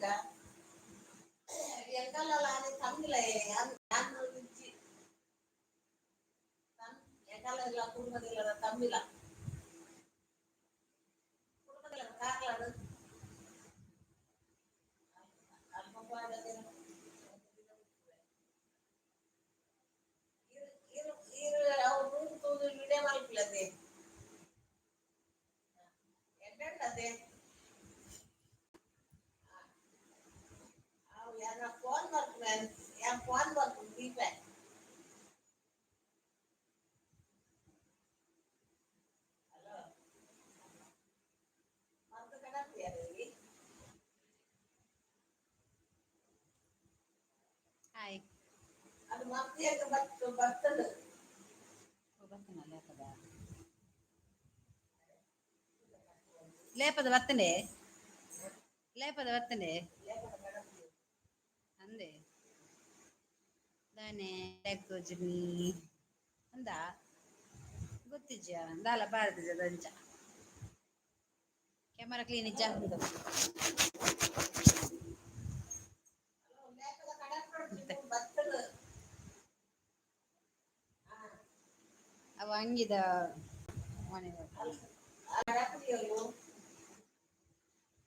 Hi. ಲೇಪದ ಬರ್ತನೆ, ಲೇಪದ ಬರ್ತನೆ ಅಂದೆ ದಾನೆ ತೋಜಿನಿ ಅಂದ ಗೊತ್ತಿಜ್ಜ ದಾಲ ಬಾರದಿಜ ದಂಚ ಕ್ಯಾಮರಾ ಕ್ಲೀನ್ ಇಜ್ಜ. ಅವ ಅಂಗಿದ ಮನೆ.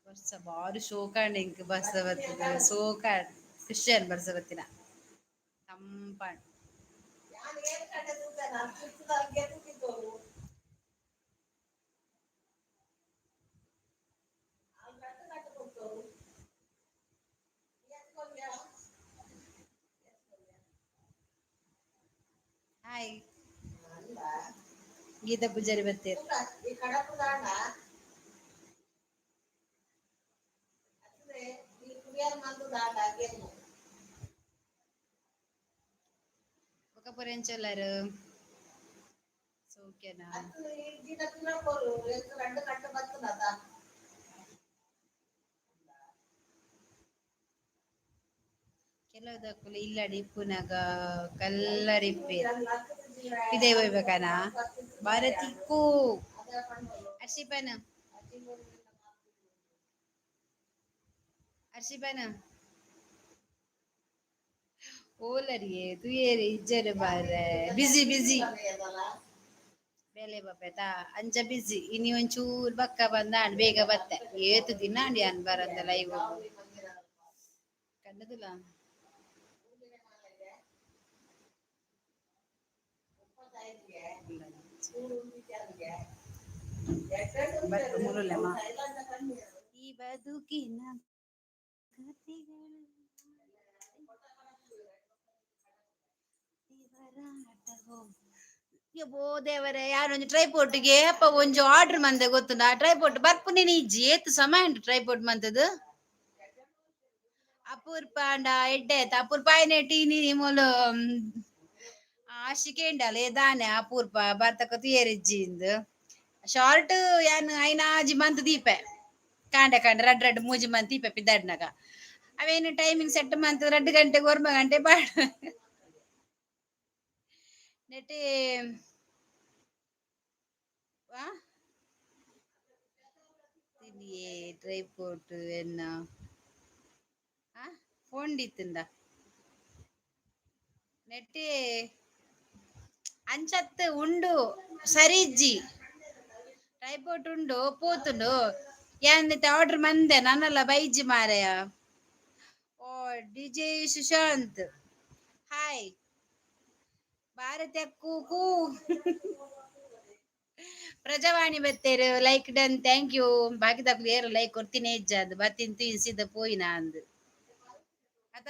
ಬರ್ಸ ಬಾರಿ ಶೋಕಾಂಡ್ ಎಂಕ್ ಬರ್ಸ ಬತ್ತದ ಸೋಕಾಂಡ್ ಖುಷಿಯಾನ್ ಬರ್ಸ ಬತ್ತಿನ ತಂಪಾಂಡ್. ಹಾಯ್ ಗೀತಾ ಪೂಜಾರಿ ಬತ್ತೀರ್. ಬೊಕ ಪೂರ ಎಂಚ ಉಲ್ಲಾರು? ಸೌಖ್ಯನಾ? ಕೆಲವುದಕ್ಕುಲು ಇಲ್ಲಡ್ ಇಪ್ಪುನಗ ಕಲ್ಲರ್ ಇಪ್ಪೆರ್ ಪಿದಯ್ ಪೋಯ್ಬೇಕಾನ ಭಾರತಿಕ್ಕು ಅರ್ಶಿಪನ ಅರ್ಶಿಪನ ಓಲರಿಯೇ ತೂಯೆರೆ ಇಜ್ಜೆರ್ ಮಾರ್ರೆ, ಬಿಸಿ ಬಿಸಿ ಬೇಲೆ ಬಾಪೆತ ಅಂಚ ಬಿಸಿ. ಇನಿ ಒಂಚೂರು ಬಕ್ಕ ಬಂದಾಂಡ್, ಬೇಗ ಬತ್ತೆ. ಏತ್ ದಿನ ಆಂಡ್ ಯಾನ್ ಬರಂದೆ ಲೈವ್ ಕಣ್ಣದುಲ. ಈ ಬದುಕಿನ ಕಥೆಗಳು ದೇವರಾಟವೋ. ಯಬ್ಬೋ ದೇವರೇ, ಯಾರೊಂಜಿ ಟ್ರೈಪೋರ್ಟ್ಗೆ ಅಪ್ಪ ಒಂಜಿ ಆರ್ಡರ್ ಮಂದೆ ಗೊತ್ತುಂಡ? ಟ್ರೈಪೋರ್ಟ್ ಬರ್ಪುನೇನೆ ಇಜ್ಜಿ. ಏತ್ ಸಮಯ ಉಂಟು ಟ್ರೈಪೋರ್ಟ್ ಮಂತದು. ಅಪೂರ್ಪ ಅಂಡ ಎಡ್ಡೆ ಆಯ್ತು. ಅಪೂರ್ಪ ಆಯ್ನೆ ಟೀನಿ ಮೂಲು ಆಶಿಕೇಂಡಲ ದಾನೆ ಅಪೂರ್ಪ ಬರ್ತಕ ತುಯೆರಿಜ್ಜಿ ಇಂದು. ಶಾರ್ಟ್ ಯಾನ್ ಐನಾಜಿ ಮಂತ್ ದೀಪೆ, ಕಾಂಡೆ ಕಾಂಡೆ ರಡ್ಡ್ ರಡ್ಡ್ ಮೂಜಿ ಮಂತ್ ದೀಪೆ ಪಿದಾಡ್ನಾಗ. ಅವೇನು ಟೈಮಿಂಗ್ ಸೆಟ್ ಮಂತ್ 2 ಗಂಟೆಗೆ 1 ಗಂಟೆ ಬಾಡ್ ನೆಟ್ಟಿ ವಾ ತಿನಿಯೇ ಟ್ರೈಪೋರ್ಟ್ ಎನ್ನ ಆ ಫೋನ್ ಡಿತ್ತುಂದ ನೆಟ್ಟಿ ಅಂಚತ್ ಉಂಡು ಸರಿಜ್ಜಿ. ಟ್ರೈಪೋರ್ಟ್ ಉಂಡು ಪೋತುಂಡು. ಯಾನ್ ಆರ್ಡರ್ ಮಂದೆ ನನ್ನಲ್ಲ ಬೈಜಿ ಮಾರಾಯ. ಓ ಡಿಜೆ ಸುಶಾಂತ್, ಹಾಯ್. ಭಾರತ ಕೂಕು ಪ್ರಜಾವಾಣಿ ಬತ್ತೇರು, ಲೈಕ್ ಡನ್, thank you. ಬಾಕಿದಕ್ಲು ಏರು ಲೈಕ್ ಕೊಡ್ತೀನಿ ಇಜ್ಜ ಅಂದ್ ಬತ್ತಿನ ಸೀದಾ ಪೋಯಿನ ಅಂದ್ ಅತ.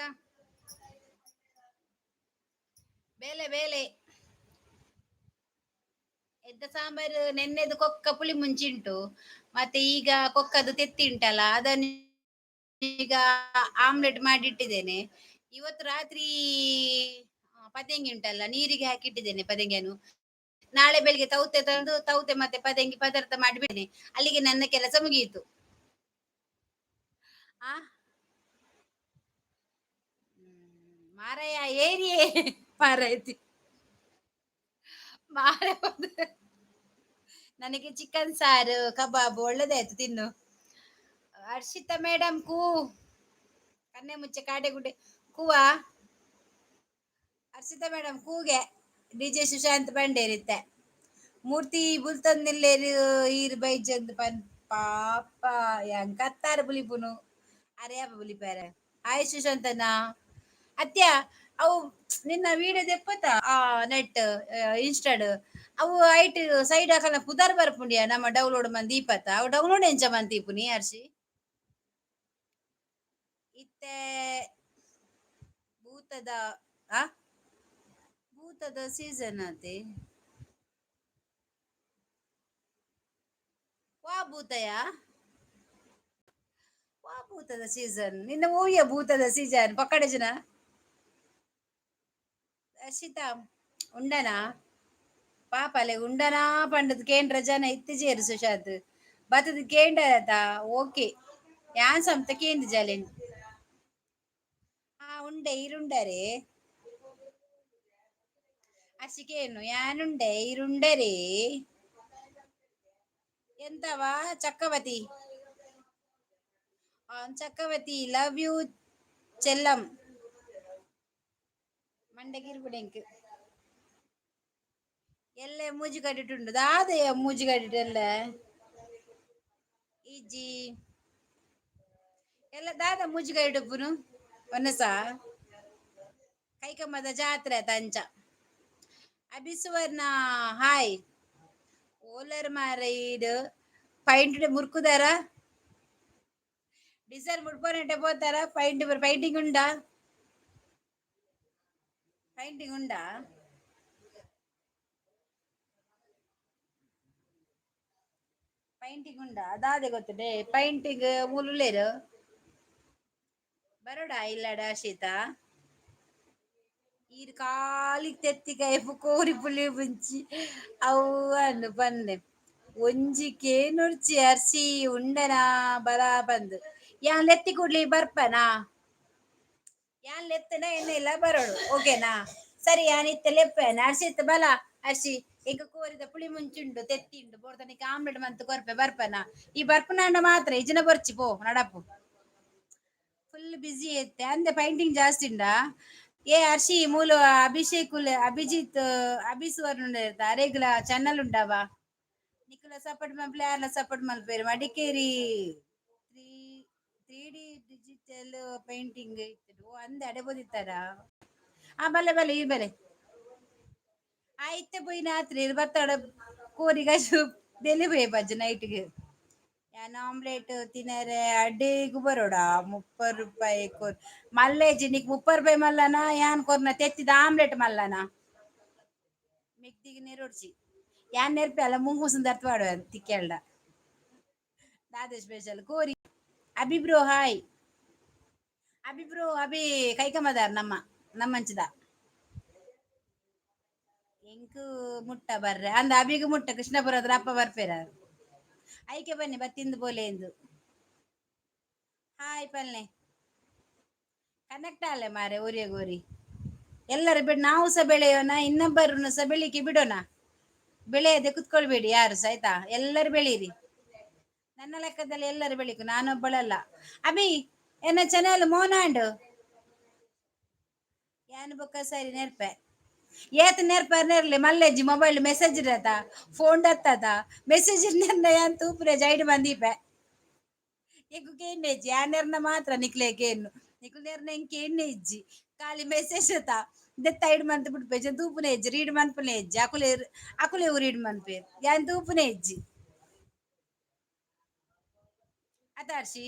ಬೇಲೆ ಬೇಲೆ ಎದ್ದ ಸಾಂಬಾರು ನೆನ್ನೆದು ಕೊಕ್ಕ ಪುಳಿ ಮುಂಚಿಂಟು, ಮತ್ತೆ ಈಗ ಕೊಕ್ಕದು ತೆತ್ತಿ ಉಂಟಲ್ಲ, ಅದನ್ನು ಈಗ ಆಮ್ಲೆಟ್ ಮಾಡಿ ಇಟ್ಟಿದ್ದೇನೆ. ಇವತ್ತು ರಾತ್ರಿ ಪದೆಂಗಿ ಉಂಟಲ್ಲ, ನೀರಿಗೆ ಹಾಕಿಟ್ಟಿದ್ದೇನೆ ಪದೆಂಗಿಯನ್ನು. ನಾಳೆ ಬೆಳಿಗ್ಗೆ ತೌತೆ ತಂದು ತೌತೆ ಮತ್ತೆ ಪದೆಂಗಿ ಪದಾರ್ಥ ಮಾಡಿಬಿಡ್ತೇನೆ. ಅಲ್ಲಿಗೆ ನನ್ನ ಕೆಲಸ ಮುಗಿಯಿತು. ಆ ಮಾರಾಯ ಏರಿಯೇ ಮಾರಾಯ್ತಿ ಮಾರ. ನನಗೆ ಚಿಕನ್ ಸಾರು ಕಬಾಬ್ ಒಳ್ಳೆದಾಯ್ತು ತಿನ್ನು. ಹರ್ಷಿತಾ ಮೇಡಮ್ ಕೂ. ಕನ್ನೆ ಮುಚ್ಚೆ ಕಾಡೆ ಗುಡ್ಡೆ ಕೂವ ಅರ್ಷಿತಾ ಮೇಡಮ್ ಕೂಗೆ ಡಿಜೆ ಸುಶಾಂತ್ ಬಂಡೇರಿತ್ತೆ ಮೂರ್ತಿ ಬುಲ್ತಂದಿಲ್ಲೇರು ಈರ್ ಬೈಜಂದ್ ಪನ್ ಪಾಪ ಯಾಂಕತ್ತಾರ ಬುಲಿಪುನು ಅರೆ ಬುಲಿಪಾರೆ. ಹಾಯ್ ಸುಶಾಂತನ ಅತ್ಯ ಅವು ನಿನ್ನ ವಿಡಿಯೋ ದೆಪ್ಪತ ಆ ನೆಟ್ ಇನ್ಸ್ಟಾಡ್ ಅವು ಐಟ್ ಸೈಡ್ ಹಾಕಲ್ಲ ಪುದರ್ ಬರ್ಪುಂಡಿಯ ನಮ್ಮ ಡೌನ್ಲೋಡ್ ಮಂದಿ ದೀಪತ್ತ ಅವು ಡೌನ್ಲೋಡ್ ಎಂಚ ಮಂತೀಪುನಿ ಅರ್ಷಿ ಇತ್ತೆ ಭೂತದ ಆ ಭೂತದ ಸೀಸನ್ ಅತೆ ವಾ ಭೂತಯ ವಾ ಭೂತದ ಸೀಸನ್ ನಿನ್ನ ಓಯ್ಯ ಭೂತದ ಸೀಸನ್ ಪಕ್ಕಡೆ ಜನ ಅರ್ಷಿತಾ ಉಂಡನಾ ಪಾಪಲೆ ಉಂಡನಾ ಪಂಡದ್ ಕೇಂದ್ರ ಜನ ಇತ್ತಿಜೇರು ಸುಶಾಂತ್ ಬತ್ತದ ಕೇಂದ್ರ ಓಕೆ ಯಾನ್ ಸಂತ ಕೇಂದ್ರ ಜಲೇನ್ ಆ ಉಂಡೆ ಇರುಂಡರೆ ಅರ್ಷಿಕೇನು ಯಾನುಂಡೆ ಇರುಂಡರೆ ಎಂತವಾ ಚಕ್ಕವತಿ ಚಕ್ಕವತಿ ಲವ್ you ಚೆಲ್ಲಂ ಮಂಡಗಿರ್ಬುಡೆಂಕ್ ಎಲ್ಲೆ ಮೂಜಿ ಕಟ್ಟಿಟ್ಟುಂಡು ದಾದೆಯ ಮೂಜಿ ಕಟ್ಟಿಟ್ಟೆಲ್ಲ ಇಜ್ಜಿ ಎಲ್ಲ ದಾದ ಮೂಜಿ ಕಟ್ಟಿಟ್ಟುಪ್ಪುನು ಒನ್ನಸ ಕೈಕಮ್ಮದ ಜಾತ್ರೆ ತಂಚ ಅಭಿಸುವರ್ಣ ಹಾಯ್ ಓಲರ್ ಮಾರೈಡ್ ಪೈಂಟ್ ಮುರ್ಕುದಾರ ಡಿಸೈನ್ ಮುಡ್ಪೋನೆಟ್ಟೆ ಪೋತಾರ ಪೈಂಟ್ ಪೈಂಟಿಂಗ್ ಉಂಡಾ ಪೈಂಟಿಂಗ್ ಉಂಡಾ ಪೈಂಟಿಂಗ್ ಉಂಡಾ ಅದಾದೆ ಗೊತ್ತುಂಡೆ ಪೈಂಟಿಂಗ್ ಮೂಲುಲ್ಲೇರು ಬರೋಡ ಇಲ್ಲಡ ಶೀತ ಈರ್ ಕಾಲಿಗ್ ತೆತ್ತಿಕಾಯಿ ಕೋರಿ ಪುಳಿ ಮುಂಚಿ ಅವು ಅಂದು ಪನ್ನೆ ಒಂಜಿ ಕೇನುರ್ಚಿ ಅರ್ಸಿ ಉಂಡನಾ ಬರ ಬಂದು ಯಾನ್ ಲೆತ್ತಿ ಕೂಡ್ಲಿ ಬರ್ಪನಾ ಯಾನ್ ಲೆತ್ತನ ಎಣ್ಣೆ ಇಲ್ಲ ಬರೋಡು ಓಕೆನಾ ಸರಿ ಯಾನ್ ಇತ್ತೆ ಲೆಪ್ಪೇನ ಅರ್ಶಿತ್ ಬಲ ಅರ್ಶಿ ಈಗ ಕೋರಿದ ಪುಳಿ ಮುಂಚುಂಡು ತೆತ್ತಿಂಡು ಬೋಡ್ತನಿಗೆ ಆಮ್ಲೆಟ್ ಮಂತ್ ಕೊರ್ಪೆ ಬರ್ಪನ ಈ ಬರ್ಪನಾಂಡ ಮಾತ್ರ ಇಜಿನ ಬರ್ಚಿ ಪೋ ನಡಪು ಫುಲ್ ಬಿಸಿ ಇತ್ತೆ ಅಂದೆ ಪೈಂಟಿಂಗ್ ಜಾಸ್ತಿ ಉಂಡಾ ಏ ಅರ್ಶಿ ಮೂಲು ಅಭಿಷೇಕ್ ಅಭಿಜಿತ್ ಅಭಿಸುವರ್ಣ ಅರೇಗ್ಲ ಚಾನಲ್ ಉಂಡಾವ ನಿಕುಲ ಸಪೋರ್ಟ್ ಮಲ್ಪಲೆ ಯಾರ್ಲ ಸಪೋರ್ಟ್ ಮಲ್ಪೇರು Madikeri three three D digital painting ಇತ್ತು ಓ ಅಂದೆ ಅಡೆ ಬೋದಿತ್ತಾರ ಆ ಬಲೆ ಬಲೆ ಈ ಬಲೆ ಆಯ್ತೆ ಪೋಯಿ ರಾತ್ರಿ ಬತ್ತಾಡ ಕೋರಿಗ ಬೆಲೆ ಪೋಯ್ ಬಜ್ಜ ನೈಟ್ಗೆ ಯಾನ್ ಆಮ್ಲೆಟ್ ತಿನ್ನರೆ ಅಡ್ಡಿಗ್ ಬರೋಡ 30 ರೂಪಾಯಿ ಕೊರ್ ಮಲ್ಲೇಜಿ ನಿಕ್ 30 ರೂಪಾಯಿ ಮಲ್ಲನ ಯಾನ್ ಕೊರ್ನ ತೆತ್ತಿದ ಆಮ್ಲೆಟ್ ಮಲ್ಲನ ಮಿಕ್ದಿಗೆ ನೆರೊಡ್ಚಿ ಯಾನ್ ನೆರ್ಪೆ ಅಲ್ಲ ಮುಂಗು ಸುಂದರ್ತ ಪಾಡುವೆ ತಿಕ್ಕೆಲ್ಡ ದಾದ ಸ್ಪೆಷಲ್ ಕೋರಿ Abhi bro hi Abhi bro Abhi ಕೈಕಮದಾರ್ ನಮ್ಮ ನಮ್ಮಂಚಿದ ಎಂಕು ಮುಟ್ಟ ಬರ್ರೆ ಅಂದ ಅಭಿಗೆ ಮುಟ್ಟ ಕೃಷ್ಣಪುರದ್ರ ಅಪ್ಪ ಬರ್ಪೇರ ಐಕೆ ಬನ್ನಿ ಬತ್ತಿಂದು ಬೋಲೆ ಎಂದು ಹಾಯ್ ಪಲ್ನೆ ಕನೆಕ್ಟ್ ಅಲ್ಲ ಮಾರೆ ಊರಿಗೆ ಗೋರಿ ಎಲ್ಲರೂ ಬಿಡ್ ನಾವು ಸಹ ಬೆಳೆಯೋಣ ಇನ್ನೊಬ್ಬರನ್ನು ಸಹ ಬೆಳಿಗ್ಗೆ ಬಿಡೋಣ ಬೆಳೆಯದೆ ಕುತ್ಕೊಳ್ಬೇಡಿ ಯಾರು ಸಹ ಆಯ್ತಾ ಎಲ್ಲರೂ ಬೆಳೀರಿ ನನ್ನ ಲೆಕ್ಕದಲ್ಲಿ ಎಲ್ಲರೂ ಬೆಳಿಕು ನಾನೊಬ್ಬಳಲ್ಲ ಅಭಿ ಎನ್ನ ಚಾನಲ್ ಮೋನಾಂಡು ಯಾನ್ ಬೊಕ್ಕ ಸರಿ ನೆರ್ಪೆ ಏತ್ ನೆರ್ಪ ನೆರ್ಲಿ ಮಲ್ಲೆಜ್ಜಿ ಮೊಬೈಲ್ ಮೆಸೇಜ್ ಇರತ ಫೋನ್ ದತ್ತದ ಮೆಸೇಜ್ ನೆರ್ನ ಯಾನ್ ತೂಪುರೆ ಜೈಡ್ ಬಂದೀಪೆ ಎಕ್ಕು ಕೇನ್ನೆಜ್ಜಿ ಆ ನೆರ್ನ ಮಾತ್ರ ನಿಕ್ಲೆ ಕೇನ್ನು ನಿಕ್ಲು ನೆರ್ನ ಎಂಕ್ ಕೇನ್ನೆ ಇಜ್ಜಿ ಖಾಲಿ ಮೆಸೇಜ್ ಅತ ದೆತ್ತ ಐಡ್ ಮಂತ್ ಬಿಡ್ಪೆ ಜನ್ ತೂಪುನೆ ಇಜ್ಜಿ ರೀಡ್ ಮನ್ಪುನೆ ಇಜ್ಜಿ ಅಕುಲೆ ಅಕುಲೆ ರೀಡ್ ಮನ್ಪೇರ್ ಯಾನ್ ತೂಪುನೆ ಇಜ್ಜಿ ಅತಾರ್ಷಿ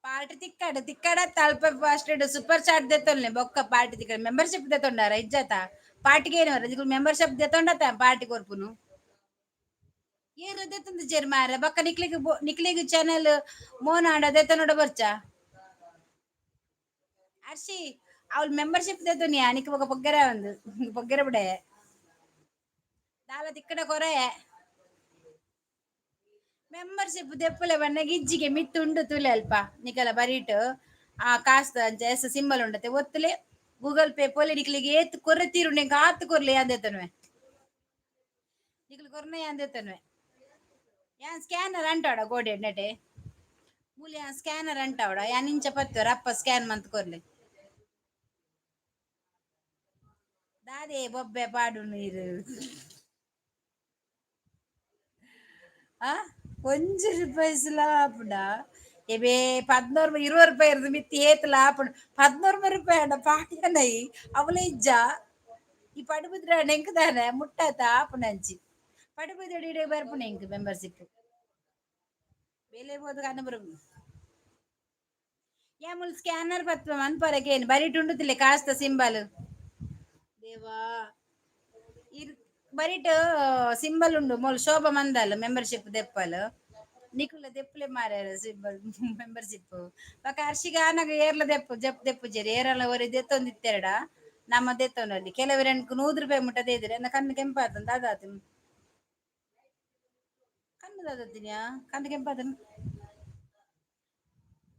ಪಾರ್ಟಿ ತಿಕ್ಕಡ್ ತಿಕ್ಕಡ ತಲ್ಪ ಫಸ್ಟ್ ಸೂಪರ್ ಚಾಟ್ ದೆತ್ತೊಲ್ನೆ ಬೊಕ್ಕ ಪಾರ್ಟಿ ತಿಕ್ಕಡ ಮೆಂಬರ್ಶಿಪ್ ದೆತ್ತೊಂಡಾರ ಇಜ್ಜಾತ ಪಾರ್ಟಿಗೆ ಏನು ನಿಕುಲು ಮೆಂಬರ್ಶಿಪ್ ದೆತ್ತೊಂಡತ ಪಾರ್ಟಿ ಕೊರ್ಪುನು ಏರು ದೆತ್ತೊಂದು ಜೇರ್ ಮಾರ ಬೊಕ್ಕ ನಿಕ್ಲಿಗ್ ನಿಕ್ಲಿಗ್ ಚಾನಲ್ ಮೋನಾಂಡ ದೆತ್ತೊಂಡ ಬರ್ಚ ಅರ್ಷಿ ಅವಳು ಮೆಂಬರ್ಶಿಪ್ ದೆತ್ತೊನಿಯಾ ನಿಕ್ ಬೊಕ್ಕ ಪೊಗ್ಗೆರ ಒಂದು ಪೊಗ್ಗೆರ ಬಿಡೆ ದಾಲ ತಿಕ್ಕಡ ಕೊರೆ ಮೆಂಬರ್ಶಿಪ್ ದೆಪ್ಪುಲೆ ಬನ್ನಗ ಇಜ್ಜಿಗೆ ಮಿತ್ತು ಉಂಡು ತುಲೆ ಅಲ್ಪ ನಿಕಲ ಬರೀಟ್ ಆ ಕಾಸ್ದ ಅಂಚ ಎಸ್ ಸಿಂಬಲ್ ಉಂಡತೆ ಒತ್ತುಲೆ ಗೂಗಲ್ ಪೇ ಪೋಲೆ ನಿಕ್ಲಿಗೆ ಏತ್ ಕೊರ್ರೆ ತೀರು ನಿಂಗೆ ಆತ್ ಕೊರ್ಲೆ ಅಂದೆತನ್ವೆ ನಿಕ್ಲು ಕೊರ್ನೆ ಅಂದೆತನ್ವೆ ಯಾನ್ ಸ್ಕ್ಯಾನರ್ ಅಂಟಾಡ ಗೋಡೆ ನೆಟೆ ಮೂಲ್ಯ ಸ್ಕ್ಯಾನರ್ ಅಂಟಾವಡ ಯಾನ್ ಇಂಚ ಪತ್ತುವರ ಅಪ್ಪ ಸ್ಕ್ಯಾನ್ ಮಂತ್ ಕೊರ್ಲೆ. ದಾದೆ ಬೊಬ್ಬೆ ಪಾಡು ನೀರು ಆ ಒಂಜಿ ರೂಪಾಯಿಸ್ಲ ಆಪುಂಡ? ಎಬೇ 11 20 ರೂಪಾಯಿ ಇರ್ದು ಮಿತ್ತಿ ಏತ್ಲ ಆಪುಂಡು. 11 ರೂಪಾಯಿ ಅಂಡ ಪಾಡ್ಯನೈ ಅವಲ ಇಜ್ಜ. ಈ ಪಡುಬಿದ್ರೆ ಎಂಕ್ ದಾನೆ ಮುಟ್ಟಾತ ಆಪುನಂಚಿ ಪಡುಬಿದ್ರೆ ಇಡೆ ಬರ್ಪುನ ಎಂಕ್ ಮೆಂಬರ್ಶಿಪ್ ಬೇಲೆ ಬೋದು ಕಣ್ಣು. ಯಾ ಮುಲ್ ಸ್ಕ್ಯಾನರ್ ಪತ್ವ ಮನ್ಪರಕೇನು ಬರೀ ಟುಂಡುತಿಲ್ಲ ಕಾಸ್ತ ಸಿಂಬಲ್ ದೇವಾ ಇರ್ ಬರಿಟ್ ಸಿಂಬಲ್ ಉಂಡು ಮೊಲ್ ಶೋಭಾ ಮಂದಲ್ ಮೆಂಬರ್ಶಿಪ್ ದೆಪ್ಪಲ್ ನಿಕುಲ ದೆಪ್ಪಲೆ ಮಾರ್ಯಾರ ಸಿಂಬಲ್ ಮೆಂಬರ್ಶಿಪ್. ಬೊಕ ಅರ್ಶಿಗ ಆನಗ ಏರ್ಲ ದೆಪ್ಪು ಜಪ್ ದೆಪ್ಪುಜೆರ್ ಏರಲ ಒರಿ ದೆತ್ತೊಂದಿತ್ತೆರಡ ನಮ್ಮ ದೆತ್ತೊಂಡಲ್ಲಿ ಕೆಲವರು 100 ರೂಪಾಯಿ ಮುಟ್ಟ ದೇದಿರ. ಎನ್ನ ಕಣ್ಣು ಕೆಂಪಾತಂತ ಅದಾತು ಕಣ್ಣು ದಾದತ್ತಿನ್ಯಾ ಕಣ್ಣು ಕೆಂಪಾತನ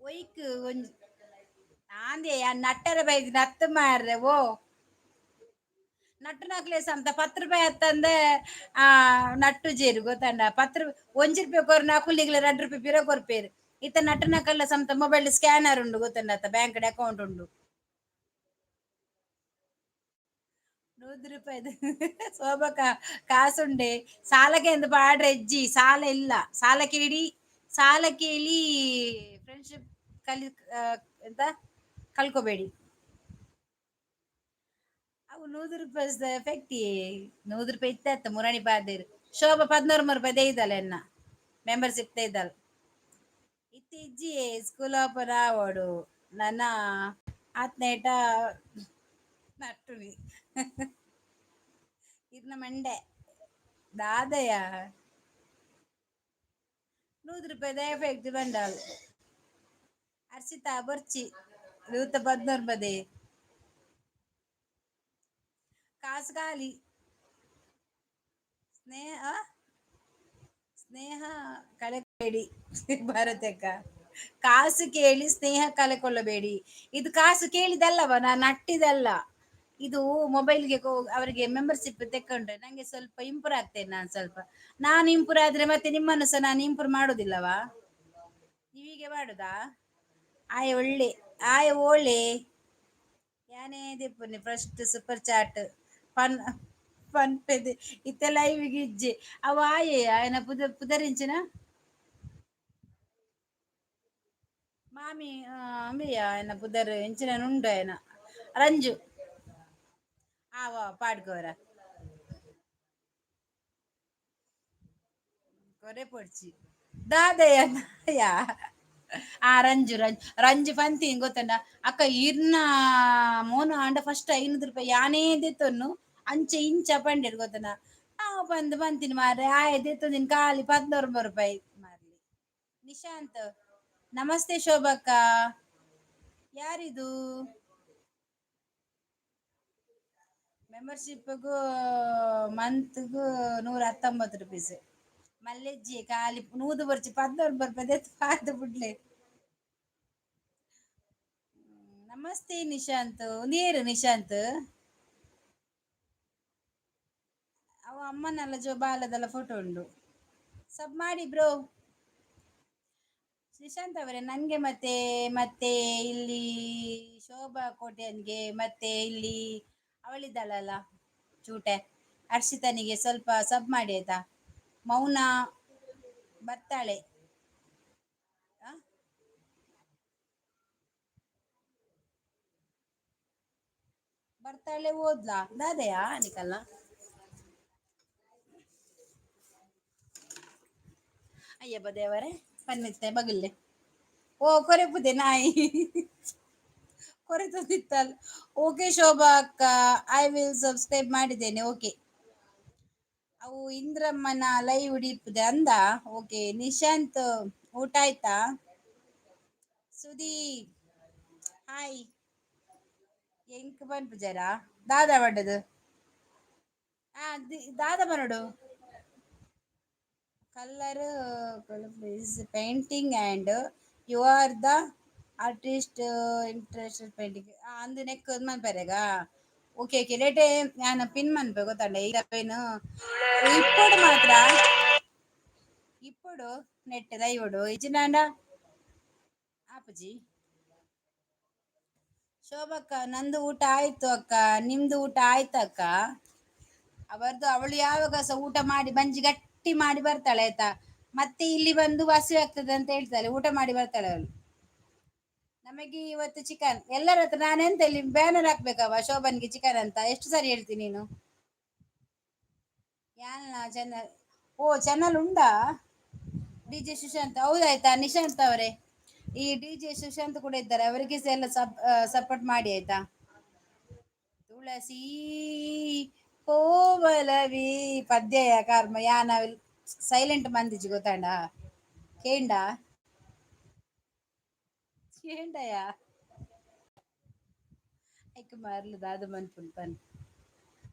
ಒಯ್ಕ್ ಒಂಜಿ ಆಂದೆ ನಟ್ಟರ ಬೈದಿ ನತ್ತು ಮಾರ್ರೆ. ಓ ನಟ್ಟು ನಕ್ಲೇಸ್ ಅಂತ 10 ರೂಪಾಯಿ ಹತ್ತಂದೆ ಆ ನಟ್ಟು ಜೇರು ಗೊತ್ತಂಡ. 10 1 ರೂಪಾಯಿ ಕೊರ್ ನಕುಲಿಗ್ಲ 2 ರೂಪಾಯಿ ಪಿರ ಕೊರ್ಪೇರು. ಇತ್ತ ನಟ್ಟು ನಕಲ್ಲ ಸಂತ ಮೊಬೈಲ್ ಸ್ಕ್ಯಾನರ್ ಉಂಡು ಗೊತ್ತಂಡ, ಬ್ಯಾಂಕ್ ಅಕೌಂಟ್ ಉಂಡು. 100 ರೂಪಾಯಿ ಶೋಭಕ ಕಾಸುಂಡೆ ಸಾಲಕ್ಕೆ ಎಂದು ಪಾಡ್ರೆ ಎಜ್ಜಿ ಸಾಲ ಇಲ್ಲ. ಸಾಲ ಕೇಳಿ ಸಾಲ ಕೇಳಿ ಫ್ರೆಂಡ್ಶಿಪ್ ಕಲಿ ಎಂತ ಕಳ್ಕೊಬೇಡಿ. ಅವು 100 ರೂಪಾಯಿ ಎಫೆಕ್ಟ್. 100 ರೂಪಾಯಿ ಇತ್ತ ಮುರಣಿ ಪಾದೇರು. ಶೋಭಾ 11 ರೂಪಾಯಿ ದೇಯ್ದಲ್ಲ ಎನ್ನ ಮೆಂಬರ್ಶಿಪ್ ದೇಯ್ದಲ್ಲ. ಇತ್ತ ಇಜ್ಜಿ ಸ್ಕೂಲ್ ಓಪನ್ ಆವಡು ನನ್ನ ಆತ್ನೇಟ ನಟ್ಟುನಿ ಇರ್ನ ಮಂಡೆ ದಾದಯ 100 ರೂಪಾಯಿ ಎಫೆಕ್ಟ್ ಬಂಡಾಲ್. ಅರ್ಷಿತಾ ಬೊರ್ಚಿ ನೂತ 11 ಕಾಸು ಖಾಲಿ. ಸ್ನೇಹ ಸ್ನೇಹ ಕಳೆಬೇಡಿ ಭಾರತಕ್ಕ. ಕಾಸು ಕೇಳಿ ಸ್ನೇಹ ಕಳೆಕೊಳ್ಳಬೇಡಿ. ಇದು ಕಾಸು ಕೇಳಿದಲ್ಲವ, ನಾನು ನಟ್ಟಿದಲ್ಲ. ಇದು ಮೊಬೈಲ್ಗೆ ಅವರಿಗೆ ಮೆಂಬರ್ಶಿಪ್ ತೆಕ್ಕೊಂಡ್ರೆ ನಂಗೆ ಸ್ವಲ್ಪ ಇಂಪ್ರೂವ್ ಆಗ್ತೇನೆ ನಾನು ಸ್ವಲ್ಪ. ನಾನು ಇಂಪ್ರೂವ್ ಆದ್ರೆ ಮತ್ತೆ ನಿಮ್ಮನ್ನು ಸಹ ನಾನು ಇಂಪ್ರೂವ್ ಮಾಡುದಿಲ್ಲವಾ? ನೀವೀಗೆ ಮಾಡುದಾ? ಆಯ ಒಳ್ಳೆ ಆಯ ಓಳೆ ಯಾನೇ ದೆಪ್ಪುನಿ ಫಸ್ಟ್ ಸೂಪರ್ ಚಾಟ್ ಪನ್ ಪನ್ಪೆದೆ ಇತ್ತೆ ಲೈವಿಗೆ ಇಜ್ಜೆ ಅವ ಆಯೆ ಆಯನ ಪುದ ಪುದರಿಂಚಿನ ಮಾಮಿ ಅಂಬೆಯ ಆಯನ ಪುದರ್ ಎಂಚಿನ ಉಂಡು ಆಯನ ರಂಜು ಆವ ಪಾಡ್ಕೋರ ಕೊರೆ ಪೊಡ್ಚಿ ದಾದಯ್ಯ ನಾಯ ಆ ರಂಜು ರಂಜು ರಂಜು ಪಂತಿ ಗೊತ್ತಂಡ. ಅಕ್ಕ ಇರ್ನ ಮೋನ ಅಂಡ ಫಸ್ಟ್ 500 ರೂಪಾಯಿ ಯಾನೇ ದೆತ್ತೊನ್ನು ಅಂಚೆ ಇಂಚ ಪಂಡೇರು ಗೊತ್ತನ. ಆ ಬಂದು ಬಂತೀನಿ ಮಾರ್ರೆ ಆಯ್ ದೆತ್ತೊಂದಿನ ಖಾಲಿ 11 ರೂಪಾಯಿ ಮಾರ್ಲಿ. ನಿಶಾಂತ್ ನಮಸ್ತೆ ಶೋಭಕ್ಕ, ಯಾರಿದು? ಮೆಂಬರ್ಶಿಪ್ಗೂ ಮಂತ್ಗೂ 119 ರುಪೀಸ್ ಮಲ್ಲೆಜ್ಜಿ ಖಾಲಿ ನೂದು ಬರ್ಚಿ 11 ರೂಪಾಯಿ ದೆತ್ತು ಪಾದ ಬಿಡ್ಲೆ. ನಮಸ್ತೆ ನಿಶಾಂತ್, ನೀರು ನಿಶಾಂತ್ ಅವ ಅಮ್ಮನೆಲ್ಲ ಜೋ ಬಾಲದೆಲ್ಲ ಫೋಟೋ ಉಂಡು. ಸಬ್ ಮಾಡಿ ಬ್ರೋ. ನಿಶಾಂತ್ ಅವರೇ ನನಗೆ ಮತ್ತೆ ಮತ್ತೆ ಇಲ್ಲಿ ಶೋಭಾ ಕೋಟ್ಯನ್ಗೆ ಮತ್ತೆ ಇಲ್ಲಿ ಅವಳಿದ್ದಾಳಲ್ಲ ಚೂಟೆ ಹರ್ಷಿತನಿಗೆ ಸ್ವಲ್ಪ ಸಬ್ ಮಾಡಿ ಆಯ್ತಾ? ಮೌನ ಬರ್ತಾಳೆ. ಆ? ಬರ್ತಾಳೆ ಓದ್ಲಾ ದಾದೆಯಾ ನಿಕಲ್ಲ? ಅಯ್ಯಪ್ಪ ದೇವರೇ ಪನ್ನಿತ್ತೆ ಬಗಲ್ಲೆ ಓ ಕೊರೆಪುದೆ ನಾಯಿ ಕೊರೆತದಿತ್ತಲ್ಲ. ಓಕೆ ಶೋಭಾ ಅಕ್ಕ, I will subscribe ಮಾಡಿದ್ದೇನೆ. ಓಕೆ ಅವು ಇಂದ್ರಮ್ಮನ ಲೈವ್ ಹಿಡಿಪುದೆ ಅಂದ. ಓಕೆ ನಿಶಾಂತ್ ಊಟ ಆಯ್ತಾ? ಸುದೀ ಹಾಯ್ ಎಂಕ್ ಪನ್ಪುಜರಾ ದಾದಾ ಪಡ್ಡದು ಆ ದಾದಾ ಬನಡು. Colour is painting and you are the artist interest painting ಅಂದು ನೆಕ್ ಮನ್ಪೆರೆಗ. ಓಕೆ ಓಕೆ ಲೇಟೆ ನಾನು ಪಿನ್ ಮನ್ಪೆ ಗೊತ್ತಂಡ. ಈಗ ಪಿನ್ ಇಪ್ಪೊಡು ಮಾತ್ರ ಇಪ್ಪೊಡು ನೆಟ್ ದೈವೊಡು ಇಜ್ಜಿನಾಂಡ ಆಪುಜಿ. ಶೋಭಕ್ಕ, ನಂದು ಊಟ ಆಯ್ತು ಅಕ್ಕ, ನಿಮ್ದು ಊಟ ಆಯ್ತಕ್ಕ? ಅವರದು ಅವಳು ಯಾವಾಗ ಸಹ ಊಟ ಮಾಡಿ ಬಂಜಿ ಗಟ್ಟಿ ಮಾಡಿ ಬರ್ತಾಳೆ ಆಯ್ತಾ. ಮತ್ತೆ ಇಲ್ಲಿ ಬಂದು ಹಸಿವೆ ಆಗ್ತದೆ ಅಂತ ಹೇಳ್ತಾಳೆ, ಊಟ ಮಾಡಿ ಬರ್ತಾಳೆ ಅವಳು. ನಮಗೆ ಇವತ್ತು ಚಿಕನ್. ಎಲ್ಲರ ಹತ್ರ ನಾನೆಂತ ಇಲ್ಲಿ ಬ್ಯಾನರ್ ಹಾಕ್ಬೇಕವ, ಶೋಭನ್ಗೆ ಚಿಕನ್ ಅಂತ? ಎಷ್ಟು ಸರಿ ಹೇಳ್ತೀನಿ ನೀನು? ಯಾನ್ ಚಾನಲ್? ಓ, ಚಾನಲ್ ಉಂಡಾ? ಡಿಜೆ ಸುಶಾಂತ್, ಹೌದಾಯ್ತಾ ನಿಶಾಂತ್ ಅವರೇ? ಈ ಡಿಜೆ ಸುಶಾಂತ್ ಕೂಡ ಇದ್ದಾರೆ, ಅವರಿಗೆ ಸಹ ಎಲ್ಲ ಸಪೋರ್ಟ್ ಮಾಡಿ ಆಯ್ತಾ. ತುಳಸಿ ಕೋವಲವಿ ಪದ್ಯ ಕರ್ಮ ಯಾನ ಸೈಲೆಂಟ್ ಮಂದಿಜಿ ಗೊತ್ತಾಂಡ? ಕೇಂಡ ಕೇಂಡಯ ಐಕ್ ಮಾರ್ಲು ದಾದ ಮನ್ಪುನ್ ಪನ್.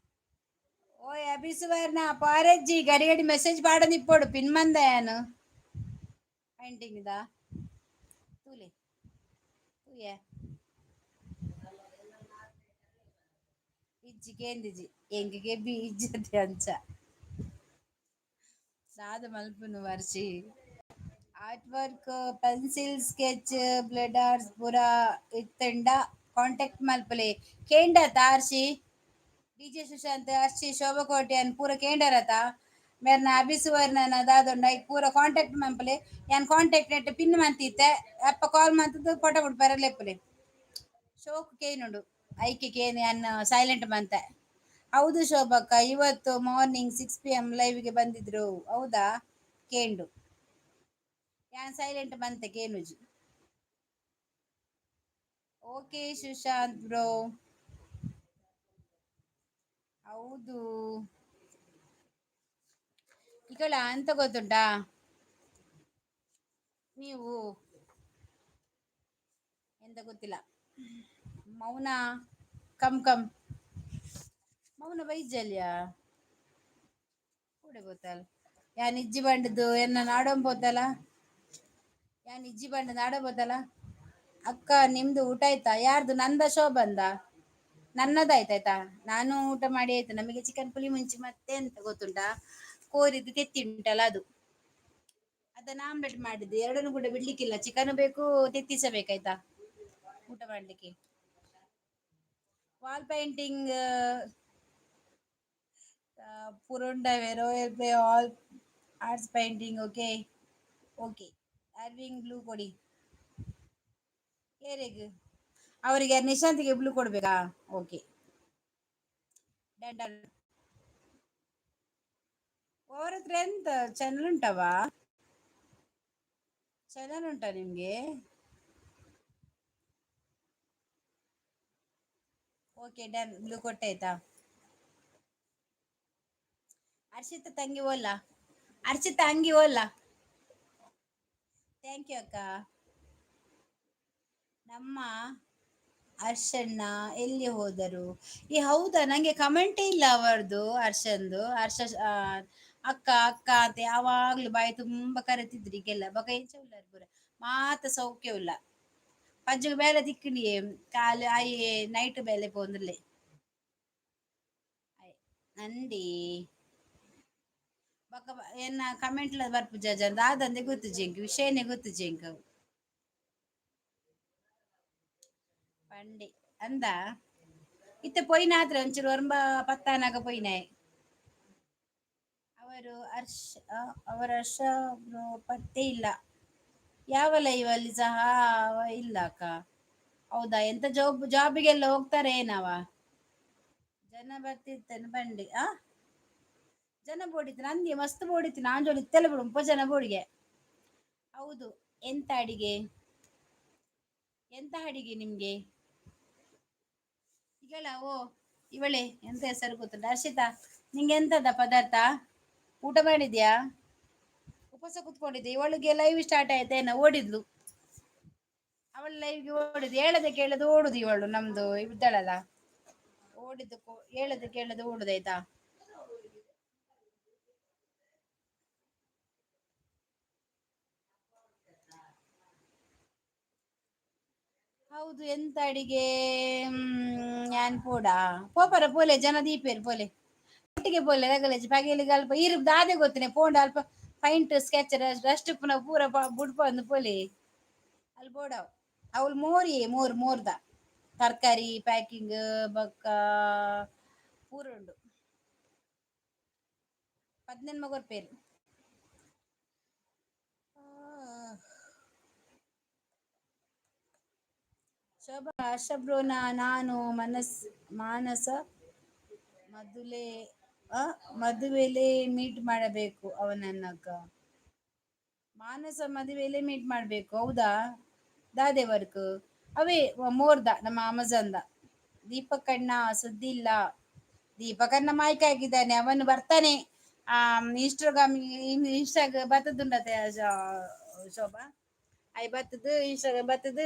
ಓಯ್ ಅಭಿಸುವರ್ಣ, ಪಾರಜ್ಜಿ ಗಡಿ ಗಡಿ ಮೆಸೇಜ್ ಪಾಡೊಂದಿಪ್ಪೊಡು ಪಿನ್ ಮಂದ ಯಾನು ಪೈಂಟಿಂಗ್ the ತೂಲೆ ತೂಯೆ. ಇಜ್ಜಿ, ಕೇಂದಿಜಿ ಎಂಕ್ ಕೆಬಿ ಇಜ್ಜತೆ. ಅಂಚ ದಾದ ಮಲ್ಪುನು ವರ್ಷಿ? Art work, pencil sketch, blood arts ಪೂರ ಇತ್ತಂಡ ಕಾಂಟ್ಯಾಕ್ಟ್ ಮಲ್ಪಲೆ. ಕೇಂಡತ ಆರ್ಷಿ, ಡಿಜೆ ಸುಶಾಂತ್, ಅರ್ಷಿ, ಶೋಭಾ ಕೋಟ್ಯಾನ್ ಪೂರ ಕೇಂಡರತ? ಮೇರ್ನ ಅಭಿಸುವರ್ಣನ ದಾದೊಂಡ ಐಕ್ ಪೂರ ಕಾಂಟ್ಯಾಕ್ಟ್ ಮಲ್ಪಲೆ. ಯಾನ್ ಕಾಂಟ್ಯಾಕ್ಟ್ ನೆಟ್ ಪಿನ್ ಮಂತಿತ್ತೆ, ಅಪ್ಪ ಕಾಲ್ ಮಂತದ್ದು ಫೋಟೋ ಬಿಡ್ಪಾರ ಲೆಪ್ಪಲೆ. ಶೋಕ್ ಕೇನುಂಡು, ಐಕೆ ಕೇನು ಯಾನ್ ಸೈಲೆಂಟ್ ಮಂತೆ. ಹೌದು ಶೋಭಕ್ಕ, ಇವತ್ತು ಮಾರ್ನಿಂಗ್ 6 PM ಲೈವ್ಗೆ ಬಂದಿದ್ರು. ಹೌದಾ? ಕೇಂಡು, ಯಾನ್ ಸೈಲೆಂಟ್ ಮಂತೆ, ಕೇನುಜಿ. Okay Sushant bro. ಹೌದು, ಈಗಳ ಅಂತ ಗೊತ್ತುಂಟಾ? ನೀವು ಎಂತ ಗೊತ್ತಿಲ್ಲ. ಮೌನ, ಕಮ್ ಕಮ್. ಮೌನ ಬೈಜಲ್ಯ ಕೂಡ ಗೊತ್ತಲ್ಲ. ಯಾನ್ ಇಜ್ಜಿ ಬಂಡದು ಎನ್ನ ನಾಡೋಂ ಪೋತಲ್ಲ, ಯಾನ್ ಇಜ್ಜಿ ಬಂಡ ನಾಡೋ ಪೋತಲ್ಲ. ಅಕ್ಕ, ನಿಮ್ದು ಊಟ ಆಯ್ತಾ? ಯಾರ್ದು, ನಂದ ಶೋಭಂದ? ನನ್ನದಾಯ್ತಾಯ್ತಾ. ನಾನು ಊಟ ಮಾಡಿ ಆಯ್ತು. ನಮಗೆ ಚಿಕನ್ ಪುಲಿ ಮುಂಚಿ, ಮತ್ತೆ ಎಂತ ಗೊತ್ತುಂಟಾ? ಕೋರಿದ್ದು ತೆತ್ತಿ ಉಂಟಲ್ಲ ಅದು, ಅದನ್ನ ಆಮ್ಲೆಟ್ ಮಾಡಿದ್ದು. ಎರಡನ್ನು ಕೂಡ ಬಿಡ್ಲಿಕ್ಕಿಲ್ಲ. ಚಿಕನ್ ಬೇಕು, ತೆತ್ತಿ ಸಹ ಬೇಕಾಯ್ತಾ ಊಟ ಮಾಡ್ಲಿಕ್ಕೆ. ವಾಲ್ ಪೇಂಟಿಂಗ್ ಪುರುಂಡವೆ royal play all arts painting. Okay okay. Arving, blue ಕೊಡಿ. ಏರೆಗ್? ಅವರಿಗೆ, ನಿಶಾಂತಿಗೆ ಬ್ಲೂ ಕೊಡ್ಬೇಕಾ? Okay, done done. ಅವರ ಹತ್ರ ಎಂತ ಚಾನಲ್ ಉಂಟವಾ? ಚಾನಲ್ ಉಂಟಾ ನಿಮ್ಗೆ? ಓಕೆ ಡನ್, ಬ್ಲೂ ಕೊಟ್ಟಾಯ್ತಾ. ಹರ್ಷಿತ ತಂಗಿ ಓಲ್ಲ, ಹರ್ಷಿತ ಅಂಗಿ ಓಲ್ಲ. Thank you ಅಕ್ಕ. ನಮ್ಮ ಹರ್ಷಣ್ಣ ಎಲ್ಲಿ ಹೋದರು? ಈ ಹೌದಾ? ನಂಗೆ ಕಮೆಂಟೇ ಇಲ್ಲ ಅವರದು, ಹರ್ಷಂದು. ಹರ್ಷ ಅಕ್ಕ ಅಕ್ಕ ಅಂತ ಯಾವಾಗ್ಲೂ ಬಾಯಿ ತುಂಬಾ ಕರೆತಿದ್ರು. ಈಗೆಲ್ಲ ಬೊಕ ಎಂಚ ಉಲ್ಲರ್ ಪೂರ ಮಾತ ಸೌಖ್ಯ ಉಲ್ಲ. ಪಜ್ಜುಗ್ ಬೇಲೆ ತಿಕ್ಕುಂಡಿ ಕಾಲು ಆಯೆ ನೈಟ್ ಬೇಲೆ ಪೋಂದುಲ್ಲೆ ನಂದಿ. ಬೊಕ ಎನ್ನ ಕಮೆಂಟ್ಲ ಬರ್ಪುಜ ದಾದಂದೆ ಗೊತ್ತುಜಿ ಎಂಕ್, ವಿಷಯನೇ ಗೊತ್ತುಜಿ ಎಂಕ್. ಪಂಡೆ ಅಂದ ಇತ್ತೆ ಪೊಯ್ನಾತ್ರ ಒಂಚೂರು ಒರ್ಂಬ ಪತ್ತಾನಾಗ ಪೊಯ್ನಾಯೆ ಅವರು. ಹರ್ಷ, ಅವರ ಹರ್ಷ ಬ್ರೋ ಪತ್ತೆ ಇಲ್ಲ, ಯಾವ ಲೈವ್ ಅಲ್ಲಿ ಸಹ ಇಲ್ಲ ಅಕ್ಕ. ಹೌದಾ? ಎಂತ ಜಾಬ್, ಜಾಬಿಗೆಲ್ಲ ಹೋಗ್ತಾರೆ ಏನವ? ಜನ ಬರ್ತಿರ್ತೇನೆ ಬಂಡಿ. ಆ ಜನ ಬೋಡಿತ್ತು ನಂದಿ, ಮಸ್ತ್ ಬೋಡಿತ್ತು. ನಾನ್ ಜೋಡಿ ಇತ್ತೆಲ್ಲ ಬಿಡು, ಉಂಪ ಜನ ಬೋಡಿಗೆ. ಹೌದು, ಎಂತ ಅಡಿಗೆ? ಎಂತ ಅಡಿಗೆ ನಿಮ್ಗೆ? ಈಗಲ್ಲ ಓ ಇವಳೆ ಎಂತ ಹೆಸರು ಗೊತ್ತುಂಟ? ಹರ್ಷಿತಾ, ನಿಂಗೆ ಎಂತದ ಪದಾರ್ಥ? ಊಟ ಮಾಡಿದ್ಯಾ? ಉಪವಾಸ ಕೂತ್ಕೊಂಡಿದ್ದೆ. ಇವಳಿಗೆ ಲೈವ್ ಸ್ಟಾರ್ಟ್ ಆಯ್ತೇನ, ಓಡಿದ್ಲು ಅವಳ ಲೈವ್ಗೆ. ಓಡಿದ್, ಹೇಳದೆ ಕೇಳದೆ ಓಡುದು ಇವಳು. ನಮ್ದು ಇದ್ದಾಳಲ್ಲ, ಓಡಿದ್ದು, ಹೇಳದೆ ಕೇಳದೆ ಓಡುದಾಯ್ತಾ. ಹೌದು, ಎಂತ ಅಡಿಗೆ? ಯಾನ್ ಪೋಡಾ ಪೋಪರ ಪೋಲೆ ಜನ ದೀಪೇರು ಪೋಲೆ ಒಟ್ಟಿಗೆ ಪೋಲೆ ರಗಲೇಜ್ ಪಗೆಲಿ ಅಲ್ಪ ಇರು ದಾದೆ ಗೊತ್ತನೆ ಪೋಂಡ ಅಲ್ಪ ಪೈಂಟ್ ಸ್ಕೆಚ್ ರಸ್ಟ್ ಪುನ ಪೂರ ಬುಡ್ಪ ಒಂದು ಪೋಲೆ ಅಲ್ಲಿ ಬೋಡವ್. ಅವಳು ಮೋರಿ ಮೋರ್ ಮೋರ್ದ ತರಕಾರಿ ಪ್ಯಾಕಿಂಗ್ ಬೊಕ್ಕ ಪೂರ ಉಂಡು. 18 ಕೊರ್ಪೇರು. ಶೋಭಾ ಅಶಬ್ರೋನ ನಾನು ಮನಸ್ ಮಾನಸ ಮದುಲೆ ಮದುವೆಲೆ ಮೀಟ್ ಮಾಡಬೇಕು ಅವನನ್ನಕ್ಕ. ಮಾನಸ ಮದುವೆಲೆ ಮೀಟ್ ಮಾಡಬೇಕು, ಹೌದಾ? ದಾದೆ ವರ್ಕ್ ಅವೇ ಮೋರ್ದ ನಮ್ಮ ಅಮೆಜಾನ್ದ. ದೀಪಕಣ್ಣ ಸುದ್ದಿ ಇಲ್ಲ. ದೀಪಕಣ್ಣ ಮಾಯ್ಕ ಆಗಿದ್ದಾನೆ, ಅವನು ಬರ್ತಾನೆ. ಆ ಇನ್ಸ್ಟಾಗ್ರಾಮ್ ಇನ್ಸ್ಟಾಗ್ ಬತ್ತದುಂಡತೆ ಶೋಭಾ, I ಬತ್ತದು ಇನ್ಸ್ಟಾಗ್ರಾಮ್ ಬತ್ತದು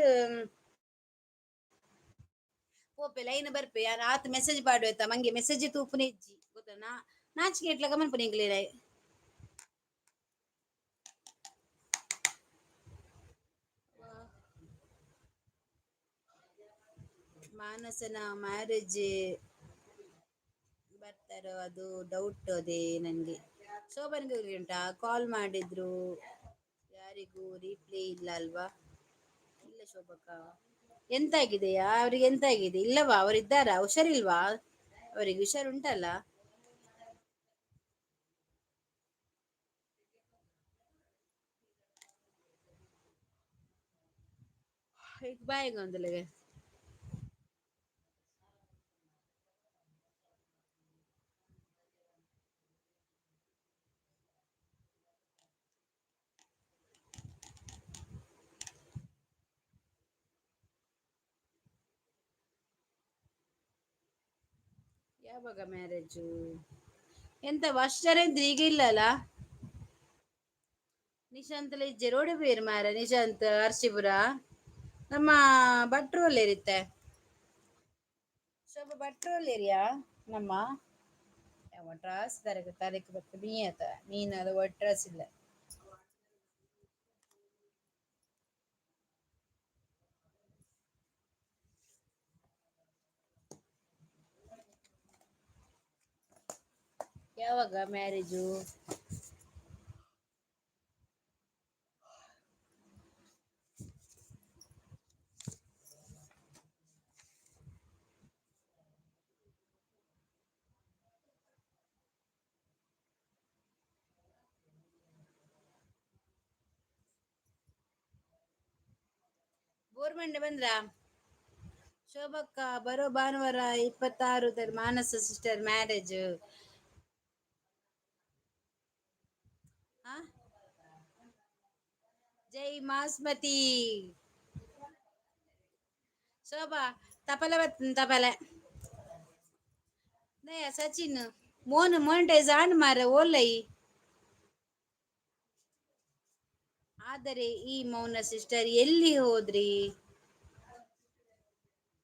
ಪೋಪೆ ಲೈನ್ ಬರ್ಪೆ. ಯಾರು ಆತ್ ಮೆಸೇಜ್ ಪಾಡುವೆತ ಮಂಗೆ ಮೆಸೇಜ್ ತೂಪುನೆ ಇಜ್ಜಿ ಗೊತ್ತಾ. ನಾ ನಾಚಿಕೆ ಎಟ್ಲ ಗಮನ್ಪುನೆ ಎಂಕ್ಲೆನ. ಮಾನಸನ ಮ್ಯಾರೇಜ್ ಬರ್ತಾರೋ ಅದು ಡೌಟ್ ಅದೇ ನನ್ಗೆ. ಶೋಭನ್ಗೆ ಉಂಟಾ ಕಾಲ್ ಮಾಡಿದ್ರು, ಯಾರಿಗೂ ರೀಪ್ಲೇ ಇಲ್ಲ ಅಲ್ವಾ? ಇಲ್ಲ ಶೋಭಕ್ಕ. ಎಂತ ಆಗಿದೆಯಾ ಅವರಿಗೆ? ಎಂತ ಆಗಿದೆ? ಇಲ್ಲವಾ? ಅವರಿದ್ದಾರಾ? ಹುಷಾರಿಲ್ವಾ ಅವರಿಗೆ? ಹುಷಾರುಂಟಲ್ಲ? ಬಾಯ್ ಒಂದಲೆಗೆ. ಯಾವಾಗ ಮ್ಯಾರೇಜು? ಎಂತ ಅಷ್ಟು ಜನ ಇದ್ರು, ಈಗ ಇಲ್ಲ ಅಲ್ಲ? ನಿಶಾಂತ್ ಇಜ್ಜೆ ರೋಡ್ ಬೇರು ಮಾರ. ನಿಶಾಂತ್ ಅರ್ಶಿಪುರ ನಮ್ಮ ಭಟ್ರು ಇರುತ್ತೆ. ಶೋಭಾ ಭಟ್ರು ಏರಿಯಾ ನಮ್ಮ ಒಟ್ರಾಸ್ ತರಕ ತರಕ್ಕೆ ಬತ್ತ ಮೀ ಆತ ಮೀನ್ ಅದು ಒಟ್ರಾಸ್ ಇಲ್ಲ. ಯಾವಾಗ ಮ್ಯಾರೇಜು? ಬೋರ್ಮಂಡೆ ಬಂದ್ರಾ ಶೋಭಕ್ಕ? ಬರೋ ಭಾನುವಾರ 26 ಮಾನಸ ಸಿಸ್ಟರ್ ಮ್ಯಾರೇಜ್. ಜೈ ಮಾಸ್ಮತಿ. ಶೋಭಾ ತಪಲ ತಪಲೆ ನಯ. ಸಚಿನ್ ಮೋನ್ ಮೊನಿಟೈಸ್ ಆನ್ ಮಾರ ಓಲೈ. ಆದರೆ ಈ ಮೌನ ಸಿಸ್ಟರ್ ಎಲ್ಲಿ ಹೋದ್ರಿ?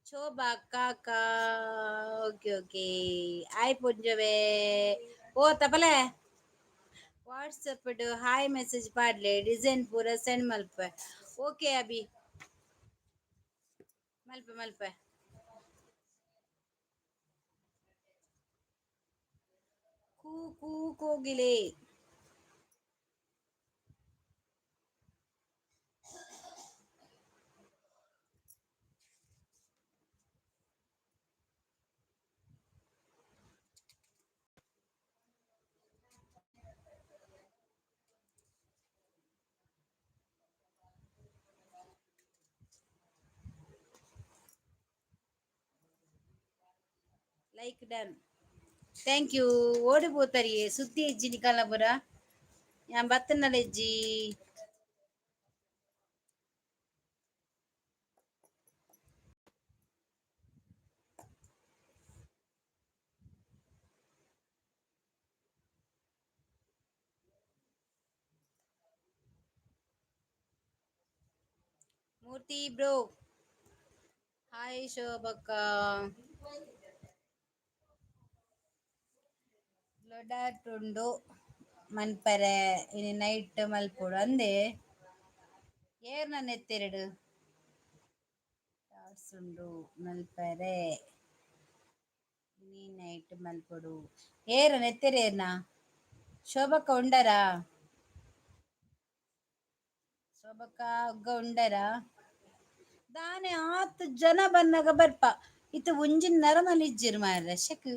ಶೋಭಾ ಕಾಕ ಓಕೆ ಓಕೆ ಆಯ್ ಪುಂಜವೇ. ಓ ತಪಲೆ ವಾಟ್ಸಪ್ ಹಾಯ್ ಮೆಸೇಜ್ ಪಾಡ್ಲೆ, ಡಿಸೈನ್ ಪೂರ ಸೆಂಡ್ ಮಲ್ಪ. ಓಕೆ ಅಭಿ, ಮಲ್ಪ ಮಲ್ಪ. ಕೂ ಕೂ ಕೋಗಿಲೆ. Like done, thank you. ಓಡಿ ಪೋತರಿಯೇ ಸುದ್ದಿ ಇಜ್ಜಿ ನಿಕಲ್ನಪುರ ಯಾನ್ ಬತ್ತನಲ ಇಜ್ಜಿ. ಮೂರ್ತಿ ಬ್ರೋ ಹಾಯ್. ಶೋಭಕ್ಕ ಲೊಡಾಟುಂಡು ಮನ್ಪರೆ ಇನಿ ನೈಟ್ ಮಲ್ಪೊಡು ಅಂದೆ. ಏರ್ನ ನೆತ್ತೆರಡು ಉಂಡು ಮಲ್ಪರೆ ಇನಿ ನೈಟ್ ಮಲ್ಪೊಡು. ಏರ ನೆತ್ತೆರ್ ಏರ್ನ? ಶೋಭಕ್ಕ ಉಂಡರಾ? ಶೋಭಕ್ಕ ಉಗ್ಗ ಉಂಡರಾ? ದಾನೆ ಆತ್ ಜನ ಬನ್ನಗ ಬರ್ಪ. ಇತ್ತೆ ಒಂಜಿ ನರಮನಿ ಇಜ್ಜೆರ್ ಮಾರ್ರೆ ಶಕ್.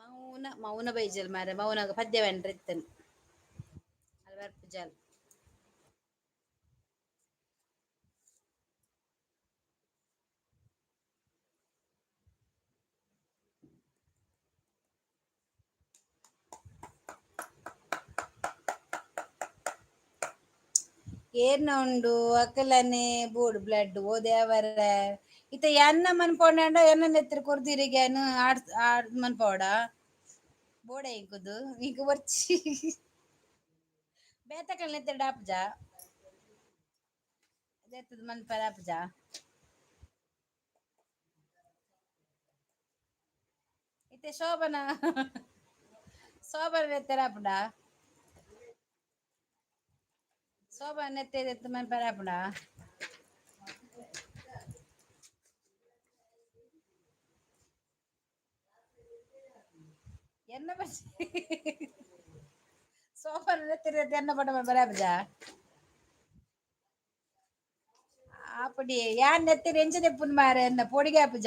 ಮೌನ ಮೌನ ಬೈಜಲ್ ಮಾರ್ರೆ, ಮೌನಾಗ ಪದ್ಯ ಬಂಡ್ರೆ ಇತ್ತನ್ ಅಲ್ಲಿ ಬರ್ಪುಜಲ್. ಏರ್ನ ಉಂಡು ಅಕಲನೆ ಬೋಡು ಬ್ಲಡ್ ಓ ದೇವರೆ. ಇತ್ತೆ ಎನ್ನ ಮನ್ಪೋಂಡ ಎನ್ನ ನೆತ್ತರ ಕೊರ್ದಿರಿಗೇನು ಆಡ್ ಆಡ್ ಮನ್ಪೋಡ ಬೋಡ ಇಂಕುದು ಇಂಕ್ ಬೊರ್ಚಿ ಬೇತಕಲ್ ನೆತ್ತರ ಡಾಪುಜ ದೆತ್ತದ ಮನ್ಪರ ಆಪುಜ. ಇತ್ತೆ ಶೋಭನ ಶೋಭನ ನೆತ್ತರ ಆಪುಂಡ? ಶೋಭನ ನೆತ್ತೆರ್ ದೆತ್ತ್ ಮನ್ಪರ ಆಪುಂಡ? ಎನ್ನ ಬಚ್ಚಿ ಸೋಫಾನ ನೆತ್ತೆರ್ ದೆತ್ತ್ ಎನ್ನ ಪಟ ಮನ್ಪರ ಆಪುಜ? ಆಪುಡಿ ಯಾನ್ ನೆತ್ತೆರ್ ಎಂಚ ದೆಪ್ಪುನು ಮಾರ್ರೆ, ಎನ್ನ ಪೋಡಿಗೆ ಆಪುಜ?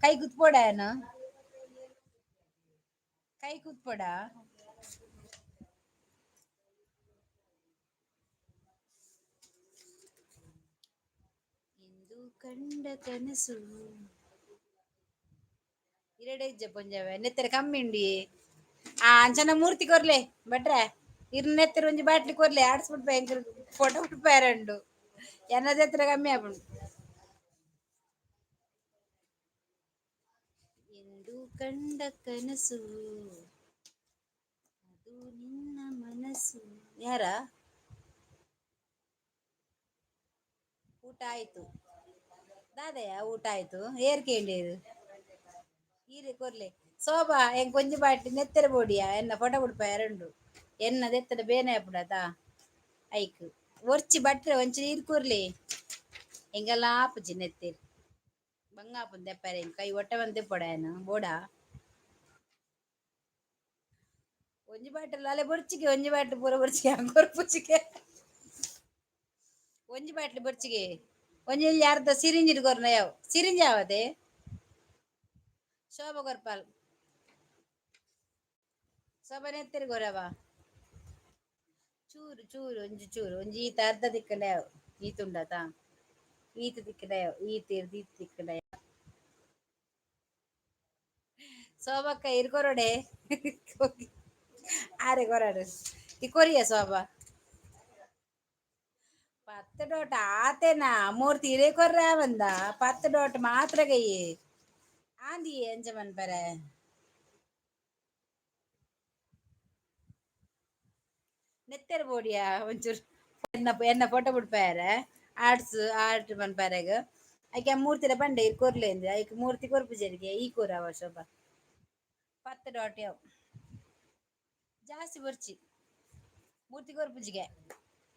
ಕೈ ಕುತ್ಪೋಡ ಯಾನ್? ಕೈ ಕುತ್ಪೋಡ? ಇಂದು ಕಂಡ ಕನಸು ಇರೆಡೆ ಇಜ್ಜ ಪೊಂಜವೆ ನೆತ್ತೆರ್ ಕಮ್ಮಿ ಉಂಡಿ. ಆ ಅಂಚನ ಮೂರ್ತಿ ಕೊರ್ಲೆ ಭಟ್ರೆ, ಇರ್ ನೆತ್ತೆರ್ ಒಂಜಿ ಬಾಟ್ಲಿ ಕೊರ್ಲೆ, ಆಡ್ಸ್ಬಿಡ್ಪ ಎಂಕಲ್ ಫೋಟೋ ಬಿಡ್ಪಾರಂಡು. ಎನ್ನದ ಎತ್ತರ ಕಮ್ಮಿ ಆಪುಂಡು. ಎಂದು ಕಂಡ ಕನಸು ಅದು ನಿನ್ನ ಮನಸ್ಸು. ಯಾರ ಊಟ ಆಯ್ತು ದಾದಯ್ಯ? ಊಟ ಆಯ್ತು. ಏರ್ ಕೇಂಡೇರು ಈರೆ ಕೊರ್ಲೆ ಶೋಭಾ, ಎಂಕ್ ಒಂಜಿ ಬಾಟ್ಲಿ ನೆತ್ತೆರ ಬೋಡಿಯಾ, ಎನ್ನ ಫೋಟೋ ಬಿಡ್ಪ ಎರಡು. ಎನ್ನ ದೆತ್ತಡ ಬೇನೆ ಆಪುಡತಾ ಐಕ್ ಒರ್ಚಿ ಬಟ್ರೆ ಒಂಚಿ ನೀರು ಕೊರ್ಲೆ. ಎಂಗೆಲ್ಲ ಆಪುಜಿ ನೆತ್ತೆರ್ ಬಂಗ ಆಪುಂಡು ದೆಪ್ಪರೆ. ಎಂಕ್ ಕೈ ಒಟ್ಟೆ ಬಂದು ದೆಪ್ಪೊಡ ಏನು ಬೋಡಾ? ಒಂಜಿ ಬಾಟಲ್ ಅಲೆ ಬೊರ್ಚಿಗೆ, ಒಂಜಿ ಬಾಟ್ಲಿ ಪೂರ ಬೊರ್ಚಿಗೆ ಕೊರ್ಪುಚಿಗೆ. ಒಂಜಿ ಬಾಟ್ಲಿ ಬೊರ್ಚಿಗೆ, ಒಂಜಿ ಇಲ್ಲಿ ಅರ್ಧ ಸಿರಿಂಜ್ ಕೊರ್ನ ಯಾವು ಸಿರಿಂಜ್ ಯಾವದೆ ಶೋಭಾ ಕೊರ್ಪಾಲ್. ಶೋಭಾ ನೆತ್ತೆರ್ ಕೊರವ ಚೂರು ಚೂರು ಒಂಜಿ ಚೂರು ಒಂಜಿ ಈತ ಅರ್ಧ ತಿಕ್ಕಂಡ ಯಾವು ಈತ ಉಂಡತಾ ಈತ ತಿಕ್ಕಂಡ ಯಾವು ಈತ ಇರ್ದು ಈತ ತಿಕ್ಕಂಡ ಯಾವು. ಶೋಭಕ್ಕ ಇರ್ ಕೊರೊಡೆ ಆರೆ ಕೊರಡು ಈ ಕೊರಿಯ ಶೋಭಾ ಪತ್ತು ಡೋಟ್ ಆತೇನಾ ಮೂರ್ತಿ ಇರೇ ಕೊರ್ರ ಬಂದ 10 ಡೋಟ್ ಮಾತ್ರ ಕೈ ಆಂದಿ ಎಂಚ ಮನ್ಪರೆ? ನೆತ್ತೆರ್ ಬೋಡಿಯಾ ಒಂಚೂರು ಎನ್ನ ಎನ್ನ ಫೋಟೋ ಬಿಡ್ಪಾಯರ ಆರ್ಟ್ಸ್ ಆರ್ಟ್ ಮನ್ಪರೆಗ್ ಐಕೆ ಮೂರ್ತಿದ ಪಂಡೆ ಇರ್ ಕೊರ್ಲೇಂದ್. ಐಕ್ ಮೂರ್ತಿ ಕೊರ್ಪುಜೆರಿಗೆ ಈ ಕೊರವ ಶೋಭಾ 10 ಡಾಟ್ ಯಾವು ಜಾಸ್ತಿ ಬೊರ್ಚಿ ಮೂರ್ತಿ ಕೊರ್ಪುಜಿಗೆ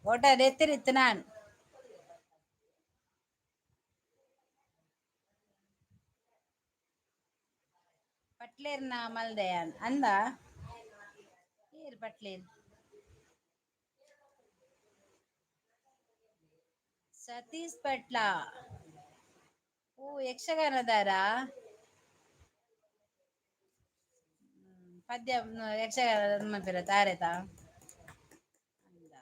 ಫೋಟೋ ನೆತ್ತೆರ್ ಇತ್ತು ನಾನು. ಪಟ್ಲೇರ್ನ ಮಲ್ದೆಯ ಅಂದ ಏರ್ ಪಟ್ಲೇರ್ ಸತೀಶ್ ಪಟ್ಲ. ಓ ಯಕ್ಷಗಾನದಾರ ಪದ್ಯ ಯಕ್ಷಗಾನ ಮನ್ಪೆರ ತಾರೇತ ಅಂದ.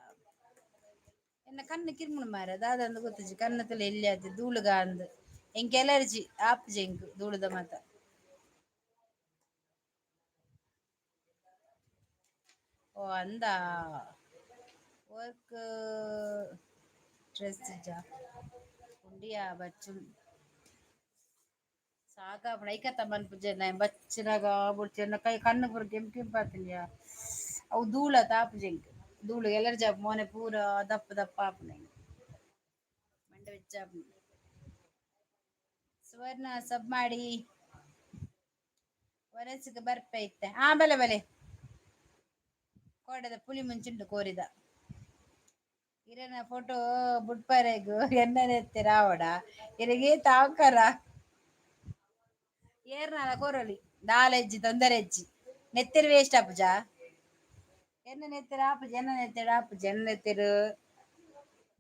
ಎನ್ನ ಕಣ್ಣು ಕಿರ್ಮುಣ ಮಾರ ದಾದಂದು ಗೊತ್ತುಜಿ, ಕಣ್ಣು ತಲೆ ಎಲ್ಲಿ ಆತು ಧೂಳುಗ ಅಂದ್. ಎಂಕ್ ಎಲರ್ಜಿ ಆಪುಜಿ ಎಂಕ್ ಧೂಳುದ ಮಾತ. ಓ ಅಂದ ವರ್ಕ್ ಡ್ರೆಸ್ ಇಜ್ಜಾ ಉಂಡಿಯಾ ಬಚ್ಚು ಸಾಕಾಪುಂಡು ಐಕತ್ತ ಮನ್ಪುಜೆ ಬಚ್ಚಿನಾಗ ಬೊಡ್ಚಿ. ಎನ್ನ ಕೈ ಕಣ್ಣು ಪೂರ ಕೆಂಪು ಕೆಂಪು ಆತುಂಡ್ಯಾ. ಅವು ಧೂಳ ಆಪುಜಿ ಎಂಕ್, ಧೂಳು ಎಲರ್ಜಿ ಆಪುಂಡು. ಮೋನೆ ಪೂರ ದಪ್ಪ ದಪ್ಪ ಆಪುಂಡು ಎಂಕ್, ಮಂಡೆ ಬೆಚ್ಚ ಆಪುಂಡು. ಸುವರ್ಣ ಸಬ್ ಮಾಡಿ ವನಸ್ಗ್ ಬರ್ಪೆ ಇತ್ತೆ. ಆ ಬಲೆ ಬಲೆ ಕೋಡೆದ ಪುಲಿ ಮುಂಚುಂಡು ಕೋರಿದ ಇರೆನ ಫೋಟೋ ಬುಡ್ಪರೆಗ್ ಎನ್ನನೆ ರಾವಡ ಇರೆಗೆ ತಾಂಕರ ಏರ್ನಾಲ ಕೊರೊಲಿ ದಾಲ ಇಜ್ಜಿ ತೊಂದರೆ ಇಜ್ಜಿ. ನೆತ್ತೆರ್ ವೇಸ್ಟ್ ಆಪುಜ? ಎನ್ನ ನೆತ್ತೆರ್ ಆಪುಜಿ, ಎನ್ನ ನೆತ್ತೆರ್ ಆಪುಜಿ, ಎನ್ನ ನೆತ್ತೆರ್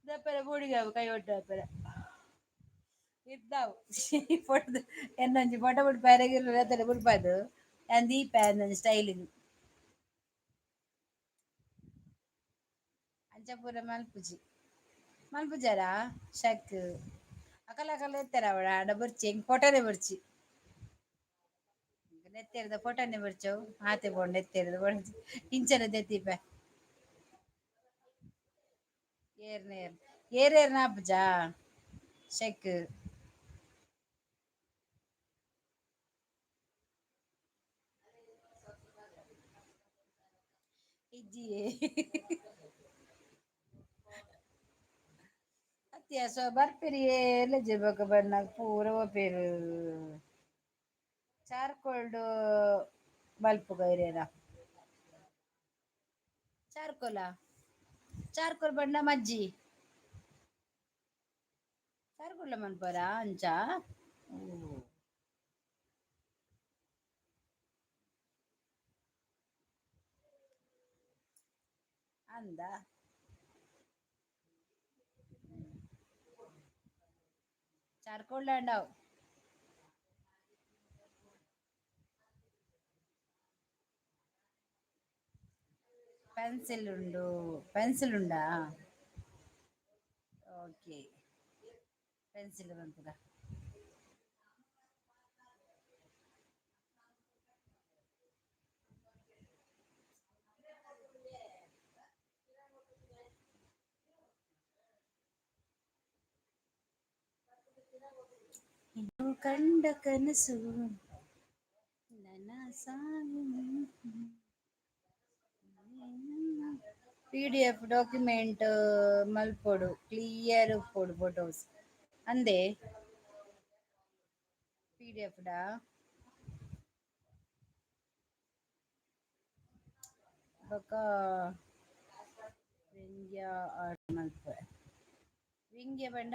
ದಪ್ಪರೆ ಬೋಡಿಗೆ ಕೈ ಒಟ್ಟು ಅಪ್ಪರೆ ಇದ್ದಾವು. ಫೋಟೋ ಎನ್ನೊಂಜಿ ಫೋಟೋ ಬುಡ್ಪಾಯೆರೆ ನೆತ್ತೆರ್ ಬುಡ್ಪಾದು ಯಾನ್ ದೀಪೆ ಒಂಜಿ ಸ್ಟೈಲಿಗ್. ಅಂಚ ಪೂರ ಮಲ್ಪುಜಿ, ಮಲ್ಪುಜಾರಾ? ಶಕ್ ಅಕಲ ಅಕಲ ಎತ್ತೆರ ಅವಡ ಆಡ ಬೊರ್ಚಿ, ಎಂಕ್ ಫೋಟೋನೇ ಬೊರ್ಚಿ, ನೆತ್ತೆರ್ದ ಫೋಟೋನೇ ಬೊರ್ಚವು. ಆತೆ ಬೋಡು ನೆತ್ತೆರ್ದ ಬೊರ್ಚಿ. ಇಂಚನೆ ದೆತ್ತಿಪೆ. ಏರ್ನ ಏರ್ ಏರೇರ್ನ ಆಪುಜಾ ಶೆಕ್. ಇಜ್ಜಿಯೇ ಅತ್ಯ ಸೊ ಬರ್ಪೆರ್ ಏರ್ಲ ಬೊಕ ಬನ್ನಗ ಪೂರ ಪೋಪೆರ್. ಚಾರ್ಕೋಲ್ಡ್ ಮಲ್ಪುಗ ಇರೇನ? ಚಾರ್ಕೋಲ, ಚಾರ್ಕೋಲ್ ಬಣ್ಣ ಮಜ್ಜಿ ಚಾರ್ಕೋಲ್ ಮನ್ಪರಾ ಅಂಚ? ಓ ಅಂದ. ಚಾರ್ಕೋಲ್ ಅಂಡವ್. ಪೆನ್ಸಿಲ್ ಉಂಡು, ಪೆನ್ಸಿಲ್ ಉಂಡಾ? ಓಕೆ, ಪೆನ್ಸಿಲ್ ಮನ್ಪುಗ. ಇನ್ನು ಕಂಡ ಕನಸು ನನ್ನ ಸಾಗು. ಪಿಡಿಎಫ್ ಡಾಕ್ಯುಮೆಂಟ್ ಮಲ್ಪೊಡು, ಕ್ಲಿಯರ್ ಉಪ್ಪೊಡು ಫೋಟೋಸ್ ಅಂದೆ. ಪಿಡಿಎಫ್ ಡಾ ಬೊಕ ವ್ಯಂಗ್ಯ ಆರ್ಟ್ ಮಲ್ಪುವೆ. ವ್ಯಂಗ್ಯ ಪಂಡ?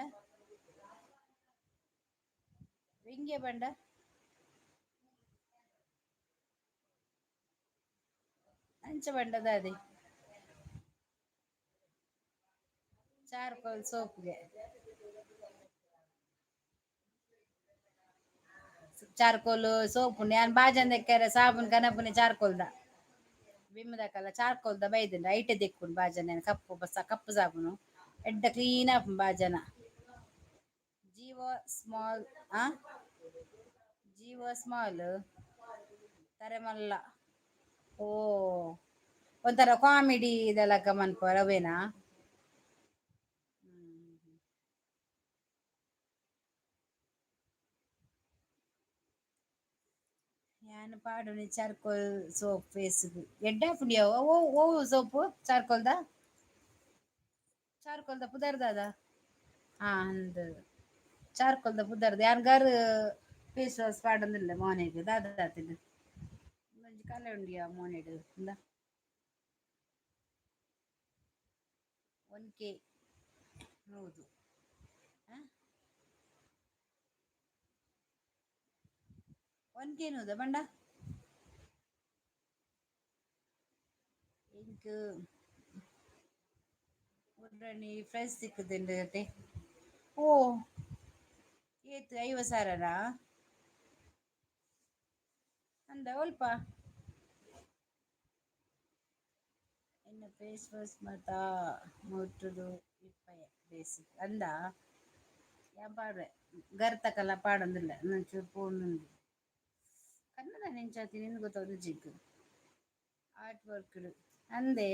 ವ್ಯಂಗ್ಯ ಪಂಡ ಅಂಚ ಪಂಡ ದಾದೆ? ಚಾರ್ಕೋಲ್ ಸೋಪ್ಗೆ ಚಾರ್ಕೋಲ್ ಸೋಪು. ಯಾನ್ ಬಾಜನ್ ದೆಕ್ಕರೆ ಸಾಬೂನ್ ಕನಪುನಿ ಚಾರ್ಕೋಲ್ದ. ವಿಮ್ದಕಲ್ಲ ಚಾರ್ಕೋಲ್ದ ಬೈದುಂಡು, ಐಟೆ ದೆಕ್ಕುಂಡು ಬಾಜನ. ಕಪ್ಪು ಬಸ ಕಪ್ಪು ಸಾಬೂನು ಎಡ್ಡೆ ಕ್ಲೀನ್ ಆಪುಂಡು ಬಾಜನ. ಜೀವ ಸ್ಮಾಲ್, ಆ ಜೀವ ಸ್ಮಾಲ್ ತರೆಮಲ್ಲ. ಓ ಒಂಥರ ಕಾಮಿಡಿ ಇದೆಲ್ಲ ಮನ್ಪುವರ ಅವೇನಾ? ಯಾನ್ ಪಾಡುನಿ ಚಾರ್ಕೋಲ್ ಸೋಪ್ ಫೇಸ್ಗ್ ಎಡ್ಡೆ ಆಪುಂಡು. ಅವು ಓ ಓ ಸೋಪು ಚಾರ್ಕೋಲ್ದ? ಚಾರ್ಕೋಲ್ದ ಪುದರ್ ದಾದ? ಹಾ ಅಂದ್, ಚಾರ್ಕೋಲ್ದ ಪುದರ್ದ. ಯಾನ್ ಗರ್ ಫೇಸ್ ವಾಶ್ ಪಾಡೊಂದುಲ್ಲೆ ಮೋನೆಗ್. ದಾದ ಆತುಂಡು? ಒಂಜಿ ಕಲೆ ಉಂಡಿಯಾ ಮೋನೆಡ್? ಇಂದ 1K 100. 1K 100 ಪಂಡ ಎಂಕ್ ಉರ್ರಣಿ ಫ್ರೆಶ್ ತಿಕ್ಕುದುಂಡು ಅತೆ. ಓ ಏತ್? 50 ಸಾವಿರನಾ? ಅಂದ ಒಲ್ಪ ಎನ್ನ ಫೇಸ್ ವಾಶ್ ಮಾತ ಮುಟ್ಟುದು ಇಪ್ಪಯೆ ಬೇಸಿಕ್ ಅಂದ. ಯಾನ್ ಪಾಡುವೆ, ಗರ್ತಕಲ ಪಾಡೊಂದುಲ್ಲೆ, ಒಂಚೂರು ಪೋಂಡುಂಡು. ಕನ್ನಡ ಎಂಚಾತಿನಿ ಗೊತ್ತೊಂದು ಜಿಗ್ ಆರ್ಟ್ ವರ್ಕ್ ಅಂದೆ.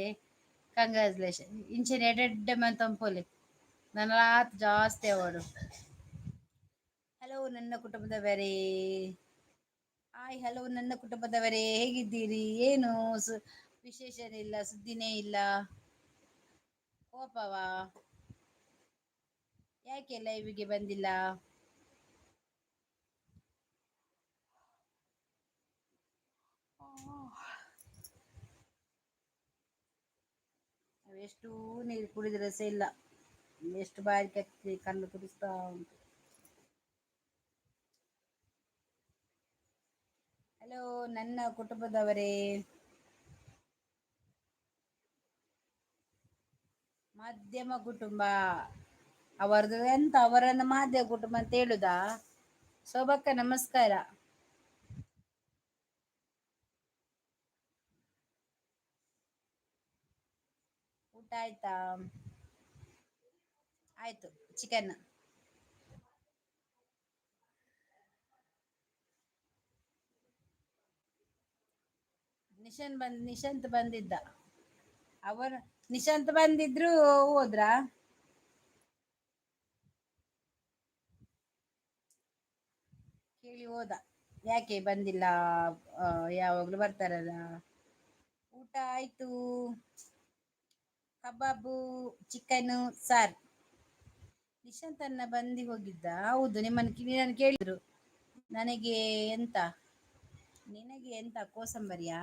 ಕಂಗ್ರಾಚುಲೇಷನ್. ಇಂಚೆನೆ ಎಡ್ಡೆ ಮಂತೊಂಪೊಲಿ, ನನಲಾತ್ ಜಾಸ್ತಿ ಆವೊಡು. ಹಲೋ ನನ್ನ ಕುಟುಂಬದವರೇ, ಹಾಯ್ ಹಲೋ ನನ್ನ ಕುಟುಂಬದವರೇ, ಹೇಗಿದ್ದೀರಿ? ಏನು ವಿಶೇಷ ಇಲ್ಲ, ಸುದ್ದಿನೇ ಇಲ್ಲ. ಕೋಪವಾ? ಯಾಕೆ ಲೈವ್ಗೆ ಬಂದಿಲ್ಲ? ಎಷ್ಟು ನೀರು ಕುಡಿದ್ರೆ ಸಹ ಇಲ್ಲ, ಎಷ್ಟು ಬಾರಿ ಆಗ್ತದೆ, ಕಣ್ಣು ತುರಿಸ್ತಾ ಉಂಟು. ಹಲೋ ನನ್ನ ಕುಟುಂಬದವರೇ. ಮಾಧ್ಯಮ ಕುಟುಂಬ ಅವರದು ಎಂತ, ಅವರನ್ನು ಮಾಧ್ಯಮ ಕುಟುಂಬ ಅಂತ ಹೇಳುದಾ? ಶೋಭಕ್ಕ ನಮಸ್ಕಾರ. ಊಟ ಆಯ್ತಾ? ಆಯ್ತು. ಚಿಕನ್. ನಿಶಾಂತ್ ಬಂದಿದ್ದ. ಅವರು ನಿಶಾಂತ್ ಬಂದಿದ್ರು, ಹೋದ್ರಾ? ಕೇಳಿ ಹೋದ, ಯಾಕೆ ಬಂದಿಲ್ಲ, ಯಾವಾಗ್ಲೂ ಬರ್ತಾರಲ್ಲ. ಊಟ ಆಯ್ತು. ಕಬಾಬು, ಚಿಕನ್, ಸಾರ್. ನಿಶಾಂತ್ ಅನ್ನ ಬಂದಿ ಹೋಗಿದ್ದ. ಹೌದು, ನಿಮ್ಮನ್ನು ನಿನ್ನನ್ನು ಕೇಳಿದ್ರು. ನನಗೆ ಎಂತ, ನಿನಗೆ ಎಂತ ಕೋಸಂಬರಿಯಾ?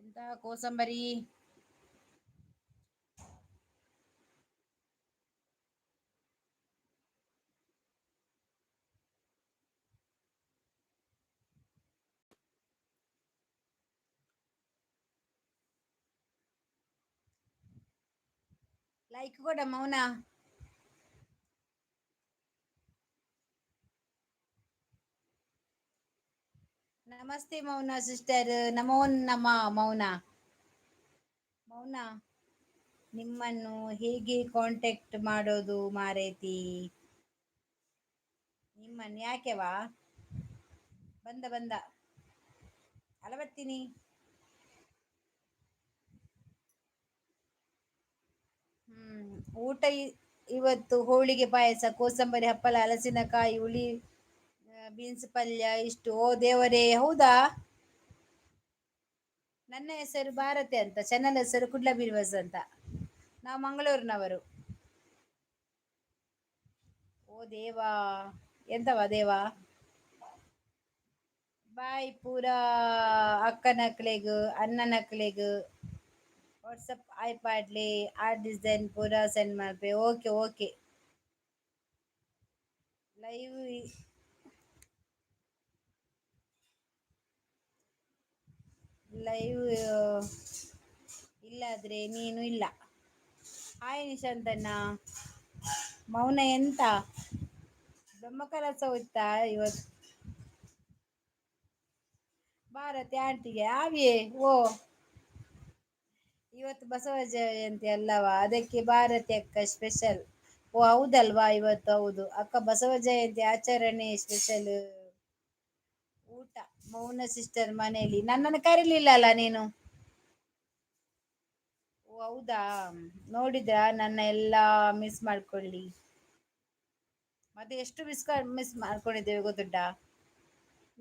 ಎಂತ ಕೋಸಂಬರಿ? ಲೈಕ್ ಕೊಡ ಮೌನ. ನಮಸ್ತೆ ಮೌನ ಸಿಸ್ಟರ್. ನಮೋ ನಮ ಮೌನ. ಮೌನ, ನಿಮ್ಮನ್ನು ಹೇಗೆ ಕಾಂಟ್ಯಾಕ್ಟ್ ಮಾಡೋದು ಮಾರೇತಿ? ನಿಮ್ಮನ್ನು ಯಾಕೆವಾ? ಬಂದ ಬಂದ ಅಲ್ಲ, ಬರ್ತೀನಿ. ಊಟ ಇವತ್ತು ಹೋಳಿಗೆ, ಪಾಯಸ, ಕೋಸಂಬರಿ, ಹಪ್ಪಳ, ಹಲಸಿನಕಾಯಿ ಹುಳಿ, ಬೀನ್ಸ್ ಪಲ್ಯ ಇಷ್ಟು. ಓ ದೇವರೇ, ಹೌದಾ? ನನ್ನ ಹೆಸರು ಭಾರತಿ ಅಂತ, ಚಾನಲ್ ಹೆಸರು ಕುಡ್ಲ ಬಿರ್ವಸ್ ಅಂತ. ನಾವು ಮಂಗಳೂರಿನವರು. ಓ ದೇವಾ, ಎಂತವಾ ದೇವಾ? ಬಾಯ್ ಪೂರಾ ಅಕ್ಕನಕ್ಲೆಗ್ ಅಣ್ಣನಕ್ಲೆಗ್ ವಾಟ್ಸಪ್ ಐಪ್ಯಾಡ್ಲಿ ಆರ್ಟ್ ಡಿಸೈನ್ ಪೂರಾ ಸೆಂಡ್ ಮಲ್ಪೆ. Okay okay. ಲೈವ್ ಲೈವ್ ಇಲ್ಲಾದ್ರೆ ನೀನು ಇಲ್ಲ. ಹಾಯ್ ನಿಶಾಂತಣ್ಣ. ಮೌನ, ಎಂತ ಬ್ರಹ್ಮಕಲಶ ಇತ್ತಾ ಇವತ್ತು? ಭಾರತಿ ಆಂಟಿಗೆ ಆವಿಯೇ. ಓ, ಇವತ್ತು ಬಸವ ಜಯಂತಿ ಅಲ್ಲವಾ? ಅದಕ್ಕೆ ಭಾರತಿ ಅಕ್ಕ ಸ್ಪೆಷಲ್. ಓ, ಹೌದಲ್ವಾ? ಇವತ್ತು ಹೌದು ಅಕ್ಕ, ಬಸವ ಜಯಂತಿ ಆಚರಣೆ ಸ್ಪೆಷಲ್. ಊಟ ಮೌನ ಸಿಸ್ಟರ್ ಮನೆಯಲ್ಲಿ. ನನ್ನನ್ನು ಕರೀಲಿಲ್ಲ ಅಲ್ಲ ನೀನು? ಓ ಹೌದಾ? ನೋಡಿದ್ರಾ? ನನ್ನ ಎಲ್ಲ ಮಿಸ್ ಮಾಡ್ಕೊಳ್ಳಿ. ಮತ್ತೆ ಎಷ್ಟು ಮಿಸ್ ಮಿಸ್ ಮಾಡ್ಕೊಂಡಿದ್ದೇವೆ ಗೊತ್ತುಂಟಾ?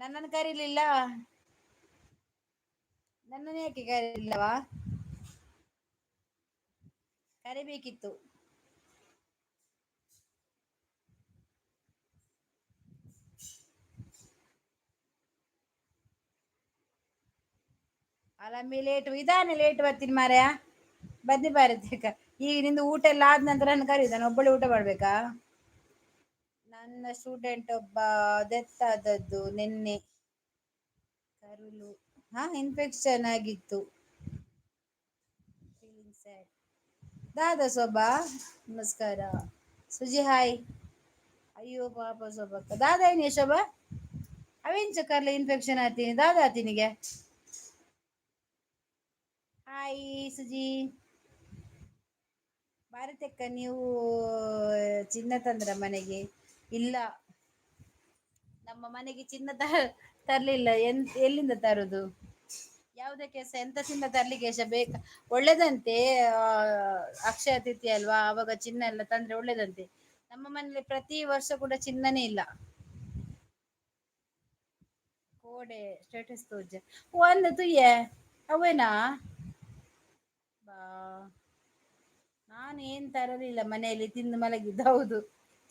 ನನ್ನನ್ನು ಕರೀಲಿಲ್ಲ. ನನ್ನನ್ನು ಯಾಕೆ ಕರೀಲಿಲ್ಲವಾ? ಕರಿಬೇಕಿತ್ತು. ಅಲ್ಲಮ್ಮಿ, ಲೇಟು ಇದಾನೆ, ಲೇಟ್ ಬರ್ತೀನಿ ಮಾರಾಯ. ಬನ್ನಿ ಭಾರತಿ ಅಕ್ಕ. ಈಗ ನಿಂದು ಊಟ ಎಲ್ಲ ಆದ ನಂತರ ನಾನು ಕರೀದು. ನಾನು ಒಬ್ಬಳೆ ಊಟ ಮಾಡ್ಬೇಕಾ? ನನ್ನ ಸ್ಟೂಡೆಂಟ್ ಒಬ್ಬ ಡೆತ್ ಆದದ್ದು ನಿನ್ನೆ. ಕರುಳು ಹಾ ಇನ್ಫೆಕ್ಷನ್ ಆಗಿತ್ತು. Feeling sad. ದಾದಾ ಶೋಭಾ ನಮಸ್ಕಾರ. ಸುಜಿ ಹಾಯ್. ಅಯ್ಯೋ ಪಾಪ ಶೋಭಕ್ಕ. ದಾದಾ ಏನೇ ಶೋಭಾ, ಅವೆಂಚ ಕರ್ಲ ಇನ್ಫೆಕ್ಷನ್ ಆತೀನಿ? ದಾದಾ ಆತಿನಿಗೆ. ಹಾಯ್ ಸುಜಿ. ಭಾರತಕ್ಕ, ನೀವು ಚಿನ್ನ ತಂದ್ರ ಮನೆಗೆ? ಇಲ್ಲ, ನಮ್ಮ ಮನೆಗೆ ಚಿನ್ನ ತರ್ಲಿಲ್ಲ. ಎಲ್ಲಿಂದ ತರುದು? ಯಾವುದಕ್ಕೆ ಸಹ ಎಂತ ಚಿನ್ನ ತರ್ಲಿಕ್ಕೆ ಸಹ ಬೇಕ ಒಳ್ಳೇದಂತೆ. ಅಕ್ಷಯ ತೃತೀಯ ಅಲ್ವಾ? ಆವಾಗ ಚಿನ್ನ ಎಲ್ಲ ತಂದ್ರೆ ಒಳ್ಳೇದಂತೆ. ನಮ್ಮ ಮನೇಲಿ ಪ್ರತಿ ವರ್ಷ ಕೂಡ ಚಿನ್ನನೇ ಇಲ್ಲ. ಕೋಡೆ ಸ್ಟೇಟಸ್ ತೋಜ ಒಂದು ತುಯ್ಯೆ ಅವೇನಾ ಬಾ. ನಾನು ಏನ್ ತರಲಿಲ್ಲ, ಮನೆಯಲ್ಲಿ ತಿಂದು ಮಲಗಿದ್ದು. ಹೌದು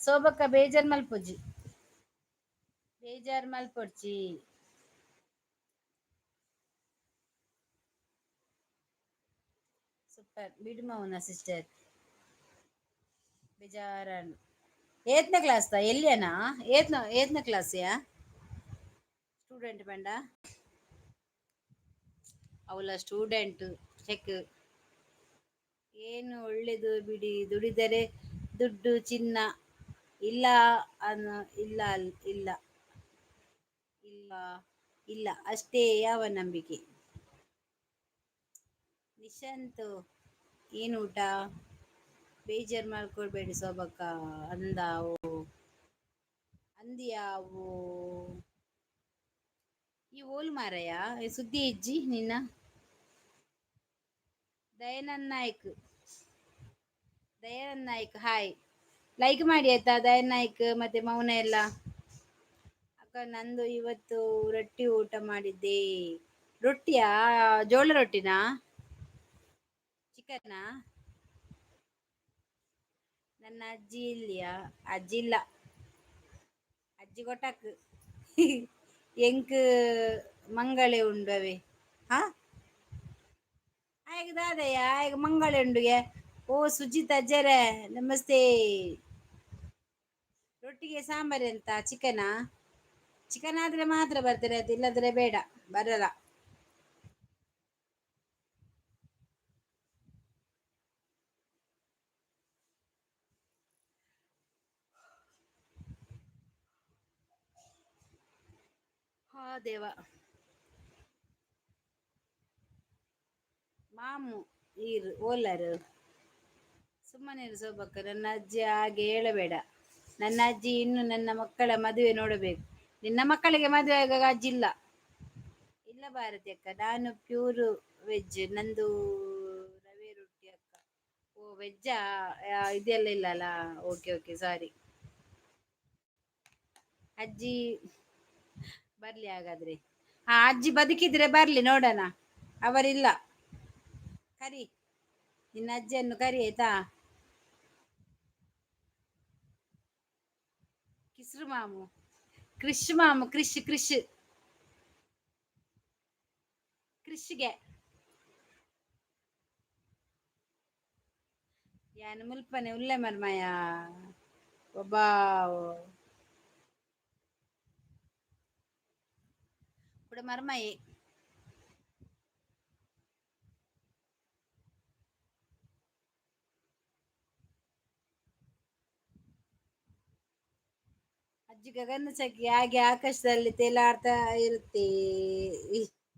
ಸೋಬಕ್ಕ, ಬೇಜಾರ್ ಮಲ್ಪುಜಿ, ಬೇಜಾರ್ ಮಲ್ಪೊಡ್ಚಿ. ಸೂಪರ್ ಬಿಡು ಮೌನ ಸಿಸ್ಟರ್, ಬೇಜಾರನ್. ಏತ್ನ ಕ್ಲಾಸ್ ಎಲ್ಲಿಯನಾ? ಏತ್ನ ಏತ್ನ ಕ್ಲಾಸ್ಯಾ? ಸ್ಟೂಡೆಂಟ್. ಸ್ಟೂಡೆಂಟ್ ಪಂಡ ಅವಳ ಸ್ಟೂಡೆಂಟ್ ಚೆಕ್. ಏನು ಒಳ್ಳೇದು ಬಿಡಿ, ದುಡಿದರೆ ದುಡ್ಡು ಚಿನ್ನ ಇಲ್ಲ ಇಲ್ಲ ಇಲ್ಲ ಇಲ್ಲ ಇಲ್ಲ ಅಷ್ಟೇ. ಯಾವ ನಂಬಿಕೆ? ನಿಶಾಂತ್, ಏನು ಊಟ? ಬೇಜಾರು ಮಾಡ್ಕೊಳ್ಬೇಡಿ ಸೋಬಕ್ಕ ಅಂದಾವು ಅಂದಿಯಾವು. ಈ ಓಲ್ ಮಾರಯ್ಯ, ಸುದ್ದಿ ಇಜ್ಜಿ ನಿನ್ನ. ದಯಾನಂದ್ ನಾಯ್ಕ್, ದಯಾನಂದ್ ನಾಯ್ಕ್ ಹಾಯ್, ಲೈಕ್ ಮಾಡಿ ಆಯ್ತಾ ದಯಾನಂದ್ ನಾಯ್ಕ್ ಮತ್ತೆ ಮೌನ ಎಲ್ಲ. ಅಕ್ಕ, ನಂದು ಇವತ್ತು ರೊಟ್ಟಿ ಊಟ ಮಾಡಿದ್ದೆ. ರೊಟ್ಟಿಯಾ? ಜೋಳ ರೊಟ್ಟಿನಾ? ಚಿಕನ್ನಾ? ನನ್ನ ಅಜ್ಜಿ ಇಲ್ಲಿಯಾ? ಅಜ್ಜಿ ಇಲ್ಲ, ಅಜ್ಜಿ ಕೊಟ್ಟಕ್ ಎಂಕ್ ಮಂಗಳೆ ಉಂಡವೆ. ಹಾ, ಆಯ್ಗ ದಾದಯ್ಯ, ಆಯ್ಗ ಮಂಗಳೆ ಉಂಡುಗೆ. ಓ ಸುಜಿತ್ ಅಜ್ಜರೇ ನಮಸ್ತೆ. ರೊಟ್ಟಿಗೆ ಸಾಂಬಾರ್ ಎಂತ? ಚಿಕನಾ? ಚಿಕನ್ ಆದ್ರೆ ಮಾತ್ರ ಬರ್ತಾರೆ ಅದು, ಇಲ್ಲದ್ರೆ ಬೇಡ, ಬರಲ್ಲ. ಹಾ ದೇವ. ಮಾಮು ಈರು ಓಲರು ಸುಮ್ಮನೆ ಸೋಬಕ್ಕ. ನನ್ನ ಅಜ್ಜಿ ಹಾಗೆ ಹೇಳಬೇಡ. ನನ್ನ ಅಜ್ಜಿ ಇನ್ನು ನನ್ನ ಮಕ್ಕಳ ಮದುವೆ ನೋಡಬೇಕು. ನಿನ್ನ ಮಕ್ಕಳಿಗೆ ಮದುವೆ ಆಗಾಗ ಅಜ್ಜಿ ಇಲ್ಲ. ಇಲ್ಲ ಭಾರತಿ ಅಕ್ಕ, ನಾನು ಪ್ಯೂರ್ ವೆಜ್. ನಂದು ರವೆ ರೊಟ್ಟಿ ಅಕ್ಕ. ಓ ವೆಜ್ಜಾ? ಇದೆಲ್ಲ ಇಲ್ಲ ಅಲ್ಲ. ಓಕೆ ಓಕೆ, ಸಾರಿ. ಅಜ್ಜಿ ಬರ್ಲಿ ಹಾಗಾದ್ರೆ. ಹಾ, ಅಜ್ಜಿ ಬದುಕಿದ್ರೆ ಬರ್ಲಿ ನೋಡೋಣ. ಅವರಿಲ್ಲ. ಕರಿ, ನಿನ್ನ ಅಜ್ಜಿಯನ್ನು ಕರಿ ಆಯ್ತಾ. ಕಿಸ್ರು ಮಾಮು, ಕ್ರಿಶ್ ಮಾಮು, ಕ್ರಿಶ್ ಕ್ರಿಶ್ ಕ್ರಿಶ್ಗೆ ಯಾನು ಮುಲ್ಪನೆ ಉಲ್ಲೆ ಮರ್ಮಯ ಒಬ್ಬ ಕೂಡ ಮರ್ಮಯಿ. ಅಜ್ಜಿ ಗಗನಸಖಿ ಹಾಗೆ ಆಕಾಶದಲ್ಲಿ ತೇಲಾಡ್ತಾ ಇರುತ್ತೆ,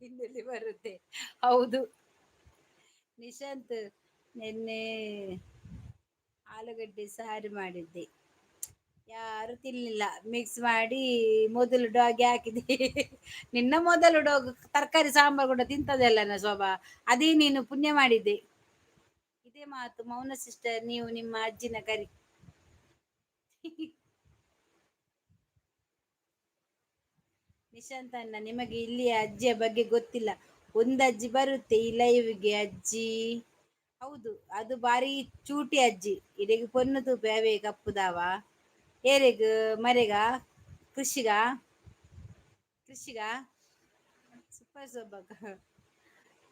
ಹಿನ್ನೆಲೆ ಬರುತ್ತೆ. ಹೌದು ನಿಶಾಂತ್, ನಿನ್ನೆ ಆಲೂಗಡ್ಡೆ ಸಾರು ಮಾಡಿದ್ದೆ, ಯಾರು ತಿನ್ನಲಿಲ್ಲ. ಮಿಕ್ಸ್ ಮಾಡಿ ಮೊದಲು ಡಾಗ್ ಹಾಕಿದೆ. ನಿನ್ನ ಮೊದಲು ಡಾಗ್ ತರಕಾರಿ ಸಾಂಬಾರು ಕೂಡ ತಿಂತದಲ್ಲ ಶೋಭಾ, ಅದೇ ನೀನು ಪುಣ್ಯ ಮಾಡಿದ್ದೆ. ಇದೇ ಮಾತು ಮೌನ ಸಿಸ್ಟರ್, ನೀವು ನಿಮ್ಮ ಅಜ್ಜಿನ ಕರಿ. ನಿಶಾಂತ್ ಅಣ್ಣ, ನಿಮಗೆ ಇಲ್ಲಿಯ ಅಜ್ಜಿಯ ಬಗ್ಗೆ ಗೊತ್ತಿಲ್ಲ. ಒಂದು ಅಜ್ಜಿ ಬರುತ್ತೆ ಈ ಲೈವ್ಗೆ ಅಜ್ಜಿ. ಹೌದು, ಅದು ಬಾರಿ ಚೂಟಿ ಅಜ್ಜಿ. ಇಡೆಗೆ ಪೊನ್ನು ತೂಪೆ ಅವೇ ಕಪ್ಪುದಾವ. ಏರೆಗ್ ಮರೆಗ ಕೃಷಿಗ ಕೃಷಿಗ ಸೂಪರ್ ಸೊಬ್ಬಕ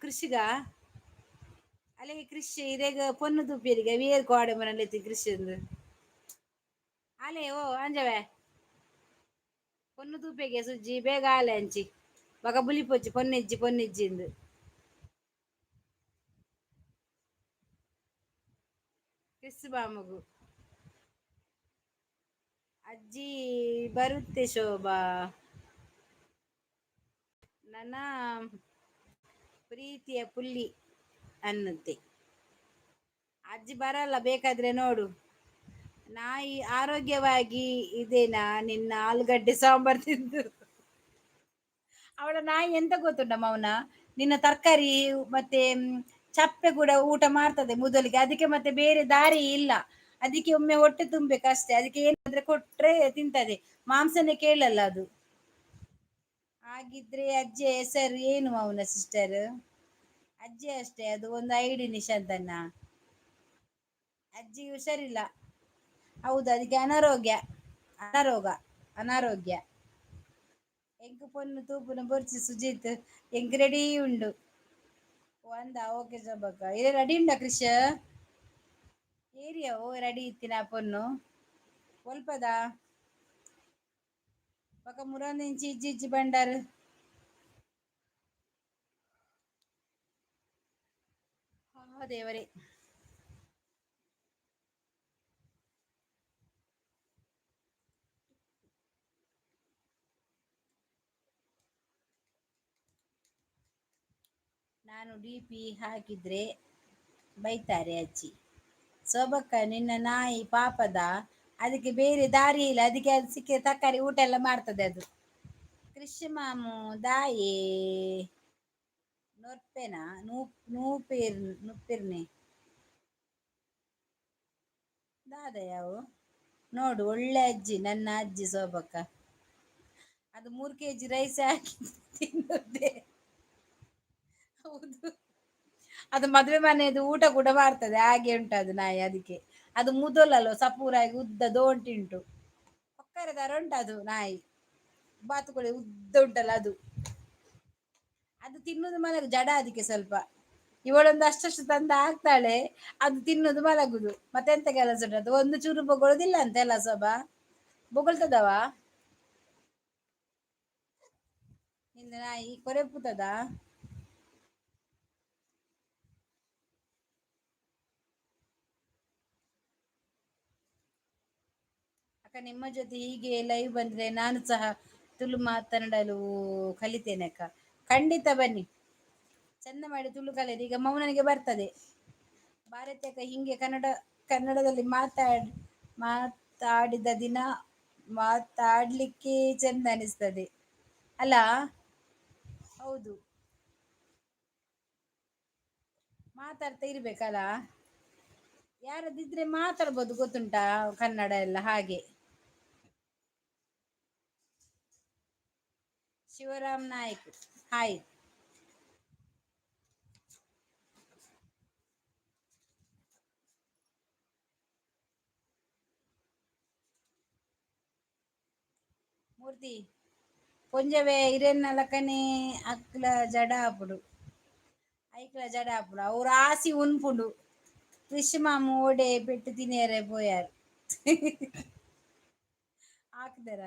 ಕೃಷಿಗ ಅಲ್ಲಿಗೆ ಕೃಷಿ ಇರೆಗ್ ಪೊನ್ನು ತೂಪಿರಿಗೆ ವೇರ್ ಕೋಡೆ ಮನಲೆತ್ತಿ ಕೃಷಿ ಅಲೆ. ಓ ಅಂಜವೆ, ಪೊನ್ನು ತೂಪೆಗೆ ಸುಜ್ಜಿ ಬೇಗ ಆಲೆ ಅಂಚಿ ಬಕ ಬುಲಿಪೊಚ್ಚಿ ಪೊನ್ನೆಜ್ಜಿ ಪೊನ್ನೆಜ್ಜಿಂದು. ಕ್ರಿಸ್ ಬಾಮಗು ಅಜ್ಜಿ ಬರುತ್ತೆ ಶೋಭಾ. ನನ್ನ ಪ್ರೀತಿಯ ಪುಲ್ಲಿ ಅನ್ನುತ್ತೆ. ಅಜ್ಜಿ ಬರಲ್ಲ, ಬೇಕಾದ್ರೆ ನೋಡು. ನಾಯಿ ಆರೋಗ್ಯವಾಗಿ ಇದೇನಾ ನಿನ್ನ ಆಲೂಗಡ್ಡೆ ಸಾಂಬಾರ್ ತಿಂದು? ಅವಳ ನಾಯಿ ಎಂತ ಗೊತ್ತುಂಟ ಮೌನ, ನಿನ್ನ ತರಕಾರಿ ಮತ್ತೆ ಚಪ್ಪೆ ಕೂಡ ಊಟ ಮಾಡ್ತದೆ ಮೊದಲಿಗೆ. ಅದಕ್ಕೆ ಮತ್ತೆ ಬೇರೆ ದಾರಿ ಇಲ್ಲ, ಅದಕ್ಕೆ ಒಮ್ಮೆ ಹೊಟ್ಟೆ ತುಂಬಬೇಕಷ್ಟೇ. ಅದಕ್ಕೆ ಏನಾದ್ರೆ ಕೊಟ್ರೆ ತಿಂತದೆ, ಮಾಂಸನೇ ಕೇಳಲ್ಲ ಅದು. ಹಾಗಿದ್ರೆ ಅಜ್ಜಿಯ ಹೆಸರು ಏನು ಮೌನ ಸಿಸ್ಟರ್? ಅಜ್ಜಿ ಅಷ್ಟೇ, ಅದು ಒಂದು ಐಡಿ ನಿಶಾಂತಣ್ಣ. ಅಜ್ಜಿ ಹುಷಾರಿಲ್ಲ. ಹೌದು, ಅದಕ್ಕೆ ಅನಾರೋಗ್ಯ ಅನಾರೋಗ ಅನಾರೋಗ್ಯ. ಎಂಕ್ ಪೊನ್ನು ತೂಪುನ ಬೊರ್ಚಿ ಸುಜಿತ್, ಎಂಕ್ ರೆಡಿ ಉಂಡು ಒಂದ. ಓಕೆ ಶೋಭಕ್ಕ, ಇರೆ ರೆಡಿ ಉಂಡ ಕೃಷ ಏರಿಯಾ? ಓ ರೆಡಿ ಇತ್ತಿನ ಪೊನ್ನು ಒಲ್ಪದ ಬಕ ಮುರಂದಿಂಚಿ ಇಜ್ಜಿ ಇಜ್ಜಿ ಬಂಡಾರು. ದೇವರೇ. ನಾನು ಡಿಪಿ ಹಾಕಿದ್ರೆ ಬೈತಾರೆ ಅಜ್ಜಿ. ಸೋಬಕ್ಕ, ನಿನ್ನ ನಾಯಿ ಪಾಪದ, ಅದಕ್ಕೆ ಬೇರೆ ದಾರಿ ಇಲ್ಲ, ಅದಕ್ಕೆ ಅದು ಸಿಕ್ಕಿದ ತರಕಾರಿ ಊಟ ಎಲ್ಲ ಮಾಡ್ತದೆ ಅದು. ಕೃಷ್ಣ ಮಾಮು ದಾಯೆ ನೊರ್ಪೆನ ನೂಪೇರ್ ನುಪ್ಪಿರ್ನೆ ದಾದ ಯಾವು ನೋಡು. ಒಳ್ಳೆ ಅಜ್ಜಿ ನನ್ನ ಅಜ್ಜಿ ಸೋಬಕ್ಕ. ಅದು 3 ಕೆಜಿ ರೈಸ್ ಹಾಕಿ ತಿನ್ನುದೇ. ಹೌದು, ಅದು ಮದುವೆ ಮನೆಯದು ಊಟ ಕೂಡ ಮಾಡ್ತದೆ, ಹಾಗೆ ಉಂಟು ಅದು ನಾಯಿ. ಅದಕ್ಕೆ ಅದು ಮುದಲಲ್ವ, ಸಪೂರಾಗಿ ಉದ್ದ ದೋಂಟಿ ಉಂಟು, ಪಕ್ಕರೆ ತರ ಉಂಟು ಅದು ನಾಯಿ. ಬಾತುಕೋಳಿ ಉದ್ದ ಉಂಟಲ್ಲ ಅದು. ಅದು ತಿನ್ನುದು ಮಲಗು, ಜಡ ಅದಕ್ಕೆ ಸ್ವಲ್ಪ. ಇವಳೊಂದು ಅಷ್ಟಷ್ಟು ತಂದು ಹಾಕ್ತಾಳೆ, ಅದು ತಿನ್ನುದು ಮಲಗುದು, ಮತ್ತೆಂತ ಕೆಲಸ ಉಂಟು? ಅದು ಒಂದು ಚೂರು ಬೊಗಳುದಿಲ್ಲ ಅಂತ ಅಲ್ಲ ಸೊಬಾ? ಬೊಗಳ್ತದವ ನಿಂದ ನಾಯಿ? ಕೊರೆಪುತದ? ಅಕ್ಕ, ನಿಮ್ಮ ಜೊತೆ ಹೀಗೆ ಲೈವ್ ಬಂದ್ರೆ ನಾನು ಸಹ ತುಳು ಮಾತನಾಡಲು ಕಲಿತೇನೆ ಅಕ್ಕ. ಖಂಡಿತ ಬನ್ನಿ, ಚಂದ ಮಾಡಿ ತುಳು ಕಲಿಯಿರಿ. ಈಗ ಮೌನನಿಗೆ ಬರ್ತದೆ. ಭಾರತಿ ಅಕ್ಕ, ಹಿಂಗೆ ಕನ್ನಡ ಕನ್ನಡದಲ್ಲಿ ಮಾತಾಡಿದ ದಿನ ಮಾತಾಡ್ಲಿಕ್ಕೆ ಚಂದ ಅನಿಸ್ತದೆ ಅಲ್ಲ? ಹೌದು, ಮಾತಾಡ್ತಾ ಇರ್ಬೇಕಲ್ಲ, ಯಾರದಿದ್ರೆ ಮಾತಾಡ್ಬೋದು, ಗೊತ್ತುಂಟಾ? ಕನ್ನಡ ಎಲ್ಲ ಹಾಗೆ. ಶಿವರಾಮ್ ನಾಯ್ಕ್, ಹಾಯ್. ಮೂರ್ತಿ ಪೊಂಜವೆ ಇರೆನ್ನ ಲಕನೆ ಅಕ್ಲ ಜಡ ಆಪುಡು, ಐಕ್ಲ ಜಡ ಆಪುಡು, ಅವ್ರ ಆಸಿ ಉನ್ಪುಂಡು. ಕೃಷಿ ಮಾಮು ಓಡೆ ಪೆಟ್ಟು ತಿನಿಯರೆ ಪೋಯಾರು ಹಾಕ್ದಾರ.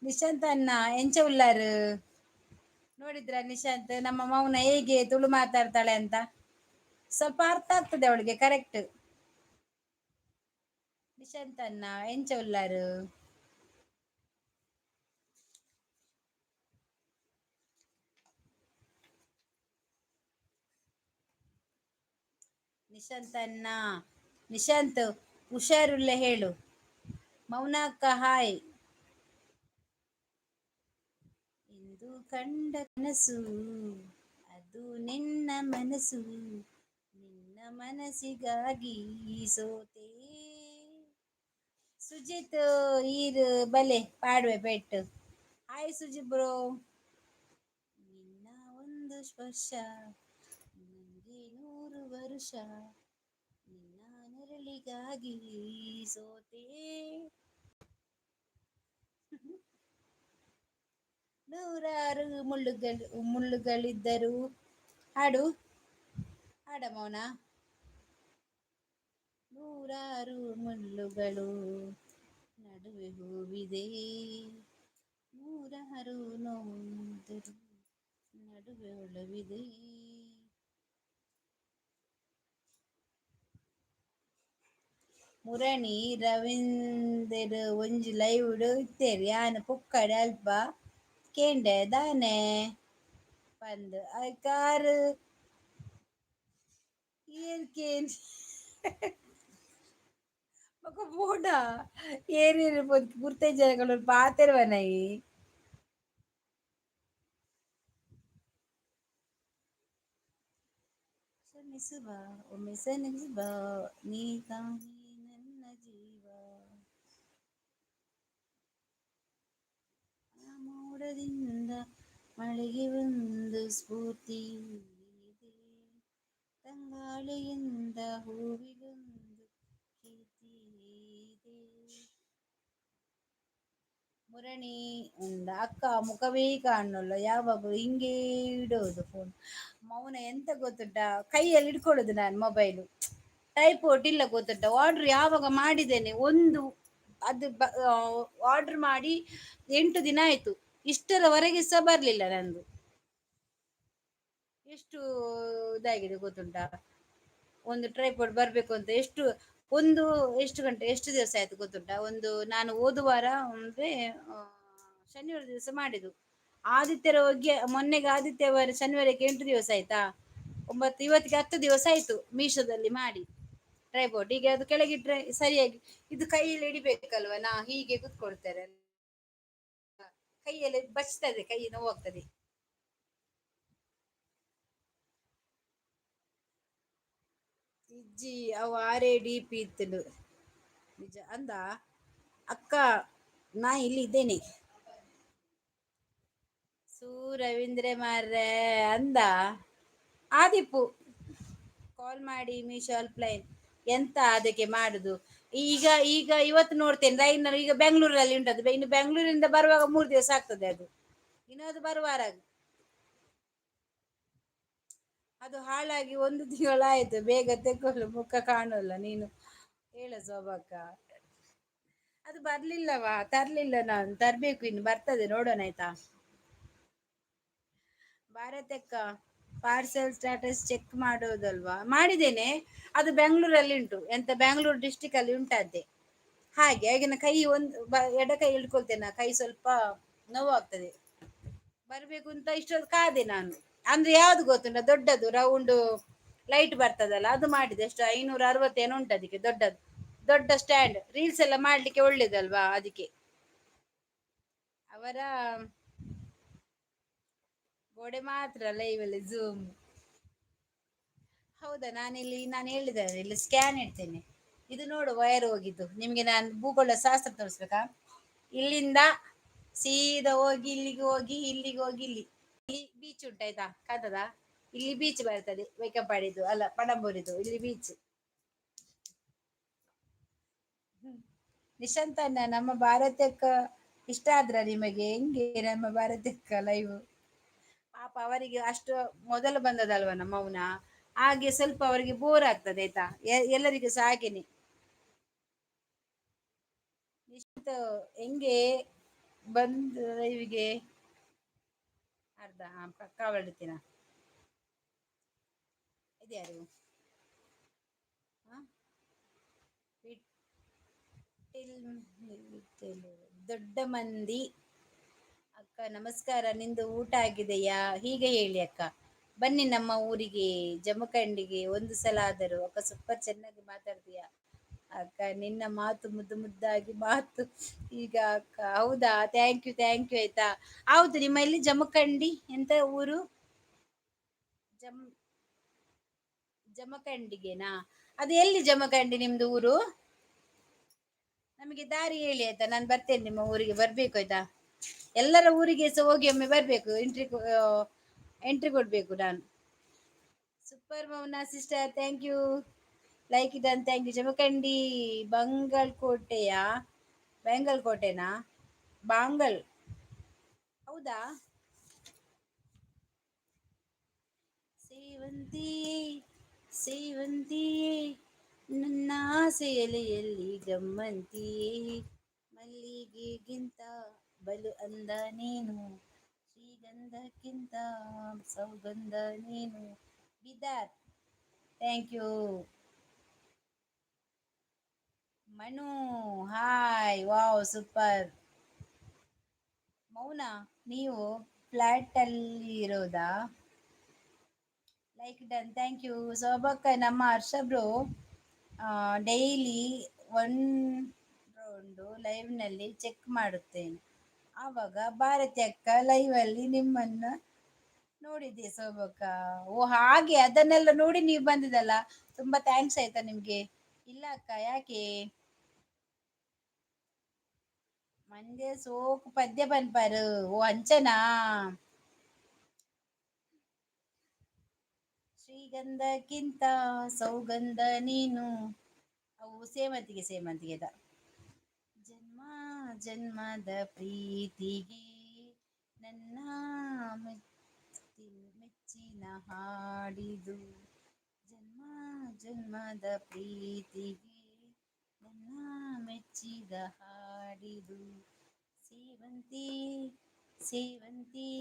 ನಿಶಾಂತ್ ಅಣ್ಣ, ಎಂಚ ಉಲ್ಲಾರು? ನೋಡಿದ್ರ ನಿಶಾಂತ್, ನಮ್ಮ ಮೌನ ಹೇಗೆ ತುಳು ಮಾತಾಡ್ತಾಳೆ ಅಂತ? ಸ್ವಲ್ಪ ಅರ್ಥ ಆಗ್ತದೆ ಅವಳಿಗೆ, ಕರೆಕ್ಟ್. ನಿಶಾಂತ್ ಅಣ್ಣ, ಎಂಚ ಉಲ್ಲಾರು? ನಿಶಾಂತ್ ಅಣ್ಣ, ನಿಶಾಂತ್ ಹುಷಾರುಲ್ಲ ಹೇಳು. ಮೌನ ಅಕ್ಕ, ಹಾಯ್. ಇಂದು ಕಂಡ ಕನಸು ಅದು ನಿನ್ನ ಮನಸ್ಸು, ನಿನ್ನ ಮನಸ್ಸಿಗಾಗಿ ಸೋತೆ. ಸುಜಿತ್ ಈರ್ ಬಲೆ ಪಾಡುವೆ ಪೆಟ್ಟು. Hi Sujith bro. ನಿನ್ನ ಒಂದು ಸ್ಪರ್ಶ ನನಗೆ 100 ವರುಷ, ನಿನ್ನ ನೆರಳಿಗಾಗಿ ಸೋತೆ. ನೂರಾರು ಮುಳ್ಳುಗಳು ಮುಳ್ಳುಗಳಿದ್ದರು. ಹಾಡು ಹಾಡ ಮೌನ. ನೂರಾರು ಮುಳ್ಳುಗಳು ನಡುವೆ ಹೂವಿದೆ, ನೂರಾರು ನೋವಿದ್ದರು ನಡುವೆ ಒಲವಿದೆ. ಮುರಣಿ ರವೀಂದರ್ ಒಂಜಿ ಲೈವ್ ಇತ್ತೇರ್, ಯಾನ್ ಪೊಕ್ಕಡೆ ಅಲ್ಪ ಕೇಂಡೆ ದಾನೆ ಪಂದ್ ಐಕಾರ್ ಏರ್ ಕೇನ್ ಬೊಕ ಬೋಡ ಏರೇರು ಗುರ್ತ ಜನಗಳು ಪಾತೆರ್ವನೈ. ಕ್ಷಮಿಸು ಬಾ, ಒಮ್ಮೆ ಕ್ಷಮಿಸು ಬಾ, ನೀ ತಾನೇ ನನ್ನ ಜೀವ. ಆ ಮೋಡದಿಂದ ಮಳೆಗೆ ಒಂದು ಸ್ಫೂರ್ತಿ ಇದೆ, ತಂಗಾಳಿಯಿಂದ ಹೂವಿಗೊಂದು ಕೀರ್ತಿ ಇದೆ. ಮುರಣಿ ಉಂಡ ಅಕ್ಕ ಮುಖವೇ ಕಾಣಲ್ಲ, ಯಾವಾಗಲೂ ಹಿಂಗೇ ಇಡೋದು ಫೋನ್. ಮೌನ, ಎಂತ ಗೊತ್ತುಂಟಾ? ಕೈಯಲ್ಲಿ ಹಿಡ್ಕೊಳ್ಳೋದು ನಾನು ಮೊಬೈಲು. ಟೈಪೋಟ್ ಇಲ್ಲ ಗೊತ್ತುಂಟಾ? ಆರ್ಡರ್ ಯಾವಾಗ ಮಾಡಿದ್ದೇನೆ, ಒಂದು ಅದು ಆರ್ಡರ್ ಮಾಡಿ 8 ದಿನ ಆಯ್ತು, ಇಷ್ಟರವರೆಗೆ ಸಹ ಬರ್ಲಿಲ್ಲ ನಂದು. ಎಷ್ಟು ಇದಾಗಿದೆ ಗೊತ್ತುಂಟಾ? ಒಂದು ಟ್ರೈಪೋಡ್ ಬರಬೇಕು ಅಂತ ಎಷ್ಟು ಒಂದು ಎಷ್ಟು ಗಂಟೆ ಎಷ್ಟು ದಿವಸ ಆಯ್ತು ಗೊತ್ತುಂಟಾ? ಒಂದು ನಾನು ಓದುವಾರ ಅಂದ್ರೆ ಶನಿವಾರ ದಿವಸ ಮಾಡಿದ್ದು. ಆದಿತ್ಯರ ಹೋಗಿ ಮೊನ್ನೆಗೆ ಆದಿತ್ಯವಾರ ಶನಿವಾರಕ್ಕೆ 8 ದಿವಸ ಆಯ್ತಾ, 9, ಇವತ್ತಿಗೆ 10 ದಿವಸ ಆಯ್ತು ಮೀಶೋದಲ್ಲಿ ಮಾಡಿ ಟ್ರೈಪೋಡ್. ಈಗ ಅದು ಕೆಳಗಿಟ್ರೆ ಸರಿಯಾಗಿ ಇದು ಕೈಯಲ್ಲಿ ಹಿಡಿಬೇಕಲ್ವ, ನಾ ಹೀಗೆ ಕೂತ್ಕೊಳ್ತೇನೆ, ಕೈಯಲ್ಲಿ ಬಚ್ತದೆ, ಕೈ ನೋವಾಗ್ತದೆ. ಇಜ್ಜಿ ಅವು ಆರೇ ಡಿ ಪಿ ಇತ್ತಲು ನಿಜ ಅಂದ ಅಕ್ಕ. ನಾ ಇಲ್ಲಿ ಇದ್ದೇನೆ. ಸೂ ರವೀಂದ್ರ ಮಾರ್ರೆ ಅಂದ ಆದಿಪ್ಪು ಕಾಲ್ ಮಾಡಿ ಮೀಶೋ ಹೆಲ್ಪ್ಲೈನ್ ಎಂತ ಅದಕ್ಕೆ ಮಾಡುದು ಈಗ? ಈಗ ಇವತ್ತು ನೋಡ್ತೇನೆ ಲೈನ್. ಈಗ ಬೆಂಗಳೂರಲ್ಲಿ ಉಂಟದು. ಇನ್ನು ಬೆಂಗಳೂರಿಂದ ಬರುವಾಗ 3 ದಿವಸ ಆಗ್ತದೆ ಅದು. ಇನ್ನು ಅದು ಬರುವಾರ ಅದು ಹಾಳಾಗಿ 1 ತಿಂಗಳಾಯ್ತು. ಬೇಗ ತೆಕ್ಕೊಳ್ಳು, ಮುಖ ಕಾಣಲ್ಲ ನೀನು ಹೇಳ ಶೋಭಕ್ಕ. ಅದು ಬರ್ಲಿಲ್ಲವಾ, ತರ್ಲಿಲ್ಲ ನಾನು, ತರ್ಬೇಕು ಇನ್ನು ಬರ್ತದೆ ನೋಡೋಣ ಆಯ್ತಾ. ಭಾರತಕ್ಕ ಪಾರ್ಸೆಲ್ ಸ್ಟಾಟಸ್ ಚೆಕ್ ಮಾಡೋದಲ್ವಾ? ಮಾಡಿದ್ದೇನೆ. ಅದು ಬೆಂಗಳೂರಲ್ಲಿ ಉಂಟು, ಎಂತ ಬೆಂಗಳೂರು ಡಿಸ್ಟಿಕ್ ಅಲ್ಲಿ ಉಂಟಂತೆ. ಹಾಗೆ ಹಾಗೆ ಕೈ ಒಂದು ಎಡ ಕೈ ಹಿಡ್ಕೊಳ್ತೇನೆ, ಕೈ ಸ್ವಲ್ಪ ನೋವಾಗ್ತದೆ. ಬರಬೇಕು ಅಂತ ಇಷ್ಟೊಂದು ಕಾದೆ ನಾನು. ಅಂದ್ರೆ ಯಾವ್ದು ಗೊತ್ತುಂಟ, ದೊಡ್ಡದು ರೌಂಡ್ ಲೈಟ್ ಬರ್ತದಲ್ಲ ಅದು ಮಾಡಿದೆ. ಎಷ್ಟು 560 ಏನೋ ಉಂಟು ಅದಕ್ಕೆ. ದೊಡ್ಡದು ದೊಡ್ಡ ಸ್ಟ್ಯಾಂಡ್, ರೀಲ್ಸ್ ಎಲ್ಲ ಮಾಡ್ಲಿಕ್ಕೆ ಒಳ್ಳೇದಲ್ವಾ ಅದಕ್ಕೆ. ಅವರ ಗೋಡೆ ಮಾತ್ರ ಲೈವ್ ಅಲ್ಲಿ ಝೂಮ್. ಹೌದಾ? ನಾನಿಲ್ಲಿ ನಾನು ಹೇಳಿದೆ ಇಲ್ಲಿ ಸ್ಕ್ಯಾನ್ ಇಡ್ತೇನೆ. ಇದು ನೋಡು ವೈರ್ ಹೋಗಿದ್ದು. ನಿಮಗೆ ನಾನು ಭೂಗೋಳ ಶಾಸ್ತ್ರ ತೋರಿಸ್ಬೇಕಾ? ಇಲ್ಲಿಂದ ಸೀದಾ ಹೋಗಿ ಇಲ್ಲಿಗೆ ಹೋಗಿ ಇಲ್ಲಿಗೆ ಹೋಗಿ ಇಲ್ಲಿ ಇಲ್ಲಿ ಬೀಚ್ ಉಂಟಾಯ್ತಾ, ಕಾಣ್ತದಾ? ಇಲ್ಲಿ ಬೀಚ್ ಬರ್ತದೆ, ವೇಕಪ್ಪಾಡಿದ್ದು ಅಲ್ಲ ಪಣಂಬೂರಿದು ಇಲ್ಲಿ ಬೀಚ್. ನಿಶಾಂತಣ್ಣ ನಮ್ಮ ಭಾರತಕ್ಕ ಇಷ್ಟ ಆದ್ರ ನಿಮಗೆ? ಹೆಂಗೆ ನಮ್ಮ ಭಾರತಕ್ಕ ಲೈವ್? ಪಾಪ ಅವರಿಗೆ ಅಷ್ಟು ಮೊದಲು ಬಂದದಲ್ವ ನಮ್ಮ ಮೌನ, ಹಾಗೆ ಸ್ವಲ್ಪ ಅವರಿಗೆ ಬೋರ್ ಆಗ್ತದೆ ಆಯ್ತಾ. ಎಲ್ಲರಿಗೂ ಸಹ ಹಾಗೇನೆ. ನಿಶಾಂತ್ ಹೆಂಗೆ ಬಂದ್ ಲೈವ್ಗೆ? ಅರ್ಧ ಕಾವಳಿತೀನ ಇದ್ಯಾರು? ದೊಡ್ಡ ಮಂದಿ ಅಕ್ಕ ನಮಸ್ಕಾರ, ನಿಂದು ಊಟ ಆಗಿದೆಯಾ? ಹೀಗೆ ಹೇಳಿ ಅಕ್ಕ. ಬನ್ನಿ ನಮ್ಮ ಊರಿಗೆ ಜಮಖಂಡಿಗೆ ಒಂದು ಸಲ ಆದರೂ. ಅಕ್ಕ ಸೂಪರ್, ಚೆನ್ನಾಗಿ ಮಾತಾಡ್ತೀಯಾ ಅಕ್ಕ, ನಿನ್ನ ಮಾತು ಮುದ್ದು ಮುದ್ದಾಗಿ ಮಾತು ಈಗ ಅಕ್ಕ. ಹೌದಾ? Thank you thank you ಆಯ್ತಾ. ಹೌದು, ನಿಮ್ಮ ಇಲ್ಲಿ ಜಮಖಂಡಿ ಎಂತ ಊರು? ಜಮ್ ಜಮಖಂಡಿಗೆನಾ? ಅದು ಎಲ್ಲಿ ಜಮಖಂಡಿ ನಿಮ್ದು ಊರು? ನಮಗೆ ದಾರಿ ಹೇಳಿ ಆಯ್ತಾ, ನಾನು ಬರ್ತೇನೆ ನಿಮ್ಮ ಊರಿಗೆ. ಬರ್ಬೇಕು ಆಯ್ತಾ, ಎಲ್ಲರ ಊರಿಗೆ ಸಹ ಹೋಗಿ ಒಮ್ಮೆ ಬರ್ಬೇಕು, ಎಂಟ್ರಿ ಎಂಟ್ರಿ ಕೊಡ್ಬೇಕು ನಾನು. Super Mouna sister, thank you. Like done, thank you. Jamkhandi ಬಂಗಲ್ಕೋಟೆಯ ಬೆಂಗಲ್ಕೋಟೆನಾ? ಬಾಂಗಲ್, ಹೌದಾ? ಸೇವಂತಿಯೇ ಸೇವಂತಿಯೇ ನನ್ನ ಆಸೆಯಲೆಯಲ್ಲಿ ಗಮ್ಮಂತಿಯೇ, ಮಲ್ಲಿಗೆಗಿಂತ ಬಲು ಅಂದ ನೀನು, ಶ್ರೀಗಂಧಕ್ಕಿಂತ ಸೌಗಂಧ ನೀನು. Bidar, thank you. Manu hi, wow super. Mouna ನೀವು ಫ್ಲಾಟ್ ಅಲ್ಲಿ ಇರೋದಾ? Like done, thank you. ಸೋಬಕ್ಕ ನಮ್ಮ ಹರ್ಷ ಬ್ರೋ ಡೈಲಿ 1 ರೌಂಡು ಲೈವ್ನಲ್ಲಿ ಚೆಕ್ ಮಾಡುತ್ತೇನೆ. ಆವಾಗ ಭಾರತಿ ಅಕ್ಕ ಲೈವಲ್ಲಿ ನಿಮ್ಮನ್ನು ನೋಡಿದ್ದೆ ಸೋಬಕ್ಕ. ಓ ಹಾಗೆ, ಅದನ್ನೆಲ್ಲ ನೋಡಿ ನೀವು ಬಂದಿದ್ದಲ್ಲ, ತುಂಬಾ thanks ಆಯ್ತಾ ನಿಮ್ಗೆ. ಇಲ್ಲ ಅಕ್ಕ, ಯಾಕೆ? ಮಂಜೆ ಸೋಕು ಪದ್ಯ ಪನ್ಪಾರು. ಓ ಅಂಚನಾ? ಶ್ರೀಗಂಧಕ್ಕಿಂತ ಸೌಗಂಧ ನೀನು. ಅವು ಸೇವಂತಿಗೆ ಸೇವಂತಿಗೆದ. ಜನ್ಮ ಜನ್ಮದ ಪ್ರೀತಿಗೆ ನನ್ನ ಮೆಚ್ಚಿನ ಹಾಡಿದು, ಜನ್ಮ ಜನ್ಮದ ಪ್ರೀತಿಗೆ ನನ್ನ ಮೆಚ್ಚಿದ ಹಾಡಿದು. ಸೇವಂತಿ ಸೇವಂತಿ.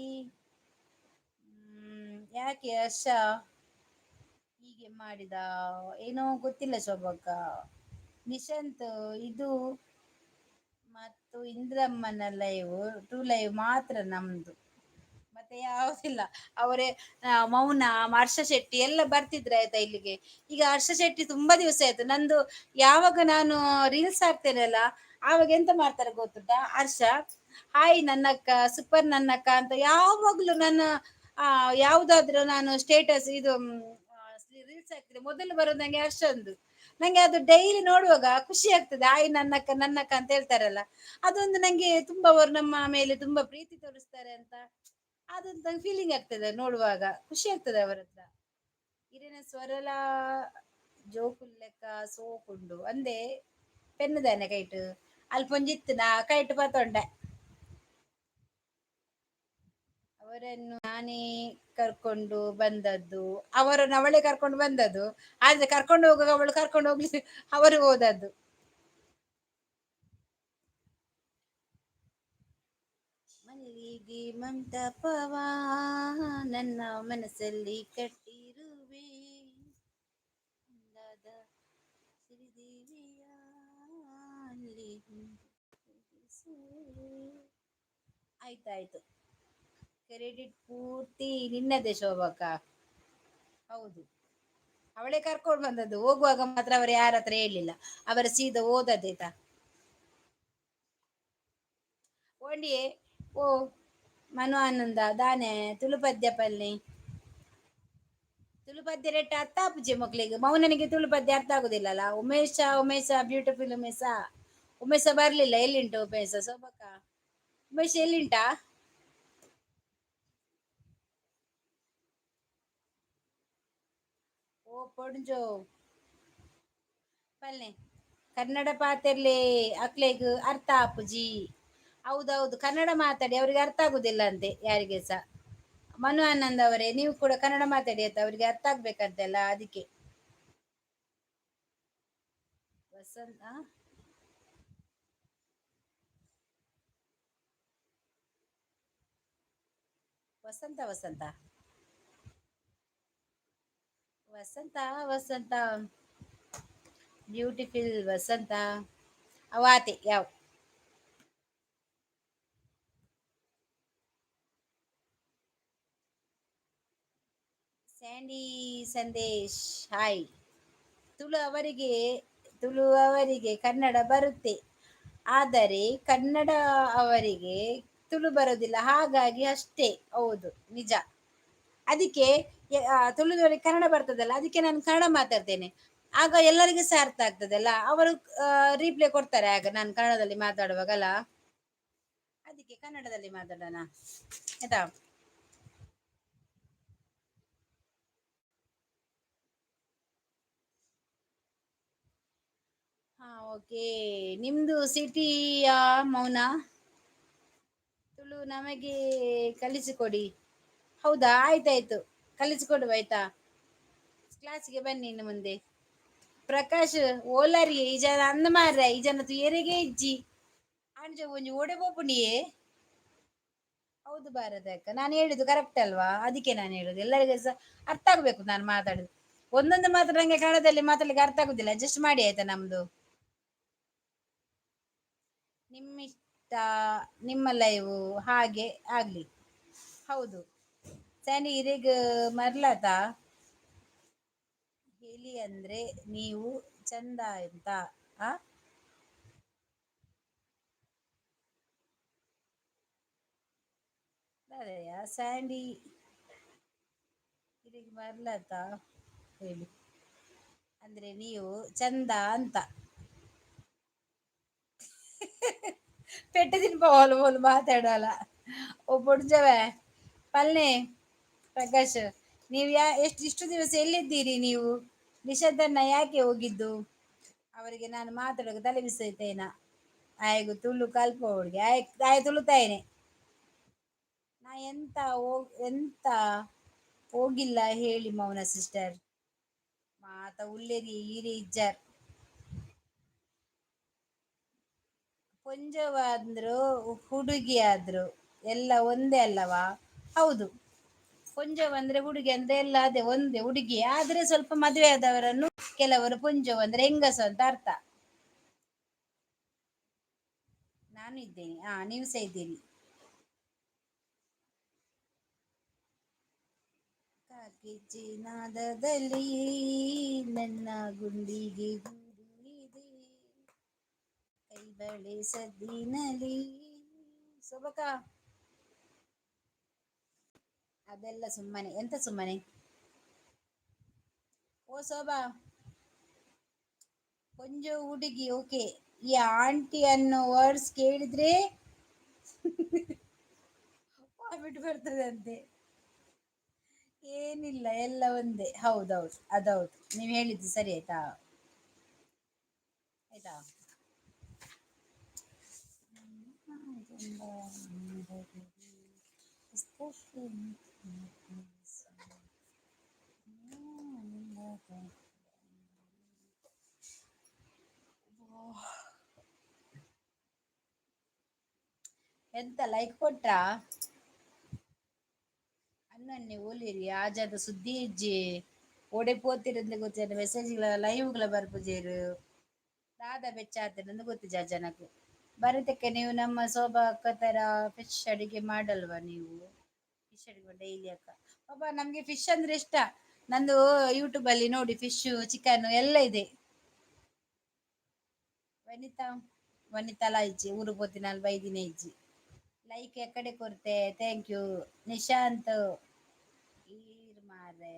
ಯಾಕೆ ಹರ್ಷ ಹೀಗೆ ಮಾಡಿದ ಏನೋ ಗೊತ್ತಿಲ್ಲ ಶೋಭಕ್ಕ. ನಿಶಾಂತ್, ಇದು ಮತ್ತು ಇಂದ್ರಮ್ಮನ ಲೈವ್ ಟು ಲೈವ್ ಮಾತ್ರ ನಮ್ದು, ಮತ್ತೆ ಯಾವುದಿಲ್ಲ. ಅವರೇ ಮೌನ, ಹರ್ಷ ಶೆಟ್ಟಿ ಎಲ್ಲ ಬರ್ತಿದ್ರೆ ಆಯ್ತಾ ಇಲ್ಲಿಗೆ. ಈಗ ಹರ್ಷ ಶೆಟ್ಟಿ ತುಂಬಾ ದಿವಸ ಆಯ್ತು ನಂದು. ಯಾವಾಗ ನಾನು ರೀಲ್ಸ್ ಹಾಕ್ತೇನಲ್ಲ, ಆವಾಗ ಎಂತ ಮಾಡ್ತಾರೆ ಗೊತ್ತುಂಟಾ? ಹರ್ಷ ಹಾಯ್ ನನ್ನಕ್ಕ, ಸೂಪರ್ ನನ್ನಕ್ಕ ಅಂತ ಯಾವಾಗ್ಲೂ ನನ್ನ ಯಾವುದಾದ್ರೂ ನಾನು ಸ್ಟೇಟಸ್ ಇದು ರೀಲ್ಸ್ ಹಾಕ್ತಿದ್ರೆ ಮೊದಲು ಬರೋದು ನಂಗೆ ಹರ್ಷಂದು. ನಂಗೆ ಅದು ಡೈಲಿ ನೋಡುವಾಗ ಖುಷಿ ಆಗ್ತದೆ. ಆಯ್ ನನ್ನಕ್ಕ ನನ್ನಕ್ಕ ಅಂತ ಹೇಳ್ತಾರಲ್ಲ, ಅದೊಂದು ನಂಗೆ ತುಂಬಾ, ಅವರು ನಮ್ಮ ಮೇಲೆ ತುಂಬಾ ಪ್ರೀತಿ ತೋರಿಸ್ತಾರೆ ಅಂತ ಅದೊಂದು ನಂಗೆ ಫೀಲಿಂಗ್ ಆಗ್ತದೆ. ನೋಡುವಾಗ ಖುಷಿ ಆಗ್ತದೆ ಅವರ ಹತ್ರ. ಇರಿನ ಸ್ವರಲ ಜೋಕುಲ್ಲೆಕ್ಕ ಸೋಕುಂಡು ಅಂದೆ ಪೆನ್ನುದಾನೆ ಕೈಟು ಅಲ್ಪ ಒಂಜಿತ್ತು ನಾ ಕೈಟು ಪತ್ತೊಂಡೆ. ಅವರನ್ನು ನಾನೇ ಕರ್ಕೊಂಡು ಬಂದದ್ದು, ಅವರನ್ನು ಅವಳೇ ಕರ್ಕೊಂಡು ಬಂದದ್ದು. ಆದ್ರೆ ಕರ್ಕೊಂಡು ಹೋಗುವಾಗ ಅವಳು ಕರ್ಕೊಂಡು ಹೋಗ್ಲಿ, ಅವರು ಹೋದದ್ದು. ಮಲ್ಲಿಗೆ ಮಂಟಪವ ನನ್ನ ಮನಸ್ಸಲ್ಲಿ ಕಟ್ಟಿರುವೆ, ಅಂದಾದ ಶ್ರೀದೇವಿಯ ಅಲ್ಲಿ. ಆಯ್ತಾಯ್ತು, ಕ್ರೆಡಿಟ್ ಪೂರ್ತಿ ನಿನ್ನದೇ ಶೋಭಕ್ಕ. ಹೌದು, ಅವಳೇ ಕರ್ಕೊಂಡು ಬಂದದ್ದು. ಹೋಗುವಾಗ ಮಾತ್ರ ಅವರು ಯಾರ ಹತ್ರ ಹೇಳಿಲ್ಲ, ಅವರ ಸೀದಾ ಹೋದದ್ದೇತಾ. ಓಂಡಿಯೇ ಓ ಮನು ಆನಂದ ದಾನೆ ತುಳು ಪದ್ಯ ಪಲ್ನಿ. ತುಳು ಪದ್ಯ ರೇಟ್ ಅರ್ಥ ಆಪುಜಿ ಮಕ್ಳಿಗೆ. ಮೌನನಿಗೆ ತುಳು ಪದ್ಯ ಅರ್ಥ ಆಗುದಿಲ್ಲಲ್ಲ. ಉಮೇಶ ಉಮೇಶ ಬ್ಯೂಟಿಫುಲ್ ಉಮೇಶ. ಉಮೇಶ ಬರ್ಲಿಲ್ಲ. ಎಲ್ಲಿಂಟು ಉಮೇಶ? ಶೋಭಕ್ಕ, ಉಮೇಶ ಎಲ್ಲಿಂಟಾ? ಓ ಪೊಂಜೋ ಪಲ್ನೆ, ಕನ್ನಡ ಪಾತೆರ್ಲೆ ಅಕ್ಲೆಗ್ ಅರ್ಥ ಆಪುಜಿ. ಹೌದೌದು, ಕನ್ನಡ ಮಾತಾಡಿ ಅವರಿಗೆ ಅರ್ಥ ಆಗುದಿಲ್ಲ ಅಂತೆ ಯಾರಿಗೆ ಸಹ. ಮನು ಆನಂದ್ ಅವರೇ, ನೀವು ಕೂಡ ಕನ್ನಡ ಮಾತಾಡಿ ಆಯ್ತಾ? ಅವರಿಗೆ ಅರ್ಥ ಆಗ್ಬೇಕಂತೆಲ್ಲ ಅದಕ್ಕೆ. ವಸಂತ ವಸಂತ ವಸಂತ ವಸಂತ ವಸಂತ ಬ್ಯೂಟಿಫುಲ್ ವಸಂತ ಅವಾತೆ ಯಾವ ಸ್ಯಾಂಡಿ ಸಂದೇಶ್ ಹಾಯ್. ತುಳು ಅವರಿಗೆ ತುಳು ಅವರಿಗೆ ಕನ್ನಡ ಬರುತ್ತೆ, ಆದರೆ ಕನ್ನಡ ಅವರಿಗೆ ತುಳು ಬರೋದಿಲ್ಲ, ಹಾಗಾಗಿ ಅಷ್ಟೇ. ಹೌದು, ನಿಜ. ಅದಕ್ಕೆ ತುಳುದವರಿಗೆ ಕನ್ನಡ ಬರ್ತದಲ್ಲ, ಅದಕ್ಕೆ ನಾನು ಕನ್ನಡ ಮಾತಾಡ್ತೇನೆ. ಆಗ ಎಲ್ಲರಿಗೂ ಸಹ ಅರ್ಥ ಆಗ್ತದಲ್ಲ. ಅವರು ರೀಪ್ಲೈ ಕೊಡ್ತಾರೆ ಆಗ ನಾನು ಕನ್ನಡದಲ್ಲಿ ಮಾತಾಡುವಾಗಲ್ಲ. ಅದಕ್ಕೆ ಕನ್ನಡದಲ್ಲಿ ಮಾತಾಡೋಣ ಆಯ್ತಾ? ಹಾ ಓಕೆ. ನಿಮ್ದು ಸಿಟಿಯ ಮೌನ? ತುಳು ನಮಗೆ ಕಲಿಸಿಕೊಡಿ. ಹೌದಾ? ಆಯ್ತಾಯ್ತು, ಕಲಿಸಿಕೊಡುವ ಆಯ್ತಾ? ಕ್ಲಾಸ್ಗೆ ಬನ್ನಿ ಇನ್ನು ಮುಂದೆ. ಪ್ರಕಾಶ್ ಓಲಾರಿ ಈ ಜನ ಅಂದ ಮಾರ್ರೆ, ಈ ಜನ ತುಯರಿಗೆ ಇಜ್ಜಿ ಅಂಜ ಒಂಜಿ ಓಡೆ ಪೋಪುಣಿಯೇ. ಹೌದು ಭಾರತ ಅಕ್ಕ, ನಾನು ಹೇಳಿದ್ದು ಕರೆಕ್ಟ್ ಅಲ್ವಾ? ಅದಕ್ಕೆ ನಾನು ಹೇಳುದು ಎಲ್ಲರಿಗೂ ಸಹ ಅರ್ಥ ಆಗ್ಬೇಕು ನಾನು ಮಾತಾಡುದು. ಒಂದೊಂದು ಮಾತ್ರ ನಂಗೆ ಕನ್ನಡದಲ್ಲಿ ಮಾತಾಡ್ಲಿಕ್ಕೆ ಅರ್ಥ ಆಗುದಿಲ್ಲ. ಅಡ್ಜಸ್ಟ್ ಮಾಡಿ ಆಯ್ತಾ? ನಮ್ದು ನಿಮ್ಮಿಷ್ಟ, ನಿಮ್ಮ ಲೈವ್ ಹಾಗೆ ಆಗ್ಲಿ. ಹೌದು ಸ್ಯಾಂಡಿ, ಇರೆಗ್ ಮರ್ಲಾತ ಹೇಳಿ ಅಂದ್ರೆ ನೀವು ಚಂದ ಅಂತ. ಆ ಅದೇಯಾ ಸ್ಯಾಂಡಿ, ಇರೆಗ್ ಮರ್ಲಾತ ಹೇಳಿ ಅಂದ್ರೆ ನೀವು ಚಂದ ಅಂತ. ಪೆಟ್ಟು ತಿನ್ಪೋಲು ಬೋಲು ಮಾತಾಡಲ್ಲ. ಓ ಪೊಡ್ಜವೆ ಪಲ್ನೆ ಪ್ರಕಾಶ್, ನೀವು ಎಷ್ಟು ಇಷ್ಟು ದಿವಸ ಎಲ್ಲಿದ್ದೀರಿ ನೀವು? ನಿಷಧನ್ನ ಯಾಕೆ ಹೋಗಿದ್ದು? ಅವರಿಗೆ ನಾನು ಮಾತಾಡುವಾಗ ತಲೆ ಬಿಸೈತೇನ. ಆಯ್ಗು ತುಳು ಕಲ್ಪ ಅವಳಿಗೆ ಆಯ್ ಆಯ್ ತುಳುತಾಯನೆ. ನಾ ಎಂತ ಎಂತ ಹೋಗಿಲ್ಲ ಹೇಳಿ ಮೌನ ಸಿಸ್ಟರ್. ಮಾತ ಉಲ್ಲೇರಿ ಈರಿ ಇಜ್ಜಾರ್. ಪೊಂಜವಾದ್ರು ಹುಡುಗಿ ಆದ್ರು ಎಲ್ಲ ಒಂದೇ ಅಲ್ಲವಾ? ಹೌದು. ಪೊಂಜೊವು ಅಂದ್ರೆ ಹುಡುಗಿ ಅಂದ್ರೆ ಎಲ್ಲ ಅದೇ ಒಂದೇ ಹುಡುಗಿ. ಆದ್ರೆ ಸ್ವಲ್ಪ ಮದುವೆ ಆದವರನ್ನು ಕೆಲವರು ಪೊಂಜೊವು ಅಂದ್ರೆ ಹೆಂಗಸು ಅಂತ ಅರ್ಥ. ನಾನು ಇದ್ದೇನೆ, ಹಾ ನೀವು ಸಹ ಇದ್ದೀರಿ. ಕಾಕಿಚಿನಾದದಲ್ಲಿ ನನ್ನ ಗುಂಡಿಗೆ ಗೂಡು ಇದೆ, ಕೈ ಬಳೆ ಸದ್ದಿನಲಿ. ಸೊಬಕ ಅದೆಲ್ಲ ಸುಮ್ಮನೆ, ಎಂತ ಸುಮ್ಮನೆ? ಓ ಶೋಭಾ, ಕೊಂಜ ಹುಡುಗಿ ಓಕೆ. ಈ ಆಂಟಿ ಅನ್ನೋ ವರ್ಡ್ಸ್ ಕೇಳಿದ್ರೆ ವಾಮಿಟ್ ಬರ್ತದಂತೆ. ಏನಿಲ್ಲ, ಎಲ್ಲ ಒಂದೇ. ಹೌದೌದು, ಅದೌದು, ನೀವು ಹೇಳಿದ್ದು ಸರಿ. ಆಯ್ತಾ ಆಯ್ತಾ. ಎಂತ ಲೈಕ್ ಕೊಟ್ರಾ? ಅನ್ನನ್ನೇ ಓಲಿರಿ ಆಜಾದ ಸುದ್ದಿ ಇಜ್ಜಿ ಓಡೆ ಪೋತಿರಂದು ಗೊತ್ತಿಲ್ಲ. ಮೆಸೇಜ್ಗಳ ಲೈವ್ಗಳ ಬರ್ಪುಜೇರು, ದಾದ ಬೆಚ್ಚ ಆತಿರಂದು ಗೊತ್ತಿಜ ಜನಕ್ಕೆ. ಬರತಕ್ಕೆ ನೀವು ನಮ್ಮ ಶೋಭಾ ಅಕ್ಕ ತರ ಫಿಶ್ ಅಡಿಗೆ ಮಾಡಲ್ವಾ ನೀವು? ಫಿಶ್ ಅಡಿಗೆ ಡೈಲಿ ಅಕ್ಕ. ಪಾಪ, ನಮ್ಗೆ ಫಿಶ್ ಅಂದ್ರೆ ಇಷ್ಟ. ನಂದು ಯೂಟ್ಯೂಬ್ ಅಲ್ಲಿ ನೋಡಿ, ಫಿಶ್ ಚಿಕನ್ ಎಲ್ಲ ಇದೆ. ವನಿತಾ, ವನಿತಾ ಇಜ್ಜಿ, ಊರು ಪೋತಿನ ಬೈದಿನ ಇಜ್ಜಿ. ಲೈಕ್ ಎಕಡೆ ಕೊರ್ತೆ, thank you. Nishant ಈರ್ ಮಾರ್ರೆ.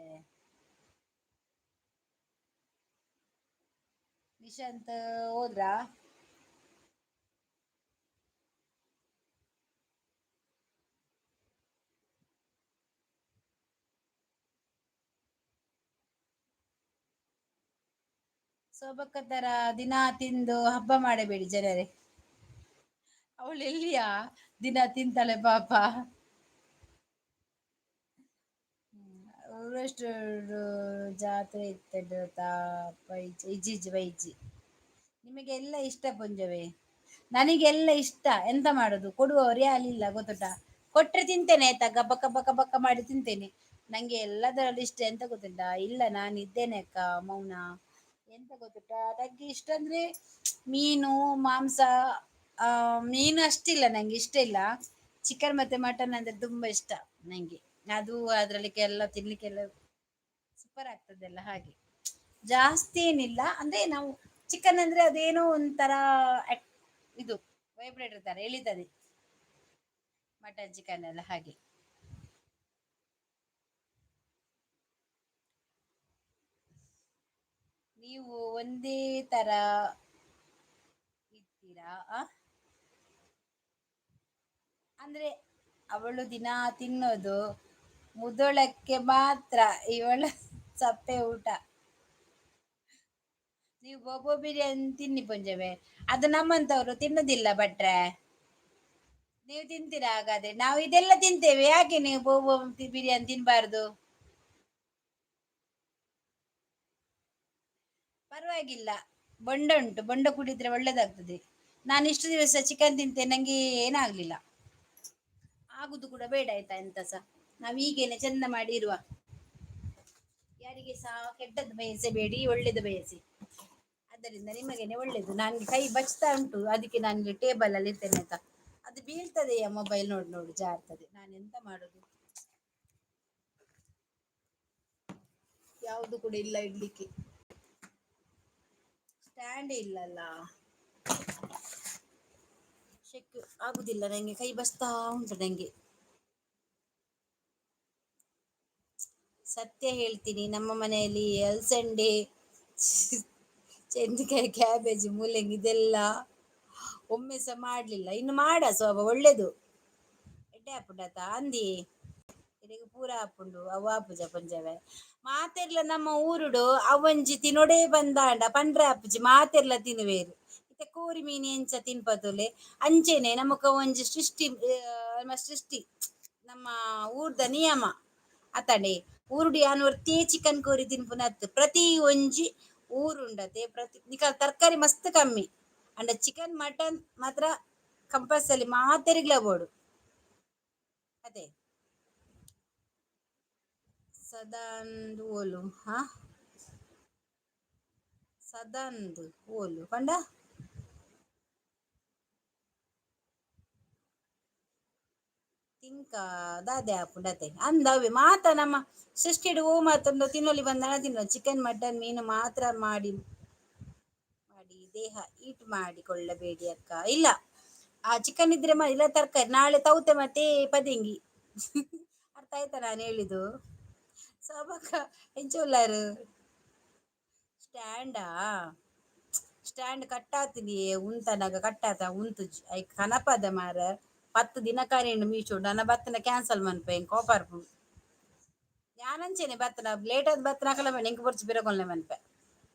ನಿಶಾಂತ್ ಹೋದ್ರಾ? ಸೋಬಕ್ಕ ತರ ದಿನ ತಿಂದು ಹಬ್ಬ ಮಾಡಬೇಡಿ ಜನರೇ. ಅವಳು ಎಲ್ಲಿಯಾ ದಿನ ತಿಂತಾಳೆ ಪಾಪ. ಊರಷ್ಟು ಜಾತ್ರೆ ಇತ್ತಡು ಇಜ್ಜಿ ಇಜ್ಜಿ ಬೈಜಿ. ನಿಮಗೆಲ್ಲ ಇಷ್ಟ ಪುಂಜವೇ, ನನಗೆಲ್ಲ ಇಷ್ಟ. ಎಂತ ಮಾಡುದು, ಕೊಡುವವರು ಯಾರಿಲ್ಲ ಗೊತ್ತುಂಟಾ? ಕೊಟ್ರೆ ತಿಂತೇನೆ ಆಯ್ತಾ, ಗಬ್ಬ ಕಬ್ಬ ಕಬ್ಬ ಮಾಡಿ ತಿಂತೇನೆ. ನಂಗೆ ಎಲ್ಲದರಲ್ಲೂ ಇಷ್ಟ. ಎಂತ ಗೊತ್ತುಂಟಾ? ಇಲ್ಲ, ನಾನು ಇದ್ದೇನೆ ಅಕ್ಕ ಮೌನ. ಎಂತ ಗೊತ್ತುಂಟಾ, ನಂಗೆ ಇಷ್ಟ ಅಂದ್ರೆ ಮೀನು ಮಾಂಸ. ಮೀನು ಅಷ್ಟಿಲ್ಲ, ನಂಗೆ ಇಷ್ಟ ಇಲ್ಲ. ಚಿಕನ್ ಮತ್ತೆ ಮಟನ್ ಅಂದ್ರೆ ತುಂಬಾ ಇಷ್ಟ ನಂಗೆ. ಅದು ಅದ್ರಲ್ಲಿಕ್ಕೆ ಎಲ್ಲ ತಿನ್ಲಿಕ್ಕೆಲ್ಲ ಸೂಪರ್ ಆಗ್ತದೆಲ್ಲ. ಹಾಗೆ ಜಾಸ್ತಿ ಏನಿಲ್ಲ. ಅಂದ್ರೆ ನಾವು ಚಿಕನ್ ಅಂದ್ರೆ ಅದೇನೋ ಒಂಥರ ಇದು ವೈಬ್ರೇಟರ್ ತರ ಎಳಿತದೆ ಮಟನ್ ಚಿಕನ್ ಎಲ್ಲ ಹಾಗೆ. ನೀವು ಒಂದೇ ತರ ಇರ್ತೀರಾ? ಅಂದ್ರೆ ಅವಳು ದಿನಾ ತಿನ್ನೋದು ಮುದೋಳಕ್ಕೆ ಮಾತ್ರ, ಇವಳ ಸಪ್ಪೆ ಊಟ. ನೀವು ಬೋಬೋ ಬಿರಿಯಾನಿ ತಿನ್ನಿ ಪುಂಜವೆ, ಅದು ನಮ್ಮಂತವ್ರು ತಿನ್ನುದಿಲ್ಲ ಭಟ್ರೆ. ನೀವು ತಿಂತೀರಾ ಹಾಗಾದ್ರೆ? ನಾವು ಇದೆಲ್ಲ ತಿಂತೇವೆ, ಯಾಕೆ ನೀವು ಬೋಬೋ ಬಿರಿಯಾನಿ ತಿನ್ಬಾರ್ದು? ಪರವಾಗಿಲ್ಲ, ಬೊಂಡ ಉಂಟು, ಬೊಂಡ ಕುಡಿದ್ರೆ ಒಳ್ಳೇದಾಗ್ತದೆ. ನಾನು ಇಷ್ಟು ದಿವಸ ಚಿಕನ್ ತಿಂತೇನೆ, ನಂಗೆ ಏನಾಗ್ಲಿಲ್ಲ. ಆಗುದು ಕೂಡ ಬೇಡ ಆಯ್ತಾ, ಎಂತ ಸಹ. ನಾವು ಹೀಗೇನೆ ಚಂದ ಮಾಡಿ ಇರುವ. ಯಾರಿಗೆ ಸಹ ಕೆಟ್ಟದ್ದು ಬಯಸಬೇಡಿ, ಒಳ್ಳೇದು ಬಯಸಿ, ಅದರಿಂದ ನಿಮಗೇನೆ ಒಳ್ಳೇದು. ನನ್ಗೆ ಕೈ ಬಚ್ತಾ ಉಂಟು, ಅದಕ್ಕೆ ನಾನು ಟೇಬಲ್ ಅಲ್ಲಿ ಇರ್ತೇನೆ ಆಯ್ತಾ. ಅದು ಬೀಳ್ತದೆಯಾ ಮೊಬೈಲ್, ನೋಡಿ ನೋಡು ಜಾರ್ತದೆ. ನಾನು ಎಂತ ಮಾಡುದು, ಯಾವುದು ಕೂಡ ಇಲ್ಲ ಇಡ್ಲಿಕ್ಕೆ, ಸ್ಟ್ಯಾಂಡ್ ಇಲ್ಲಲ್ಲ. ಶೆಕ್ ಆಗುದಿಲ್ಲ ನಂಗೆ, ಕೈ ಬಸ್ತಾ ಉಂಟು ನಂಗೆ. ಸತ್ಯ ಹೇಳ್ತೀನಿ, ನಮ್ಮ ಮನೆಯಲ್ಲಿ ಅಲಸಂಡೆ, ಚೆಂಡಿಕಾಯಿ, ಕ್ಯಾಬೇಜ್, ಮೂಲಂಗಿ ಇದೆಲ್ಲ ಒಮ್ಮೆ ಸಹ ಮಾಡ್ಲಿಲ್ಲ. ಇನ್ನು ಮಾಡ ಸ್ವಭ ಒಳ್ಳೇದು. ಎಡ್ಡೆ ಆಪುಂಡತ ಅಂದಿ ಇಡೆಗ್ ಪೂರ ಆಪುಂಡು. ಅವು ಆಪುಜ ಪಂಜವೆ ಮಾತೆರ್ಲ ನಮ್ಮ ಊರುಡು ಅವಂಜಿ ತಿನೊಡೇ ಬಂದಾಂಡ ಪಂಡ್ರೆ ಆಪುಜಿ, ಮಾತೆರ್ಲ ತಿನುವೇರು. ಇತ್ತೆ ಕೋರಿ ಮೀನು ಎಂಚ ತಿನ್ಪತುಲೆ ಅಂಚೆನೆ ನಮಕ ಒಂಜಿ ಸೃಷ್ಟಿ, ನಮ್ಮ ಸೃಷ್ಟಿ, ನಮ್ಮ ಊರ್ದ ನಿಯಮ ಅತಂಡೆ. ಊರುಡು ಯಾನ್ ಒರ್ತಿಯೇ ಚಿಕನ್ ಕೋರಿ ತಿನ್ಪುನತ್ತು. ಪ್ರತಿ ಒಂಜಿ ಊರುಂಡತೆ ಪ್ರತಿ ನಿಕ ತರಕಾರಿ ಮಸ್ತ್ ಕಮ್ಮಿ ಅಂಡ ಚಿಕನ್ ಮಟನ್ ಮಾತ್ರ ಕಂಪಲ್ಸರಿ ಮಾತೆರಿಗ್ಲ ಬೋಡು ಅದೇ. ಸದಾಂದ್ ಓಲು? ಹಾ, ಸದಾಂದ್ ಓಲು ಪಂಡ? ತಿಂಕ ದಾದೆ ಆಪುಂಡತೆ ಅಂದ ಅವೆ ಮಾತ ನಮ್ಮ ಸೃಷ್ಟಿಡ್ ಓ ಮಾತಂದು ತಿನ್ನೊಲಿ ಬಂದನ ತಿನ್ನೋ. ಚಿಕನ್, ಮಟನ್, ಮೀನು ಮಾತ್ರ ಮಾಡಿ ಮಾಡಿ ದೇಹ ಈಟ್ ಮಾಡಿಕೊಳ್ಳಬೇಡಿ ಅಕ್ಕ. ಇಲ್ಲ, ಆ ಚಿಕನ್ ಇದ್ರೆ ಇಲ್ಲ ತರಕಾರಿ. ನಾಳೆ ತೌತೆ ಮತ್ತೆ ಪದಿಂಗಿ. ಅರ್ಥ ಆಯ್ತಾ ನಾನು ಹೇಳಿದ್ದು? ಸೋಬಕ್ಕ, ಎಂಚ ಉಲ್ಲಾರು? ಸ್ಟ್ಯಾಂಡಾ? ಸ್ಟ್ಯಾಂಡ್ ಕಟ್ಟಾತೀನಿ ಉಂತನಾಗ ಕಟ್ಟಾತ ಉಂತುಜಿ. I ಕನಪದ ಮಾರ. 10 ದಿನ ಕರೆಂಡು ಮೀಶೋ ನನ್ನ ಬತ್ತನ ಕ್ಯಾನ್ಸಲ್ ಮನ್ಪೆ. ಎಂಕ್ ಕೋಪ ಬರ್ಪುಂಡು. ಯಾನಂಚೆನೆ ಬತ್ತನ ಲೇಟ್ ಆದ್ ಬತ್ತನ ಅಕಲ ಬೇಡ, ಎಂಕ್ ಬೊರ್ಚಿ, ಪಿರ ಕೊನ್ಲೆ ಮನ್ಪೆ.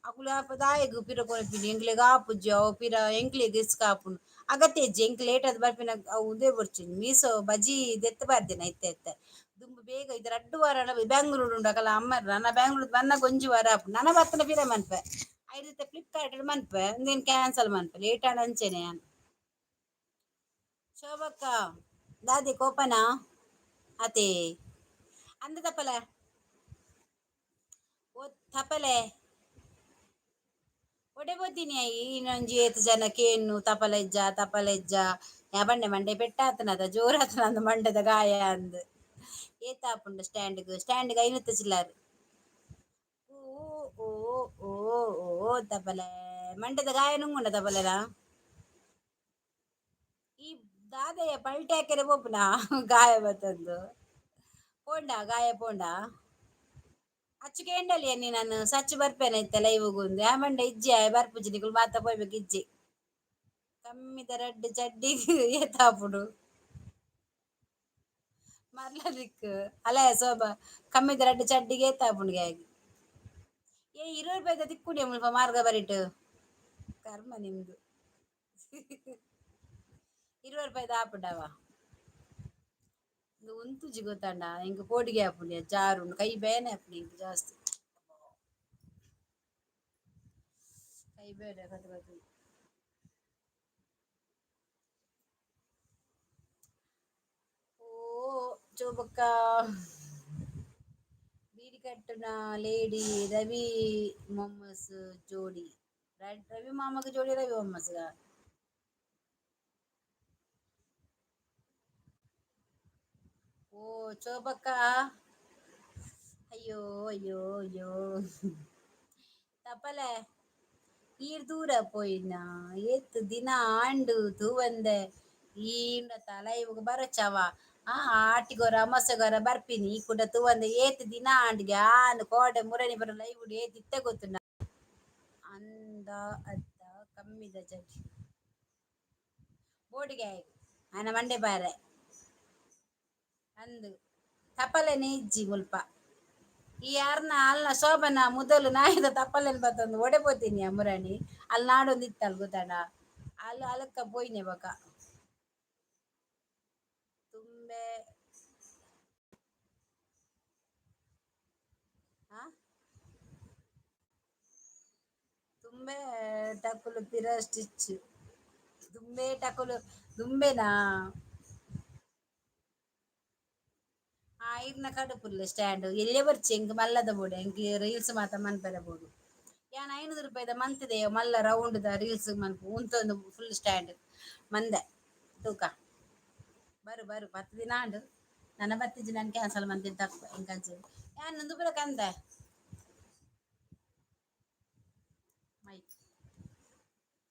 ಅಕುಲು ಆಪ ದಾಯೆಗ್ ಪಿರ ಕೊನಪಿನಿ, ಎಂಕ್ಲೆಗ್ ಆಪುಜಿ ಅವು ಪಿರ, ಎಂಕ್ಲೆಗ್ ರಿಸ್ಕ್ ಆಪುಂಡು. ಅಗತ್ಯ ಇಜ್ಜಿ. ಎಂಕ್ ಲೇಟ್ ಆದ್ ಬರ್ಪಿನ ಅವು ಉಂದೇ ಬೊರ್ಚಿ. ಮೀಸೋ ಬಜಿ ದೆತ್ತ್ ಪಾಡ್ದಿನ ಇತ್ತೆ ಇತ್ತೆ. ದುಂಬು ಬೇಗ ಇದು 2 ವಾರ ಬ್ಯಾಂಗ್ಳೂರು ಉಂಡು. ಅಕಲ ಅಮ್ಮರ್ ನನ್ನ ಬ್ಯಾಂಗ್ಳೂರ್ ಬನ್ನಗ 1 ವಾರ ಆಪುಂಡು. ನನ ಬತ್ತನ ಪಿರ ಮನ್ಪೆ. ಐದಿತ್ತೆ ಫ್ಲಿಪ್ಕಾರ್ಟ್ ಮನ್ಪೆ, ಉಂದೆನ್ ಕ್ಯಾನ್ಸಲ್ ಮನ್ಪೆ. ಲೇಟ್ ಆಂಡ ಅಂಚೆನೆ ಯಾನ್. ಶೋಭಕ್ಕ, ದಾದೆ ಕೋಪನಾ? ಅತೆ ಅಂದ ತಪ್ಪಲ ಓ ತಪಲೆ ಒಡೆ ಪೋತೀನಿ. ಇನ್ನೊಂಜಿ ಏತ್ ಜನ ಕೇನ್ನು ತಪಲೆಜ್ಜ ತಪಲೆಜ್ಜ. ಯಾ ಬಂಡೆ ಮಂಡೆ ಪೆಟ್ಟಾತನದ ಜೋರಾತನ ಅಂದ್, ಮಂಡೆದ ಗಾಯ ಅಂದ್. ಏತಾಪುಂಡು ಸ್ಟ್ಯಾಂಡ್ಗ್? ಸ್ಟ್ಯಾಂಡ್ಗ್ ಐನೂತ್ತ ಚಿಲ್ಲರ್. ಓ ಓ ಓ ಓ ತಪಲೆ, ಮಂಡೆದ ಗಾಯ ನುಂಗುಂಡ ತಪಲೆನಾ? ಈ ದಾದೆಯ ಪಲ್ಟೆ ಹಾಕಿದ್ರೆ ಪೋಪುನ ಗಾಯ ಬತ್ತಂದು ಪೋಂಡ, ಗಾಯ ಪೋಂಡ. ಅಚ್ಚು ಕೇಂಡಲಿ ಅನ್ನಿ. ನಾನು ಸಚ್ಚು ಬರ್ಪೇನೆ ಇತ್ತೆ ಲೈವ್ಗೊಂದು. ಯಾ ಮಂಡೆ ಇಜ್ಜಿ, ಆಯ್ ಬರ್ಪುಜಿ. ನಿಕುಲು ಮಾತ ಪೋಯ್ಬೇಕು ಇಜ್ಜಿ. ಕಮ್ಮಿದ ರಡ್ಡ್ ಚಡ್ಡಿಗ್ ಏತಾಪುಂಡು ಮರ್ಲದಿಕ್ ಅಲೆ ಸೋಬ? ಕಮ್ಮಿದ ರಡ್ಡ್ ಚಡ್ಡಿಗೆ ಏತಾಪುಂಡು ಗ್ಯಾಗ್? ಏ, 20 ರೂಪಾಯಿದ ತಿಕ್ಕುಡಿ ಮುಲ್ಪ ಮಾರ್ಗ ಬರಿಟ್. ಕರ್ಮ ನಿಮ್ದು. 20 ರೂಪಾಯಿದ ಆಪುಂಡವ? ಇದು ಉಂತುಜಿ ಗೊತ್ತಂಡ. ಎಂಕ್ ಪೋಡಿಗೆ ಆಪುಂಡು, ಜಾರುಂಡು, ಕೈ ಬೇನೆ ಆಪುಂಡು ಎಂಕ್ ಜಾಸ್ತಿ. ಕೈ ಬೇನೆ ಕಟ್ಟು ಕಟ್ಟು. ಓ ಚೋಬಕ್ಕ, ಬೀಡಿ ಕಟ್ಟುನ ಲೇಡಿ ರವಿ ಮೊಹಮ್ಮಸ್ ಜೋಡಿ. ರವಿ ಮಾಮಗ ಜೋಡಿ, ರವಿ ಮೊಹಮ್ಮಸ್ಗ. ಓ ಚೋಬಕ್ಕ, ಅಯ್ಯೋ ಅಯ್ಯೋ ಅಯ್ಯೋ. ತಪಲೆ, ಈರ್ ದೂರ ಪೋಯಿನ ಏತ್ ದಿನ ಆಂಡು ತೂವಂದೆ. ಈಂಡ ತಲ ಬರಚವ ಆ ಆಟಿಗೊರ ಅಮಾಸೆಗೊರ ಬರ್ಪಿನಿ. ಈ ಕೂಡ ತೂವಂದೆ ಏತ್ ದಿನ ಆಂಡ್ಗೆ. ಆನ್ ಕೋಡೆ ಮುರಣಿ ಬರ ಲೈವ್ ಏತ್ ಇತ್ತೆ ಗೊತ್ತುಂಡ? ಅಂದ ಅತ್ತ ಕಮ್ಮಿದ ಚಡ್ಡಿ ಬೋಡಿಗೆ ಆಯ್ತು. ಆನ ಮಂಡೆ ಬಾರೆ ಅಂದು. ತಪಲೆನೆ ಇಜ್ಜಿ ಮುಲ್ಪ. ಈ ಯಾರ್ನ ಅಲ್ನ ಶೋಭನ ಮೊದಲು ನಾಯಿದ ತಪ್ಪಲೆನ್ ಬತ್ತೊಂದು ಒಡೆ ಪೋತೀನಿ. ಮುರಣಿ ಅಲ್ಲಿ ನಾಡೊಂದು ಇತ್ತಲ್ ಗೊತ್ತಡ, ಅಲ್ಲಿ ಅಲಕ್ಕ ಪೋಯಿನೆ. ಬಕ ತುಂಬೆ ಆ ತುಂಬೆ ಟಕುಲು ಪಿರ ಸ್ಟಿಚ್. ದುಂಬೆ ಟಕುಲು ದುಂಬೆನಾ? ಆ ಇರ್ನ ಕಡುಪುಲ್ಲ ಸ್ಟ್ಯಾಂಡ್ ಎಲ್ಲೇ ಬರ್ಚಿ. ಎಂಕ್ ಮಲ್ಲದ ಬೋಡು, ಎಂಕ್ ರೀಲ್ಸ್ ಮಾತ ಮನ್ಪೆರೆ ಬೋಡು. ಯಾನ್ 500 ರೂಪಾಯಿದ ಮಂತ್ದೆ ಮಲ್ಲ ರೌಂಡ್ ದ ರೀಲ್ಸ್ ಮನ್ಪು ಉಂತೊಂದು ಫುಲ್ ಸ್ಟ್ಯಾಂಡ್ ಮಂದೆ. ತೂಕ ಬರು ಬರು. 10 ದಿನ ಆಂಡು. ನನ್ನ ಬತ್ತಿಜಿ, ನಾನು ಕ್ಯಾನ್ಸಲ್ ಮಂತಿನ ತಕ್ಕ. ಎಂಕಂಚ ಯಾನ್ ನಂದು ಪೂರ ಕಂದೆ ಮೈಕ್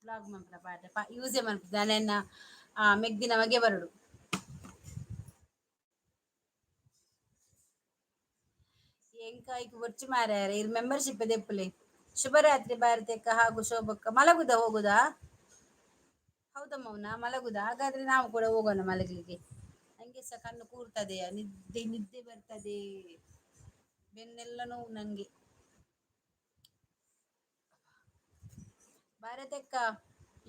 ಬ್ಲಾಗ್ ಮನ್ಪುನ ಪಾಠ ಯೂಸೇ ಮನ್ಪು. ನಾನೆನ್ನ ಮೆಗ್ದಿನ ಮಗೆ ಬರಡು. ಎಂಕಾಯ್ಕ್ ಬೊರ್ಚಿ ಮಾರ್ಯಾರ. ಇರ್ ಮೆಂಬರ್ಶಿಪ್ ದೆಪ್ಪುಲೆ. ಶುಭರಾತ್ರಿ ಭಾರತಕ್ಕ ಹಾಗೂ ಶೋಭಕ್ಕ. ಮಲಗುದ? ಹೋಗುದಾ? ಹೌದಾ ಮೌನ, ಮಲಗುದಾ? ಹಾಗಾದ್ರೆ ನಾವು ಕೂಡ ಹೋಗೋಣ ಮಲಗಲಿಕ್ಕೆ. ನಂಗೆ ಸಹ ಕಣ್ಣು ಕೂರ್ತದೆ, ನಿದ್ದೆ ನಿದ್ದೆ ಬರ್ತದೆ, ಬೆನ್ನೆಲ್ಲ ನೋವು ನಂಗೆ. ಭಾರತಕ್ಕ,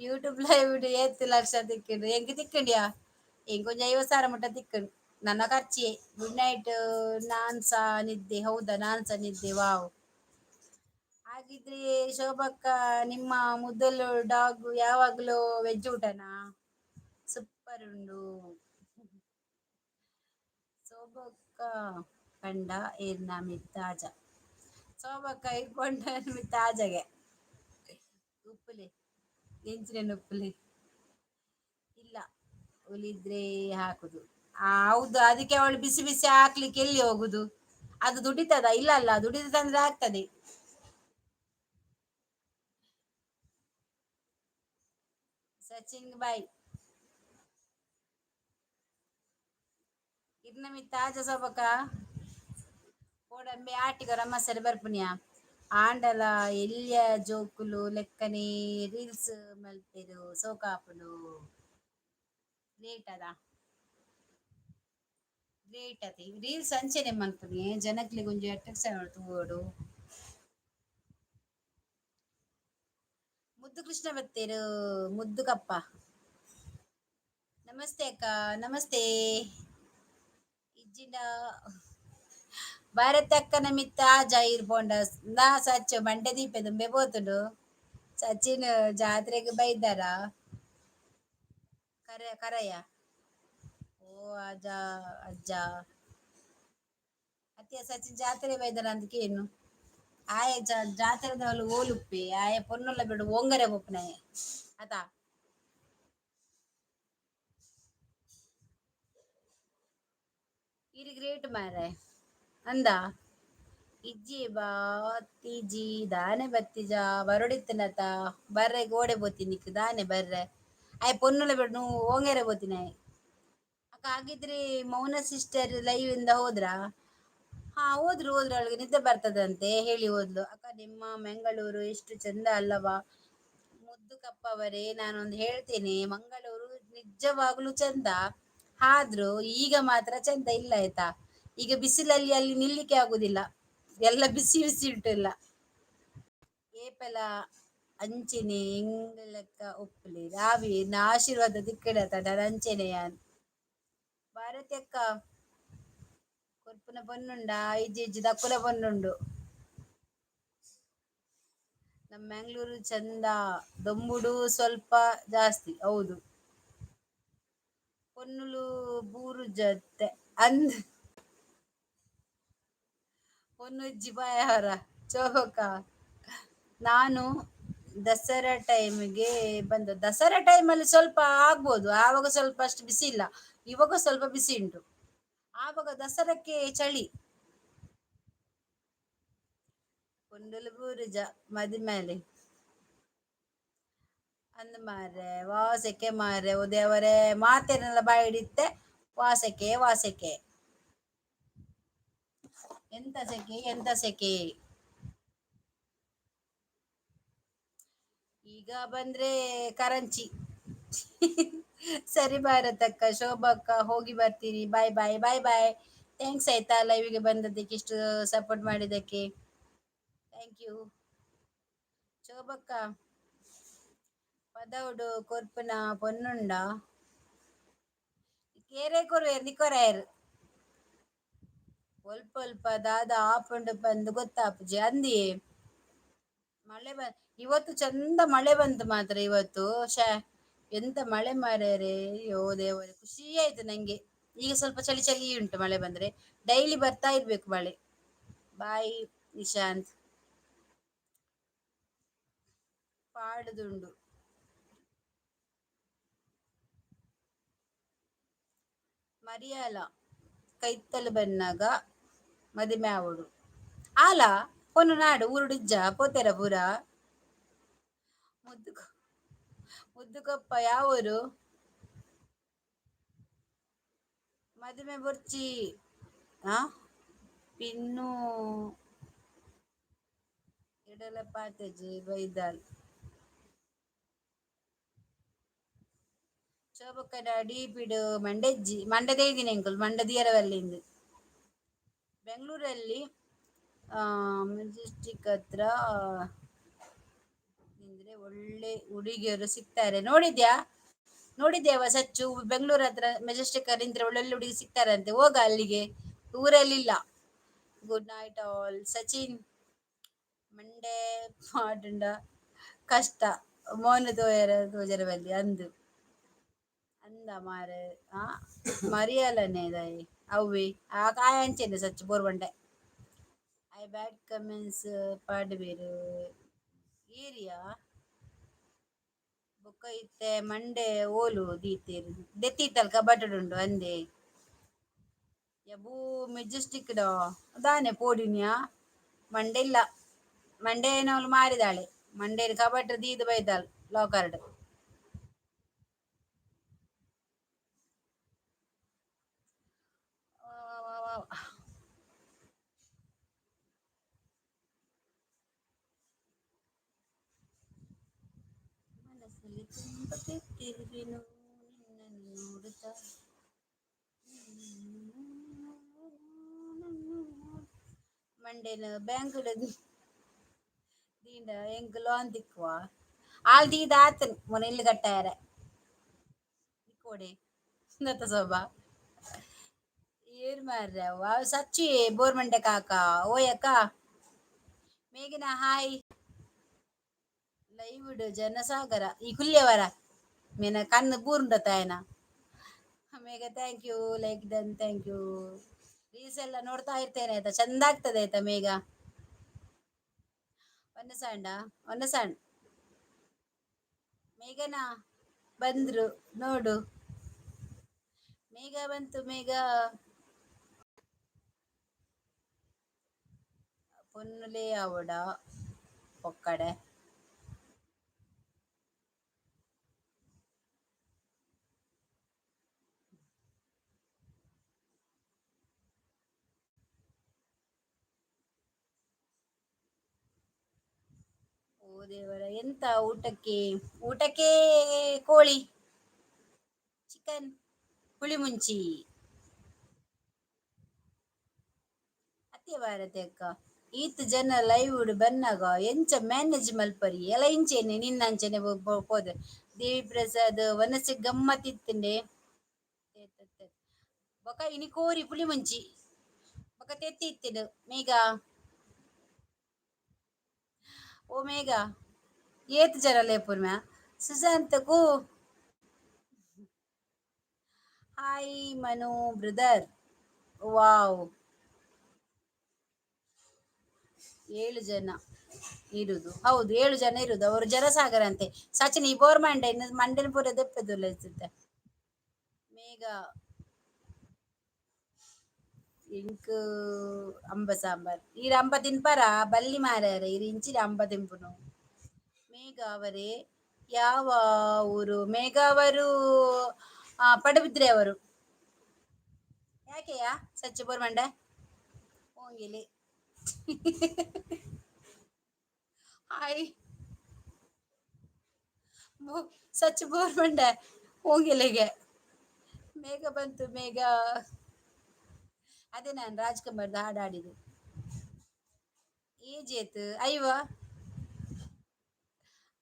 ಯೂಟ್ಯೂಬ್ ಲೈವ್ ಏತ್ ಲಕ್ಷ ತಿಕ್ಕಂಡು? ಎಂಕ್ ತಿಕ್ಕಂಡಿಯಾ? ಎಂಕ್ ಒಂಜಿ 50,000 ಮುಟ್ಟ ತಿಕ್ಕಂಡು. ನನ್ನ ಖರ್ಚಿ. Good night. ನಾನ್ಸ ನಿದ್ದೆ. ಹೌದಾ? ನಾನ್ಸ ನಿದ್ದೆ. ವಾವ್. ಹಾಗಿದ್ರೆ ಶೋಭಕ್ಕ, ನಿಮ್ಮ ಮೊದಲು ಡಾಗ್ ಯಾವಾಗಲೂ ವೆಜ್ ಊಟನಾ? ಸೂಪರ್ ಉಂಡು ಶೋಭಕ್ಕ. ಪಂಡ ಇರ್ನ ಮಿತ್ತ್ ಆಜ. ಸೋಬಕ್ಕ ಇರ್ಪೊಂಡ ಮಿತ್ತ್ ಆಜಗೆ ಉಪ್ಪುಲೆ ಎಂಚಿನ ಉಪ್ಪುಲೆ ಇಲ್ಲ ಉಲಿದ್ರೆ ಹಾಕುದು. ಆ ಹೌದು, ಅದಕ್ಕೆ ಅವಳು ಬಿಸಿ ಬಿಸಿ ಹಾಕ್ಲಿಕ್ಕೆ ಎಲ್ಲಿ ಹೋಗುದು? ಅದು ದುಡಿತದ ಇಲ್ಲ ಅಲ್ಲ, ದುಡಿತದಂದ್ರೆ ಆಗ್ತದೆ. ಸಚಿನ್ ಬಾಯ್ ಇರ್ನ ಮಿತ್ತ ಆಜ ಸೋಬಕ್ಕ ಓಡಂಬೆ ಆಟಿಗ ರಮ್ಮ ಸರಿ ಬರ್ಪುನಿಯ ಆಂಡಲ ಎಲ್ಯ ಜೋಕುಲು ಲೆಕ್ಕನೆ ರೀಲ್ಸ್ ಮಲ್ಪೆರು ಸೋಕಾಪುಂಡು. ಗ್ರೇಟ್ ಅದ, ಗ್ರೇಟ್ ಅತಿ. ರೀಲ್ಸ್ ಅಂಚೆನೆ ಮನ್ಪುನಿ ಜನಕ್ಲೆಗ್ ಒಂಜಿ ಅಟ್ರಾಕ್ಷನ್ ತೂವೊಡು. ಮುದ್ದು ಕೃಷ್ಣ ಬತ್ತೇರು, ಮುದ್ದು ಕಪ್ಪ. ನಮಸ್ತೆ ಅಕ್ಕ, ನಮಸ್ತೆ. ಇಜ್ಜಿಂಡ ಭಾರತ ಅಕ್ಕನ ಮಿತ್ತ ಆಜ ಇರ್ಪೊಂಡ ನಾ ಸಚ್ಚು ಮಂಡೆ ದೀಪೆ ದುಂಬೆ ಪೋತುಂಡು. ಸಚಿನ್ ಜಾತ್ರೆಗ್ ಬೈದಾರ ಕರ ಕರಯ ಓ ಅಜ್ಜ ಅಜ್ಜ ಅತ್ಯ ಸಚಿನ್ ಜಾತ್ರೆ ಬೈದಾರ ಅಂದಕೇನು ಆಯೆ ಜಾತ್ರೆದವಳು ಓಲುಪ್ಪಿ ಆಯೆ ಪೊನ್ನುಲ್ಲ ಬಿಡು ಓಂಗರೆ ಪೊಪ್ಪುನಾಯೆ ಅತ. ಇರ್ ಗ್ರೇಟ್ ಮಾರ್ರೆ ಅಂದ. ಇಜ್ಜಿ ಬಾತಿಜಿ ದಾನೆ ಬತ್ತಿಜ ಬರೊಡಿತ್ತನತ ಬರ್ರೆ ಗೋಡೆ ಬೋತಿನಿಕ್ ದಾನೆ ಬರ್ರೆ ಆಯೆ ಪೊನ್ನುಲ ಬಿಡು ಓಂಗೆರೆ ಬೋತಿನಾಯೆ. ಅಕ್ಕ ಹಾಗಿದ್ರೆ ಮೌನ ಸಿಸ್ಟರ್ ಲೈವ್ ಇಂದ ಹೋದ್ರಾ? ಹಾ ಹೋದ್ರು ಹೋದ್ರು, ಅವಳಿಗೆ ನಿದ್ದೆ ಬರ್ತದಂತೆ ಹೇಳಿ ಹೋದ್ಲು. ಅಕ್ಕ ನಿಮ್ಮ ಮಂಗಳೂರು ಎಷ್ಟು ಚಂದ ಅಲ್ಲವಾ? ಮುದ್ದು ಕಪ್ಪವರೇ, ನಾನೊಂದು ಹೇಳ್ತೇನೆ, ಮಂಗಳೂರು ನಿಜವಾಗ್ಲೂ ಚಂದ, ಆದ್ರೂ ಈಗ ಮಾತ್ರ ಚಂದ ಇಲ್ಲ ಆಯ್ತಾ. ಈಗ ಬಿಸಿಲಲ್ಲಿ ಅಲ್ಲಿ ನಿಲ್ಲಿಕ್ಕೆ ಆಗುದಿಲ್ಲ, ಎಲ್ಲ ಬಿಸಿ ಬಿಸಿ ಉಂಟು ಎಲ್ಲ. ಏಪಲ ಅಂಚೆನೆ ಎಂಗ್ಲಕ್ಕ ಉಪ್ಪುಲೆ ರಾವಿ ಆಶೀರ್ವಾದ ದಿಕ್ಕಡತ ಅಂಚೆನೆ ಯಾನ್. ಭಾರತಿ ಅಕ್ಕ ಕೊರ್ಪುನ ಪೊನ್ನುಂಡ? ಇಜ್ಜಿ ಇಜ್ಜಿ, ದಕ್ಕುಲ ಪೊನ್ನುಂಡು. ನಮ್ಮ ಮ್ಯಾಂಗ್ಳೂರು ಚಂದ, ದೊಂಬುಡು ಸ್ವಲ್ಪ ಜಾಸ್ತಿ. ಹೌದು, ಪೊನ್ನುಲು ಬೂರು ಜತ್ತೆ ಅಂದ್ ಪೊನ್ನುಜ್ಜಿ ಬಾಯಾರ ಚೋಕ. ನಾನು ದಸರಾ ಟೈಮಿಗೆ ಬಂದ, ದಸರಾ ಟೈಮಲ್ಲಿ ಸ್ವಲ್ಪ ಆಗ್ಬೋದು, ಆವಾಗ ಸ್ವಲ್ಪ ಅಷ್ಟು ಬಿಸಿ ಇಲ್ಲ, ಇವಾಗ ಸ್ವಲ್ಪ ಬಿಸಿ ಉಂಟು. ಆವಾಗ ದಸರಕ್ಕೆ ಚಳಿ. ಪೊನ್ನುಲು ಬೂರುಜ ಮದಿಮೇಲೆ ಅಂದ್ ಮಾರ್ರೆ ವಾಸಕ್ಕೆ ಮಾರ್ರೆ ಉದಯವರೇ ಮಾತೇನೆಲ್ಲ ಬಾಯಿ ಹಿಡಿತ್ತೆ. ವಾಸಕ್ಕೆ ವಾಸಕ್ಕೆ ಎಂತ ಸೆಕೆ ಎಂತ ಸೆಕೆ. ಈಗ ಬಂದ್ರೆ ಕರಂಚಿ. ಸರಿ ಭಾರತಕ್ಕ, ಶೋಭಕ್ಕ ಹೋಗಿ ಬರ್ತೀನಿ. Bye bye bye bye. Thanks ಆಯ್ತಾ ಲೈವ್ಗೆ ಬಂದದ್ದಕ್ಕೆ, ಇಷ್ಟು ಸಪೋರ್ಟ್ ಮಾಡಿದ್ದಕ್ಕೆ thank you. ಶೋಭಕ್ಕ ಪದೌಡು ಕೊರ್ಪುನ ಪೊನ್ನುಂಡ ಕೇರೆ ಕೊರುವೆರ್ ನಿಕೊರಾಯರ್ ಒಲ್ಪ ಒಲ್ಪ ದಾದ ಆಪುಂಡು ಪಂದ್ ಗೊತ್ತಾಪುಜಿ ಅಂದಿಯೇ. ಮಳೆ ಇವತ್ತು ಚಂದ ಮಳೆ ಬಂತು ಮಾತ್ರ ಇವತ್ತು. ಶ ಎಂತ ಮಳೆ ಮಾರ್ರೆ, ಅಯ್ಯೋ ದೇವರೇ, ಖುಷಿ ಆಯ್ತು ನಂಗೆ. ಈಗ ಸ್ವಲ್ಪ ಚಳಿ ಚಳಿ ಉಂಟು, ಮಳೆ ಬಂದ್ರೆ ಡೈಲಿ ಬರ್ತಾ ಇರ್ಬೇಕು ಮಳೆ. ಬಾಯ್ ನಿಶಾಂತ್. ಪಾಡುದುಂಡು ಮರಿಯಾಲ ಕೈತಲ್ ಬನ್ನಾಗ ಮದಿಮೆ ಆವೊಡು ಆಲ ಪೊನ್ನು ನಾಡು ಊರುಡಿಜ್ಜ ಪೋತೆರ ಪೂರ. ಮುದ್ದು ಮುದ್ದುಕೊಪ್ಪ ಯಾವೂರು? ಮದಿಮೆ ಬೊರ್ಚಿ ಆ ಪಿನ್ನು ಎಡಲ ಪಾತೆಜಿ ಬೈದಾಲ್. ಶೋಭಕ್ಕಡ ಡೀಪಿಡ್ ಮಂಡೆಜ್ಜಿ ಮಂಡದೇ ಇದ್ದೀನಿ ಅಂಕಲ್ ಮಂಡ ದಿಯರವಲ್ಲಿಂದು. ಬೆಂಗಳೂರಲ್ಲಿ ಮೆಜೆಸ್ಟಿಕ್ ಹತ್ರ ನಿಂದ್ರೆ ಒಳ್ಳೆ ಹುಡುಗಿಯರು ಸಿಗ್ತಾರೆ. ನೋಡಿದ್ಯಾ? ನೋಡಿದ್ಯಾವ ಸಚ್ಚು? ಬೆಂಗಳೂರು ಹತ್ರ ಮೆಜೆಸ್ಟಿಕ್ ನಿಂತ್ರೆ ಒಳ್ಳೊಳ್ಳೆ ಹುಡುಗಿ ಸಿಗ್ತಾರಂತೆ, ಹೋಗ ಅಲ್ಲಿಗೆ, ಊರಲ್ಲಿಲ್ಲ. Good night all. Sachin ಮಂಡೆ ಪಾಡುಂಡ ಕಷ್ಟ ಮೋನ ತೋಯರ ತೋಜರ ಬಲ್ಲಿ ಅಂದು ಅಂದ ಮಾರೆ. ಆ ಮರಿಯಲನೆ ದಾಯಿ ಅವ್ವೆ ಆ ಕಾಯ ಅಂಚೆನೆ ಸಚ್ಚು ಬೋರ್ಬಂಡೆ I bad comments ಪಾಡುವೆರ್ ಏರಿಯಾ ಬೊಕ್ಕ ಇತ್ತೆ ಮಂಡೆ ಓಲು ದೀತೆರ್ ದೆತ್ತಿತ್ತಲ್ ಕಬಟಡ್ ಉಂಡು ಅಂದೆ ಯಬೂ ಮೆಜೆಸ್ಟಿಕ್ ಡ ದಾನೆ ಪೋಡಿನಿಯಾ ಮಂಡೆ ಇಲ್ಲ ಮಂಡೆ ಏನವಳು ಮಾರಿದಾಳೆ ಮಂಡೇಲಿ ಕಬಟರ್ ದೀದ್ ಬೈದಾಳ್ ಲಾಕರ್ಡ್. ಮನಸ್ಸಲ್ಲಿ ತುಂಬ ಕೆಟ್ಟಿರುವೆನು ನಿನ್ನನ್ನು ನೋಡುತ್ತಾ. ಮಂಡೇನ ಬ್ಯಾಂಕ್ ದೀಂಡ ಎಂಕ್ ಲೋನ್ ತಿಕ್ಕುವ ಆಲ್ ದೀದ ಆತನ್ ಮೊನ ಇಲ್ಲ್ ಕಟ್ಟಾಯರೆ ತಿಕ್ಕೊಡೆ ದತ್ತ ಸೋಬಾ ಏರ್ ಮಾರ್ರೆ ಅವ್ ಸಚ್ಚಿ ಬೋರ್ ಮಂಡೆ ಕಾಕ ಓಯಕ್ಕ ಮೇಘನಾ ಹಾಯ್ ಲೈವ್ ಜನಸಾಗರ ಈ ಕುಲ್ಯವರ ಮೇನ ಕಣ್ಣು ಬೂರ್ಂಡ ತಾಯನ ಮೇಘ. Thank you, like done, thank you. Reels ಎಲ್ಲ ನೋಡ್ತಾ ಇರ್ತೇನೆ ಆಯ್ತಾ? ಚಂದ ಆಗ್ತದೆ ಆಯ್ತಾ ಮೇಘ? ಒಂದ ಸಣ್ಣ ಒಂದ ಸಣ್ಣ ಮೇಘನಾ ಬಂದ್ರು ನೋಡು. ಮೇಘ ಬಂತು ಮೇಘ. ಪೊನ್ನುಲೇ ಅವಡ ಪೊಕ್ಕಡೆ. ಓ ದೇವರ, ಎಂತ ಊಟಕ್ಕೆ? ಊಟಕ್ಕೆ ಕೋಳಿ, ಚಿಕನ್, ಹುಳಿ ಮುಂಚಿ. ಅತ್ತೆ ಭಾರತಿ ಅಕ್ಕ, ಈತ್ ಜನ ಲೈವ್ ಬನ್ನಾಗ ಎಂಚ ಮ್ಯಾನೇಜ್ ಮಲ್ಪರಿ ಎಲ್ಲ ಇಂಚೆನೆ ನಿನ್ನ ಅಂಚೆನೆ ಪೋದೆ. ದೇವಿ ಪ್ರಸಾದ್ ವನಸೆ ಗಮ್ಮತ್ ಇತ್ತಂಡೆ ಬೊಕ ಇನಿ ಕೋರಿ ಪುಳಿ ಮುಂಚಿ ಬೊಕ ತೆತ್ತಿ ಇತ್ತಿಡು. ಮೇಘ, ಓ ಮೇಘ, ಏತ್ ಜನ ಲೇಪುರ್ ಮ್ಯಾ ಸುಶಾಂತ್ ಕು. Hi Manu brother. ವಾವ್, ಏಳು ಜನ ಇರುದು. ಹೌದು, ಏಳು ಜನ ಇರುದು. ಅವರು ಜನಸಾಗರ ಅಂತೆ. ಸಚಿನ್ ಈ ಬೋರ್ ಮಂಡೆ ಮಂಡೆನ ಪೂರ ದೆಪ್ಪೆದುಲ್ಲ. ಮೇಘ, ಇಂಕ್ ಅಂಬ ಸಾಂಬಾರ್. ಈರ್ ಅಂಬ ತಿನ್ಪರ ಬಲ್ಲಿ ಮಾರ್ಯಾರ ಇರ್ ಇಂಚಿನ ಅಂಬ ತಿನ್ಪುನು. ಮೇಘ ಅವರೇ ಯಾವ ಊರು? ಮೇಘ ಅವರು ಪಡುಬಿದ್ರೆ ಅವರು. ಯಾಕೆಯಾ ಸಚ್ಚು ಬೋರ್ ಮಂಡೆ ಹೋಗಿಲಿ? ಹಾಯ್ ಸಚ್ಚು ಬೋರ್ ಮಂಡೆ ಹೋಗಿಲಿಗೆ. ಮೇಘ ಬಂತು ಮೇಘ. ಅದೇ ನಾನು ರಾಜ್ಕುಮಾರ್ದ ಹಾಡು ಹಾಡಿದ್ದು. ಏಜ್ ಏತ್? ಐವ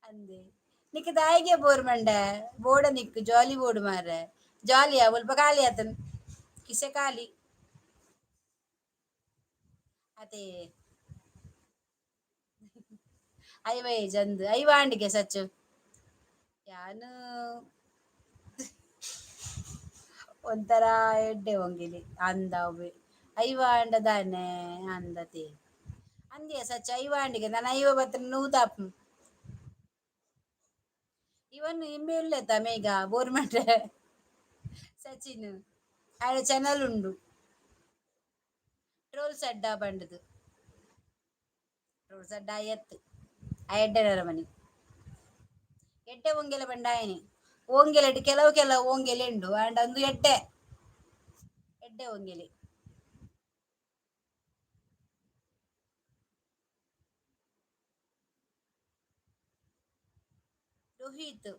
ಅಂದೆ. ನಿಕ್ ದಾಯಿಗೆ ಬೋರ್ ಮಂಡೆ ಬೋಡ? ನಿಕ್ ಜಾಲಿ ಬೋರ್ಡ್ ಮಾರ್ರೆ. ಜಾಲಿಯಾ ಒಲ್ಪ ಖಾಲಿ ಆತನ್ ಕಿಸೆ ಖಾಲಿ ಅದೇ. ಐವ ಏಜ್ ಅಂದ್ ಐವ ಆಂಡಿಗೆ ಸಚ್ಚು. ಯಾನು ಒಂಥರ ಎಡ್ಡೆ ಒಂಗಿಲಿ ಅಂದ ಅವ್ವೆ ಐವ ಅಂಡ ದಾನೆ ಅಂದತೆ ಅಂದ್ಯ ಸಚ್ಚ. ಐವ ಆಂಡಿಗೆ ನಾನು ಐವ ಬತ್ತ ನೂತಾಪ್ ಇವನ್ ಇಂಬೆ ಉಲ್ಲೆತ. ಮೇಘ ಬೋರ್ ಮಂಡೆ ಸಚಿನ್ ಆಡ ಚಾನಲ್ ಉಂಡು ಟ್ರೋಲ್ಸ್ ಅಡ್ಡ ಬಂಡದು. ಟ್ರೋಲ್ಸ್ ಅಡ್ಡ ಎತ್ತು ಆ ಎಡ್ಡೆ ನರಮನಿ ಎಡ್ಡೆ ಒಂಗೆಲ ಬಂಡಾಯನಿ. ಓಂಗೆಲೆಡ್ ಕೆಲವು ಕೆಲವು ಓಂಗೆಲೆ ಉಂಡು ಆಂಡ ಒಂದು ಎಡ್ಡೆ ಎಡ್ಡೆ ಒಂಗೆಲೆ. ರೋಹಿತ್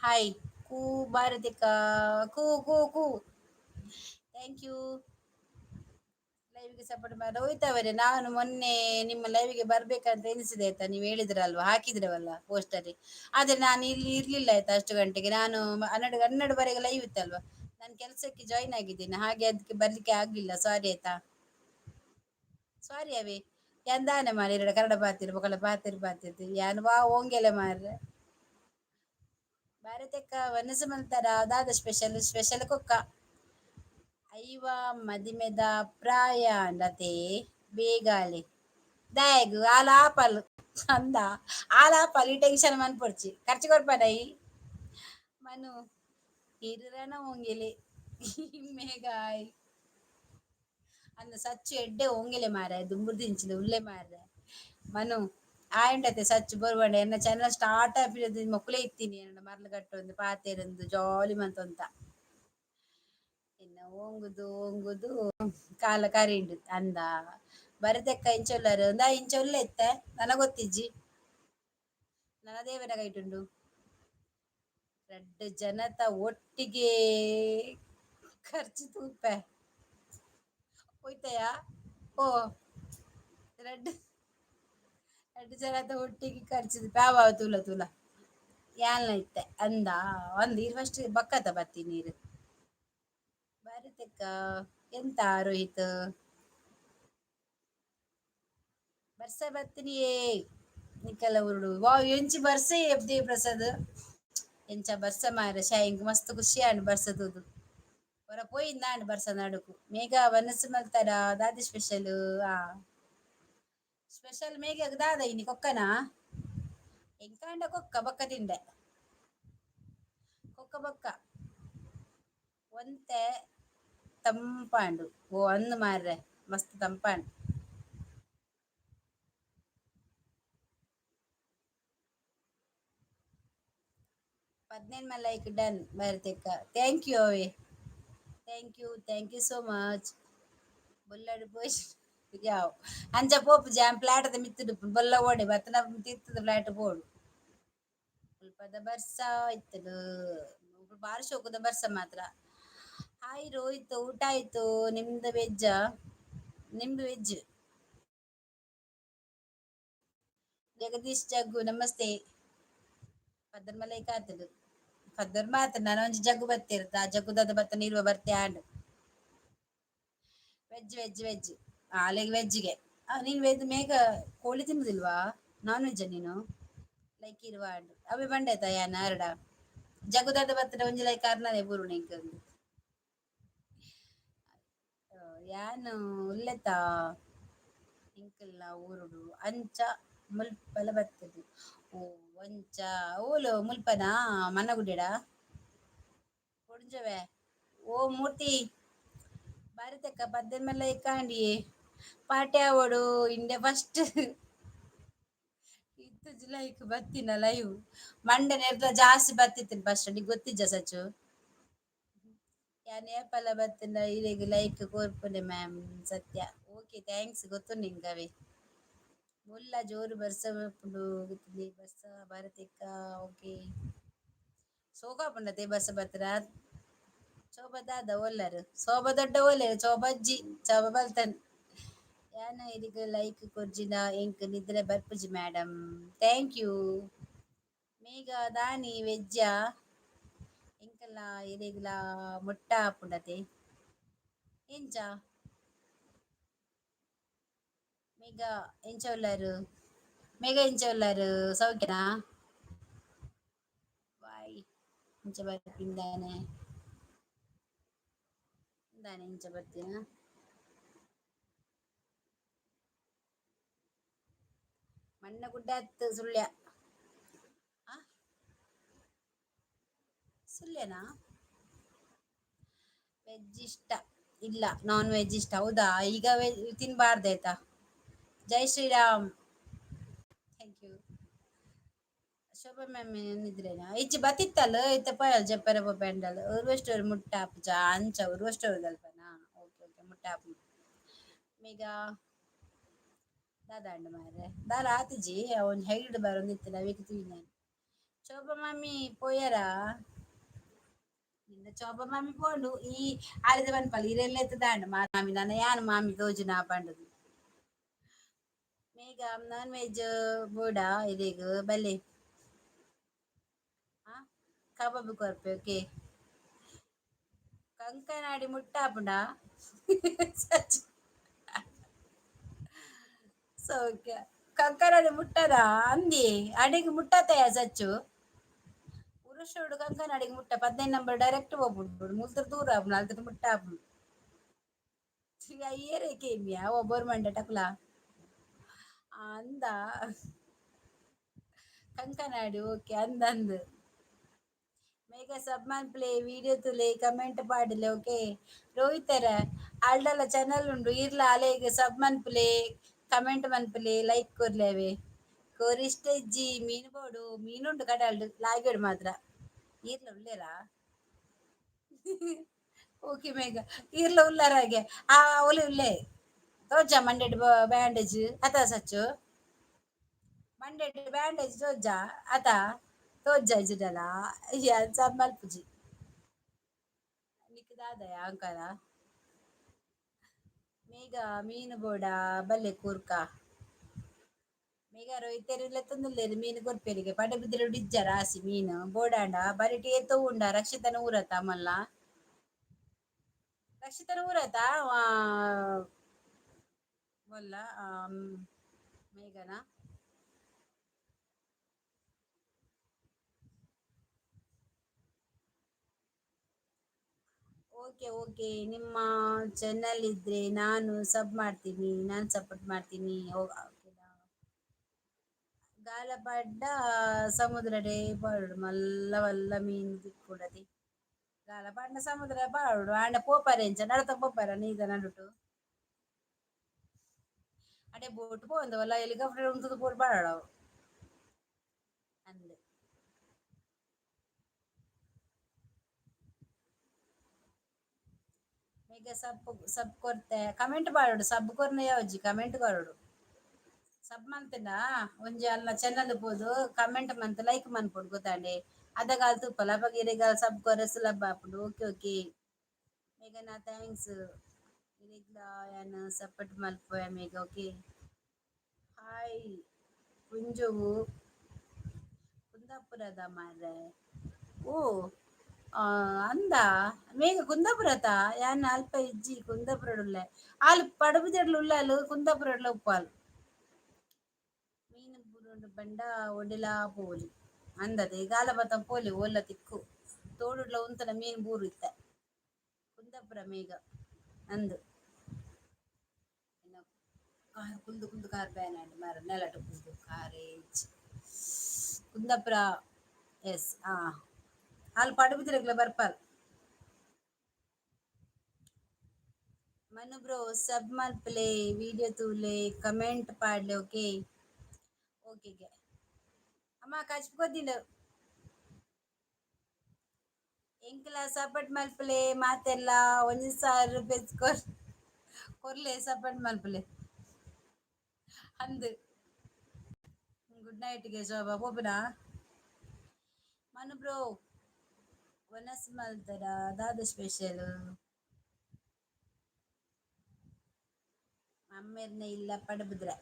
ಹಾಯ್. ಕೂ ಭಾರತಿಕ ಕೂ ಕೂ ಕೂ. Thank you ಲೈವ್ಗೆ ಸಪೋರ್ಟ್ ಮಾಡಿ. ರೋಹಿತ್ ಅವರೇ, ನಾನು ಮೊನ್ನೆ ನಿಮ್ಮ ಲೈವ್ಗೆ ಬರ್ಬೇಕಂತ ಎನಿಸಿದೆ ಆಯ್ತಾ? ನೀವು ಹೇಳಿದ್ರಲ್ವಾ, ಹಾಕಿದ್ರವಲ್ಲ ಪೋಸ್ಟಲ್ಲಿ. ಆದ್ರೆ ನಾನು ಇಲ್ಲಿ ಇರ್ಲಿಲ್ಲ ಆಯ್ತಾ ಅಷ್ಟು ಗಂಟೆಗೆ. ನಾನು 12 12ವರೆಗೆ ಲೈವ್ ಇತ್ತಲ್ವಾ, ನಾನು ಕೆಲಸಕ್ಕೆ ಜಾಯಿನ್ ಆಗಿದ್ದೇನೆ, ಹಾಗೆ ಅದಕ್ಕೆ ಬರ್ಲಿಕ್ಕೆ ಆಗ್ಲಿಲ್ಲ. ಸಾರಿ ಆಯ್ತಾ? ಸಾರಿ ಅವೇ. ಎಂದಾನೆ ಮಾರಿ ಕನ್ನಡ ಪಾತಿರ್ ಬೊಕಲ ಪಾತಿರ್ ಪಾತಿರ್ತಿ ಯಾನ್ ವಾ ಓಂಗೆಲೆ ಮಾರ್ರೆ. ಭಾರತಕ್ಕ ವನಸು ಮಲ್ತಾರ ದಾದ ಸ್ಪೆಷಲ್? ಸ್ಪೆಷಲ್ ಕೊಕ್ಕ. 50 ಮದಿಮೆದ ಪ್ರಾಯ ಅಂಡತೆ ಬೇಗಾಲೆ ದಾಯೆಗ್ ಆಲ್ ಆಪಲ್ ಅಂದ ಆಲ್ ಆಪಲ್. ಈ ಟೆನ್ಷನ್ ಮನ್ಪೊಡ್ಚಿ, ಖರ್ಚು ಕೊರ್ಪನೈ ಮನು ಇರನ ಓಂಗೆಲೆ ಮೇಗಾಯ್ ಅಂದ ಸಚ್ಚು ಎಡ್ಡೆ ಓಂಗೆಲೆ ಮಾರ ದುಂಬುರ್ದಿಂಚಿನ ಉಲ್ಲೆ ಮಾರ್ರೆ ಮನು ಆಯಂಡತೆ ಸಚ್ಚು ಬರುವಂಡೆ. ಎನ್ನ ಚಾನಲ್ ಸ್ಟಾರ್ಟ್ ಆಪಿನ ಮೊಕ್ಕಲೇ ಇತ್ತೀನಿ. ಎನ್ನ ಮರ್ಲು ಕಟ್ಟೊಂದು ಪಾತೆರೊಂದು ಜಾಲಿ ಮಂತೊಂತ ಇನ್ನ ಓಂಗುದು ಓಂಗುದು ಕಾಲ ಕರಿಂಡು ಅಂದ. ಬರದೆಕ್ಕ ಇಂಚೊಲ್ಲರು ಅಂದ ಇಂಚೊಲ್ಲ ಇತ್ತೆ ನನ ಗೊತ್ತಿಜ್ಜಿ. ನನ್ನ ದೇವನ ಕೈಟುಂಡು. ರಡ್ಡ್ ಜನತ ಒಟ್ಟಿಗೆ ಖರ್ಚು ತೂಪೆ ಹೋಯ್ತಯಾ? ಓ, ರಡ್ಡ್ ರಡ್ಡ್ ಜನತ ಒಟ್ಟಿಗೆ ಖರ್ಚು ಪ್ಯಾವ ತೂಲ ತೂಲ ಯಾನ್ಲ ಇತ್ತೆ ಅಂದ ಒಂದ್ ಇರ್ ಫಸ್ಟ್ ಬಕ್ಕತ ಬತ್ತಿ ನೀರು ಬರತೆಕ್ಕ. ಎಂತ ರೋಹಿತ್ ಬರ್ಸ ಬತ್ತಿನಿಯೇ ನಿಕ್ಕೆಲ್ಲ ಉರುಡು. ವಾವ್, ಎಂಚಿ ಬರ್ಸೆ ದೇವ್ ಪ್ರಸಾದ್, ಎಂಚ ಬರ್ಸ ಮಾರ ಶಾಯಿಂಗ್. ಮಸ್ತ್ ಖುಷಿ ಆಂಡ್ ಬರ್ಸ ತೂದು. ಹೊರ ಪೋಯಿಂದಾಂಡ್ ಬರ್ಸ ನಡುಕು. ಮೇಘ ವನಸು ಮಲ್ತಾರ ದಾದಿ ಸ್ಪೆಷಲ್? ಆ ಸ್ಪೆಷಲ್ ಮೇಘ ದಾದ ಇನಿ? ಕೊಕ್ಕನಾ? ಎಂಕಾಂಡ ಕೊಕ್ಕ ಬೊಕ್ಕ ತಿಂಡೆ ಕೊಕ್ಕ ಬೊಕ್ಕ ಒಂತೆ ತಂಪಾಂಡು. ಓ ಅಂದ್ ಮಾರ್ರೆ, ಮಸ್ತ್ ತಂಪಾಂಡು. 15 ಲೈಕ್ ಡನ್ ಭಾರತಿಕ್ಕ. Thank you away, thank you, thank you so much. ಬೊಲ್ಲಡು ಪೋಯ್ ಯಾವ್ ಅಂಚ ಪೋಪು ಜಾಮ್ ಫ್ಲಾಟದ ಮಿತ್ತುಡು ಬೊಲ್ಲ ಓಡೆ ಬತ್ತನ ತಿರ್ತದ ಫ್ಲಾಟ್ ಪೋಡು. ಮುಲ್ಪದ ಬರ್ಸ ಇತ್ತದು ಬಾರಿ ಶೋಕುದ ಬರ್ಸ ಮಾತ್ರ. ಹಾಯ್ ರೋಹಿತ್, ಊಟ ಆಯ್ತು ನಿಮ್ದು? ವೆಜ್ಜಾ ನಿಮ್ದು? ವೆಜ್. ಜಗದೀಶ್ ಜಗ್ಗು ನಮಸ್ತೆ. ಪದ್ದರ್ ಲೈಕ್ ಆತುಂಡು. ಪದ್ದರ್ ಮಾತ್ರ ನಾನು ಒಂಜಿ ಜಗ್ಗು ಬತ್ತೀರ್ದ ಆ ಜಗ್ಗುದಾದ ಬತ್ತ ನೀರ್ವ ಬರ್ತೆ and. Veg veg veg ಆಲೆಗ್ ವೆಜ್ಗೆ. ನೀನು ವೆಜ್ ಮೇಘ? ಕೋಳಿ ತಿನ್ನುದಿಲ್ವಾ? ನಾನ್ ವೆಜ್ ನೀನು? ಲೈಕ್ ಇರುವ ಆಂಡ್ ಅವೆ ಬಂಡಾಯ್ತ ಯಾನ್ ಅರಡ ಜಗ್ಗುದಾದ ಬತ್ತಡ ಒಂಜಿ ಲೈಕ್ ಅರ್ನನೆ ಬೂರುಣ ಇಂಕ್. ಯಾನ್ ಉಲ್ಲೆತ ಇಂಕಲ್ನ ಊರುಡು ಅಂಚ ಮುಲ್ಪಲ ಬತ್ತದು. ಓ ಒಂಚ ಓಲು ಮುಲ್ಪನಾ? ಮನ್ನಗುಡ್ಡೆಡ ಪೊಂಜೊವೆ. ಓ ಮೂರ್ತಿ ಭಾರತಕ್ಕ 18 ಲೈಕ್ ಆಂಡಿಯೇ. ಪಾರ್ಟಿ ಆವೊಡು ಇಂಡೆ ಫಸ್ಟ್ ಇತ್ತುಜಿ ಲೈಕ್ ಬತ್ತಿನ ಲೈವ್. ಮಂಡೆ ನೆರ್ದ ಜಾಸ್ತಿ ಬತ್ತಿತ್ತಿನ ಫಸ್ಟ್, ನಿಗ್ ಗೊತ್ತಿಜ್ಜ ಸಚ್ಚು? ಯಾನ್ ಏಪಲ ಬತ್ತಿನ ಇರೆಗ್ ಲೈಕ್ ಕೊರ್ಪುನೆ ಮ್ಯಾಮ್ ಸತ್ಯ. Okay, thanks, ಗೊತ್ತುಂಡು ನಿಂಗವೆ. ಮುಲ್ಲ ಜೋರು ಬರ್ಸ ಬರ್ಪುಂಡು ಬರ್ಸ ಭಾರತಿಕ್ಕ. ಓಕೆ, ಸೋಕಾಪುಂಡತೆ ಬರ್ಸ ಬತ್ತರ. ಚೋಬ ದಾದ ಒಲ್ಲರು ಸೋಬ ದೊಡ್ಡ ಒಲ್ಲೆರ್ ಚೋಬಜ್ಜಿ ಚೋಬ ಬಲ್ತನ್. ಯಾನ ಇರಿಗ್ ಲೈಕ್ ಕೊರ್ಜಿನ ಎಂಕ್ ನಿದ್ರೆ ಬರ್ಪುಜಿ ಮೇಡಮ್. Thank you ಮೇಘ. ದಾನಿ ವೆಜ್ಜಾ? ಎಂಕಲ್ಲ ಇರೆಗ್ಲ ಮುಟ್ಟ ಆಪುಂಡತೆ ಎಂಚ ಮೇಘ? ಎಂಚ ಉಲ್ಲರು ಮೇಘ? ಎಂಚ ಉಲ್ಲರು? ಸೌಖ್ಯನಾ? ಬಾಯ್ ಇಂಚ ಬರ್ಪಿಂದಾನೆ ದಾನೆ ಇಂಚ ಬರ್ತೀನ? ಮಣ್ಣ ಗುಡ್ಡ ಅತ್ತು ಸುಳ್ಯ. ಆ ಸುಳ್ಯನಾ? ವೆಜ್ ಇಷ್ಟ ಇಲ್ಲ, ನಾನ್ ವೆಜ್ ಇಷ್ಟ. ಹೌದಾ? ಈಗ ವೆಜ್ ತಿನ್ಬಾರ್ದು ಆಯ್ತಾ? ಜೈ Shriram. Thank you Shobha ma'am. ಏನಿದ್ರೇನಾ ಇಜ್ಜಿ ಬತ್ತಿತ್ತಲ್ಲ ಇತ್ತ ಪೋಯಲ್ ಜಪ್ಪರೆ ಪೋಪೆಂಡಲ್ ಉರ್ವಷ್ಟೋರು ಮುಟ್ಟ ಆಪುಜ ಅಂಚ ಉರ್ವಷ್ಟೋರು ಅಲ್ಪನಾ? ಓಕೆ ಓಕೆ, ಮುಟ್ಟ ಆಪು. ಮೇಗ ದಾದಾಂಡ್ ಮಾರ್ರೆ? ದಾಲ ಆತಿಜಿ, ಒಂಜಿ ಹೈಡ್ ಬರೊಂದಿತ್ತಿನ ಅವೆಕ್ ತೂಯಿನ. ಶೋಭಾ ಮಾಮಿ ಪೋಯರಾ? ನಿನ್ನ ಚೋಬ ಮಾಮಿ ಪೋಂಡು. ಈ ಆಲಿದ ಪನ್ಪಲ್ ಇರೆಲ್ಲ ದಾಂಡ್ ಮಾಮಿ ನನ್ನ ಯಾನ್ ಮಾಮಿ ತೋಜುನ ಪಂಡುದು. ಮೇಘ ನಾನ್ ವೆಜ್ ಬೋಡ ಇರೆಗ್? ಬಲೆ ಆ ಕಬಾಬ್ ಕೊರ್ಪೆ. ಓಕೆ, ಕಂಕನಾಡಿ ಮುಟ್ಟಾಪುಂಡ ಸೌಖ್ಯ? ಕಂಕನಾಡಿ ಮುಟ್ಟದ ಅಂದಿ ಅಡಿಗೆ ಮುಟ್ಟತೆಯ ಸಚ್ಚು? ಪುರುಷೋಡು ಕಂಕನಾಡಿಗೆ ಮುಟ್ಟ 15 ನಂಬರ್ ಡೈರೆಕ್ಟ್ ಹೋಗ್ಬಿಡ್ಬಿಡು. ಮುಲ್ತರ ದೂರ ಆಪುಂಡು, ಅಲ್ತರ ಮುಟ್ಟ ಆಪುಂಡು. ಏರೇ ಕೇಮಿಯಾ ಓ ಬೋರ್ಮಂಡ ಟಕ್ಲ ಅಂದ ಕಂಕನಾಡಿ. ಓಕೆ, ಅಂದ ಅಂದ್. ಮೇಘ, ಸಬ್ ಮನ್ಪುಲೆ, ವಿಡಿಯೋ ತೂಲೆ, ಕಮೆಂಟ್ ಪಾಡಲೆ. ಓಕೆ ರೋಹಿತರ, ಆಲ್ಡಲ ಚಾನಲ್ ಉಂಡು, ಇರ್ಲ ಅಲೆಗ್ ಸಬ್ ಮನ್ಪುಲೆ, ಕಮೆಂಟ್ ಮನ್ಪುಲೆ, ಲೈಕ್ ಕೊರ್ಲೆವೆ. ಕೋರಿಷ್ಟ ಇಜ್ಜಿ. ಮೀನು ಬೋಡು, ಮೀನುಂಡು ಕಡಲ್ಡ್, ಲಾಗ್ಯಡ್ ಮಾತ್ರ. ಈರ್ಲ ಉಲ್ಲೇರಾ? ಓಕೆ ಮೇಘ, ಈರ್ಲ ಉಲ್ಲಾರಾಗೆ. ಆ ಒಲೆ ಉಲ್ಲೆ ತೋಜ ಮಂಡೆಡ್ ಬ್ಯಾಂಡೇಜ್ ಅತ ಸಚ್ಚು? ಮಂಡೆಡ್ ಬ್ಯಾಂಡೇಜ್ ತೋಜ ಅತ? ತೋಜ ಇಜ್ಜಿಡಲ ಯಾನ್ ಸಬ್ ಮಲ್ಪುಜಿ. ನಿಕ್ ದಾದಯ ಅಂಕಲ? ಮೇಘ, ಮೀನು ಬೋಡ, ಬಲ್ಲೆ ಕೂರ್ಕ. ಮೇಘ, ರೋಹಿತೆರ್ ಲೆತ್ತೊಂದುಲ್ಲೆರ್ ಮೀನು ಕೊರ್ಪೆರಿಗೆ. ಪಡುಬಿದಿರೆಡ್ ಇಜ್ಜ ರಾಸಿ ಮೀನು. ಬೋಡಾಂಡ ಬರಿಟ್ ಏತೋ ಉಂಡ. ರಕ್ಷಿತನ ಊರತ ಮಲ್ಲ, ರಕ್ಷಿತನ ಊರತ ಮೊಲ್ಲ ಮೇಘನ. ಓಕೆ ಓಕೆ, ನಿಮ್ಮ ಚಾನಲ್ ಇದ್ರೆ ನಾನು ಸಬ್ ಮಾಡ್ತೀನಿ, ನಾನು ಸಪೋರ್ಟ್ ಮಾಡ್ತೀನಿ. ಗಾಲಪಾಡ್ಡ ಸಮುದ್ರಡೆ ಪಾಡೋಡು, ಮಲ್ಲ ಮಲ್ಲ ಮೀನು ತಿಕ್ಕುಂಡತಿ. ಗಾಲಪಾಡ್ನ ಸಮುದ್ರ ಪಾಡೋಡು ಆಂಡ ಪೋಪರೆ ಎಂಚ? ನಡತ ಪೋಪರ ನೀದ ನಡುಟು? ಅಡೆ ಬೋಟ್ ಪೋಂದವಲ್ಲ, ಹೆಲಿಕಾಪ್ಟರ್ ಉಂತುದು ಪೋಡ್ ಪಾಡೋಡು ಅಂದ್. ಮೇಘ, ಸಬ್ ಸಬ್ ಕೊರ್ತೆ, ಕಮೆಂಟ್ ಪಾಡೋಡು. ಸಬ್ ಕೊರ್ನ ಯಾವಜ್ಜಿ, ಕಮೆಂಟ್ ಕೊರೊಡು. ಸಬ್ ಮಂತುಂಡ ಒಂಜಿ ಅಲ್ನ ಚಾನಲ್ ಪೋದು ಕಮೆಂಟ್ ಮಂತ್ ಲೈಕ್ ಮನ್ಪೊಡು, ಗೊತ್ತಾಂಡೆ? ಅದಗಾಲ್ ತೂಪಲ, ಅಪಗ ಇರೆಗಾಲ್ ಸಬ್ ಕೊರೆ ಸುಲಭ ಆಪುಂಡು. ಓಕೆ ಓಕೆ ಮೇಘನಾ, thanks. ಇರೆಗ್ಲ ಯಾನ್ ಸಪೋರ್ಟ್ ಮಲ್ಪುವೆ ಮೇಘ. ಓಕೆ. ಹಾಯ್ ಕುಂಜುವು, ಕುಂದಾಪುರದ ಮಾರ್ರೆ. ಓ ಅಂದ ಮೇಘ, ಕುಂದಾಪುರತ? ಯಾನ್ ಅಲ್ಪ ಇಜ್ಜಿ, ಕುಂದಾಪುರಡುಲ್ಲೆ. ಆಲ್ ಪಡುಬಿದಿರೆಡ್ಲ ಉಲ್ಲಾಲ್, ಕುಂದಾಪುರಡ್ಲ ಉಪ್ಪಾಲ್. ಮೀನು ಬುರುಂಡು ಬಂಡ ಒಡೆಲಾ ಪೋಲಿ ಅಂದತೆ. ಗಾಲ ಬತ್ತ ಪೋಲಿ, ಓಲ್ಲ ತಿಕ್ಕು. ತೋಡುಡ್ಲ ಉಂತನ ಮೀನು ಬೂರು ಇತ್ತ. ಕುಂದಾಪುರ ಮೇಘ ಅಂದು. ಕಾರ್ ಕುಲ್ದು ಕುಲ್ದು ಕಾರ್ ಬ್ಯಾನ್ ಆಂಡ್ ಮಾರ, ನೆಲಟ್ ಕುಲ್ದು ಕಾರೇಜ್. ಕುಂದಾಪುರ, ಎಸ್. ಆ ಆಲ್ ಪಡುಬಿದಿರೆಗ್ಲ ಬರ್ಪಾಲ್. ಮನು ಬ್ರೋ, ಸಬ್ ಮಲ್ಪಲೆ, ವಿಡಿಯೋ ತೂಲೆ, ಕಮೆಂಟ್ ಪಾಡ್ಲೆ. ಓಕೆ ಓಕೆ ಅಮ್ಮ, ಕಚ್ಪ ಕೊದ್ದಿಂಡು. ಎಂಕ್ಲ ಸಪೋರ್ಟ್ ಮಲ್ಪಲೆ ಮಾತೆಲ್ಲ. 1000 ರೂಪಾಯಿ ಕೊರ್ ಕೊರ್ಲೆ, ಸಪೋರ್ಟ್ ಮಲ್ಪಲೆ ಅಂದ್. ಗುಡ್ ನೈಟ್ಗೆ ಶೋಭಾ, ಪೋಪುನಾ? ಮನು ಬ್ರೋ, ವನಸ್ ಮಲ್ತಡ? ದಾದ ಸ್ಪೆಷಲ್? ಅಮ್ಮೆರ್ನ ಇಲ್ಲ ಪಡುಬಿದ್ರೆ.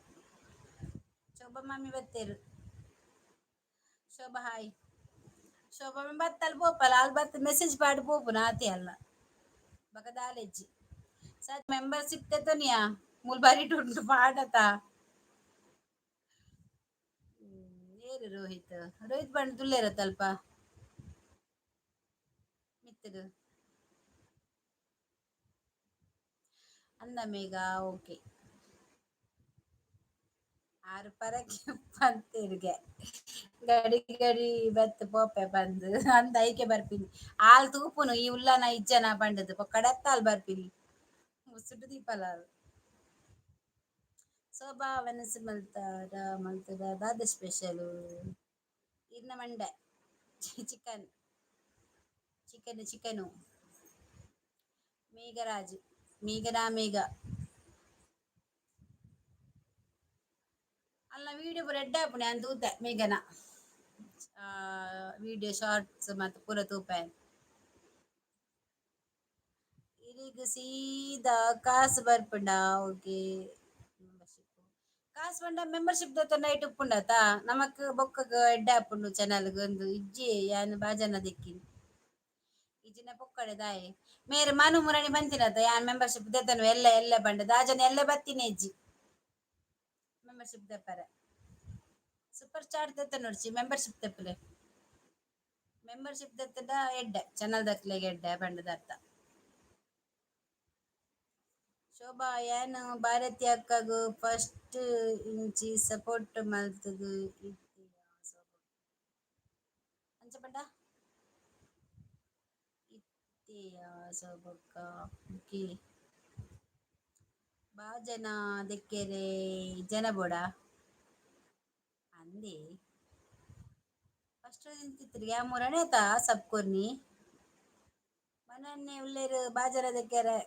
ಶೋಭಾ ಮಾಮಿ ಬತ್ತೇರು. ಶೋಭಾ, ಹಾಯ್ ಶೋಭಾ. ಮಾಮಿ ಬತ್ತಲ್ ಪೋಪಲ್ಲ. ಅಲ್ಲಿ ಬತ್ತ ಮೆಸೇಜ್ ಪಾಡ್ ಪೋಪುನ ಆತೆ ಅಲ್ಲ, ಬಕ ದಾಲೆಜ್ಜಿ. Sir, membership ತೆತ್ತೋನಿಯಾ? ಮೂಲ್ ಬಾರಿಟ್ ಉಂಟು ಪಾಡತ. ಏರು ರೋಹಿತ್? ರೋಹಿತ್ ಬಂಡ್ ತುಲ್ಲೇರತ್ತಲ್ಪ ಮಿತ್ತದು ಅಂದ ಮೇಘ. ಓಕೆ, ಆರು ಪರಕ್ಕೆ ಪಂತೆರ್ಗೆ ಗಡಿ ಗಡಿ ಬತ್ತು ಪೋಪೆ ಬಂದು ಅಂದ. ಐಕೆ ಬರ್ಪಿನಿ. ಆಲ್ ತೂಪುನು ಈ ಉಲ್ಲನ ಇಜ್ಜನ ಪಂಡದು ಪೊಕ್ಕಡತ್ತ ಆಲ್ ಬರ್ಪಿನಿ. ಮುಸುಟು ದೀಪಲ. ಶೋಭಾ, ವನಸ್ ಮಲ್ತಾರ ಮಲ್ತದ? ದಾದ ಸ್ಪೆಷಲ್? ಇರ್ನ ಮಂಡೆ ಚಿಕನ್, ಚಿಕನ್, ಚಿಕನು. ಮೇಘರಾಜ್, ಮೇಘನಾ, ಮೇಘ ಅಲ್ಲ. ವಿಡಿಯೋ ಪೂರ ಎಡ್ಡೆ ಆಪುಂಡು, ಯಾನ್ ತೂತೆ. ಮೇಘನ ವಿಡಿಯೋ ಶಾರ್ಟ್ಸ್ ಮತ್ತು ಪೂರ ತೂಪೆ. ಇರಿಗ್ ಸೀದಾ ಕಾಸು ಬರ್ಪುಂಡಾ? ಓಕೆ, ಮೆಂಬರ್ಶಿಪ್ ಕಾಸು ಪಂಡ ಮೆಂಬರ್ಶಿಪ್ ದೆತ್ತೊಂಡ ಐಟ್ ಉಪ್ಪುಂಡತ, ನಮಕ್ ಬೊಕ್ಕಗ್ ಎಡ್ಡೆ ಆಪುಂಡು ಚಾನಲ್ಗ್. ಒಂದು ಇಜ್ಜಿ, ಯಾನ್ ಬಾಜನ ದೆಕ್ಕಿನಿ. ಇಜ್ಜಿನ ಪೊಕ್ಕಡೆ ದಾಯೆ? ಮೇರ್ ಮನು ಮುರಣಿ ಬಂತಿನತ, ಯಾನ್ ಮೆಂಬರ್ಶಿಪ್ ದೆತ್ತೊನುವೆ ಎಲ್ಲ ಎಲ್ಲ ಪಂಡ. ದಾಜನ ಎಲ್ಲ ಬತ್ತಿನ ಇಜ್ಜಿ ಮೆಂಬರ್ಶಿಪ್ ದೆಪ್ಪರೆ. ಸೂಪರ್ ಚಾಟ್ ದೆತ್ತೊನೊಡ್ಚಿ, ಮೆಂಬರ್ಶಿಪ್ ದೆಪ್ಪುಲೆ. ಮೆಂಬರ್ಶಿಪ್ ದೆತ್ತಡ ಎಡ್ಡೆ, ಚಾನಲ್ ದಕ್ಲೆಗ್ ಎಡ್ಡೆ ಪಂಡದ ಅರ್ಥ. ಶೋಭಾ, ಯಾನ್ ಭಾರತಿ ಅಕ್ಕಗ್ ಫಸ್ಟ್ ಇಂಚಿ ಸಪೋರ್ಟ್ ಮಲ್ತುದು ಇತ್ತೆಯಾ. ಅಂಚ ಪಂಡ ಇತ್ತೆಯಾ ಶೋಭಕ್ಕ. ಓಕೆ, ಬಾಜನ ದೆಕ್ಕೆರೆ ಜನ ಬೋಡ ಅಂದೆ. ಫಸ್ಟ್ ಇಂಚಿತ್ತಿಗೆ ಆ ಮೂರನೇ ಆತ ಸಬ್ ಕೊರ್ನಿ ಮನನ್ನೇ ಉಲ್ಲೇರು ಬಾಜನ ದೆಕ್ಕೆರೆ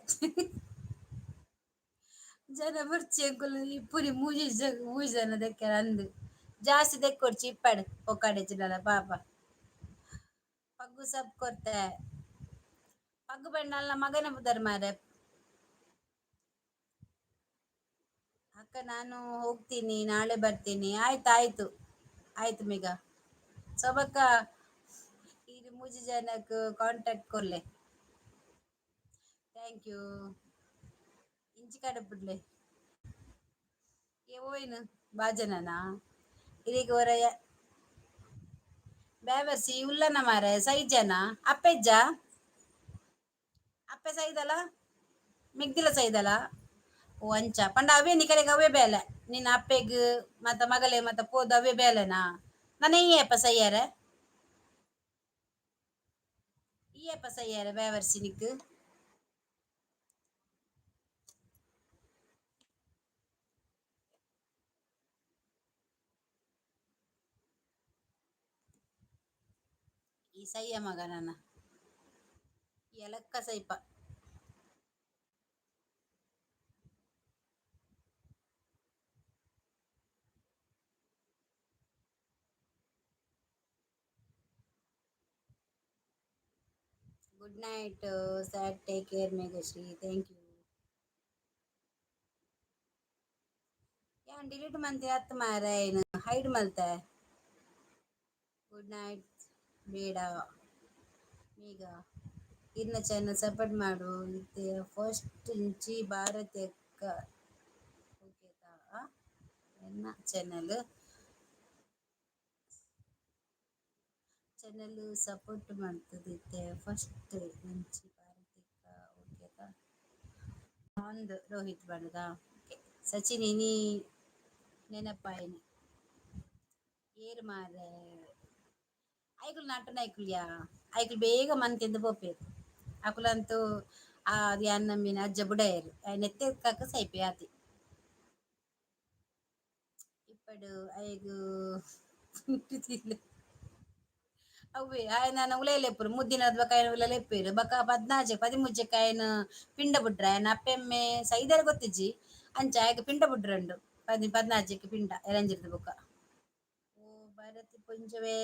ಜನ ಬೊರ್ಚಿ. ಎಂಕುಲು ಇಪ್ಪುನಿ ಮೂಜಿ ಮೂಜಿ ಜನ ದೆಕ್ಕೆರೆ ಅಂದ್. ಜಾಸ್ತಿ ದೆಕ್ಕೊಡ್ಚಿ, ಇಪ್ಪಡ್ ಪೊಕ್ಕಡೆ ಇಜ್ಜಿಂಡಲ ಪಾಪ. ಪಗ್ಗು ಸಬ್ ಕೊರ್ತೆ. ಪಗ್ಗು ಪಂಡ ಅಲ್ಲ ಮಗನ ಪುದರ್ ಮಾರೆ. ಅಕ್ಕ, ನಾನು ಹೋಗ್ತೀನಿ, ನಾಳೆ ಬರ್ತೀನಿ. ಆಯ್ತು ಆಯ್ತು ಆಯ್ತು ಮೇಘ. ಸೊಬಕ್ಕ, ಈ ಮೂಜಿ ಜನಕ್ಕೆ ಕಾಂಟ್ಯಾಕ್ಟ್ ಕೊರ್ಲೆ. Thank you. ಇಂಚಿ ಕಡಪುಡ್ಲೆ. ಏ ಓಯ್ನು ಬಾಜನನಾ ಇರಿಗೆ ಒರಯ ಬೇವರ್ಸಿ ಉಲ್ಲನ ಮಾರೆ. ಸೈಜನ ಅಪ್ಪೆಜ್ಜ ಅಪ್ಪೆ ಸೈದಲ ಮಿಗ್ದಿಲ ಸೈದಲ. ಓ, ಅಂಚ ಪಂಡ ಅವೇ ನಿಕಲೆಗ್ ಅವೇ ಬೇಲೆ. ನಿನ್ನ ಅಪ್ಪೆಗ್ ಮತ್ತ ಮಗಲೆ ಮತ್ತ ಪೋದು ಅವೇ ಬೇಲೆನಾ? ನನ ಈ ಅಪ್ಪ ಸೈಯಾರೆ, ಈ ಅಪ್ಪ ಸೈಯಾರೆ ಬೇವರ್ಸಿ ನಿಕ್. ಈ ಸೈಯ ಮಗ ನನ್ನ ಎಲಕ್ಕ ಸೈಪ. Good night sir, take care Meghashree, thank you. ಯಾನ್ ಡಿಲೀಟ್ ಮಂತೆ ಅತ್ ಮಾರ, ಏನು ಹೈಡ್ ಮಲ್ತೆ. ಗುಡ್ ನೈಟ್ ಬೇಡ ಈಗ. ಇರ್ನ ಚಾನಲ್ ಸಪೋರ್ಟ್ ಮಾಡು. ಇತ್ತೆ ಫಸ್ಟ್ ಇಂಚಿ ಭಾರತಿ ಅಕ್ಕ. ಓಕೆ, ಎನ್ನ ಚಾನಲ್ ಚಾನಲ್ ಸಪೋರ್ಟ್ ಮಾಡ್ತದಿತ್ತೆ ಫಸ್ಟ್ ಇಂಚಿ ಭಾರತಿ ಅಕ್ಕ. ಓಕೆ, ಒಂದು ರೋಹಿತ್ ಬಣ್ಣದ. ಓಕೆ ಸಚಿನ್, ಇನಿ ನೆನಪಾಯಿನಿ. ಏರ್ ಮಾರೆ? ಐಕುಲು ನಟನ ಐಕುಲ್ಯಾ. ಐಕುಲು ಬೇಗ ಮಂತಿಂದ ಪೋಪೇರು. ಅಕುಲಂತೂ ಅದು ಯಾನ್ ನಂಬಿನ ಅಜ್ಜ ಬುಡಯೆರ್ ನೆತ್ತೆ ಕಾಕ ಸೈಪೆ ಆತಿ ಇಪ್ಪಡು ಐಗು. ಅವ್ವೆ ಆಯನ ಉಲೈಲೆಪ್ಪುರು ಮುದ್ದಿನದ್ ಬೊಕ ಆಯನ ಉಲೈಲೆಪ್ಪೇರು. ಬೊಕ 14 13ಕ್ಕೆ ಆಯನ ಪಿಂಡ ಬುಡ್ರ. ಆಯನ ಅಪ್ಪೆಮ್ಮೆ ಸೈದರ್ ಗೊತ್ತಿಜ್ಜಿ. ಅಂಚ ಆಯಗ್ ಪಿಂಡ ಬುಡ್ರಂಡು. 14ಕ್ಕೆ ಪಿಂಡ ಎರಂಜಿರ್ದು ಬೊಕ. ಓ ಭಾರತಿ ಪುಂಜವೇ,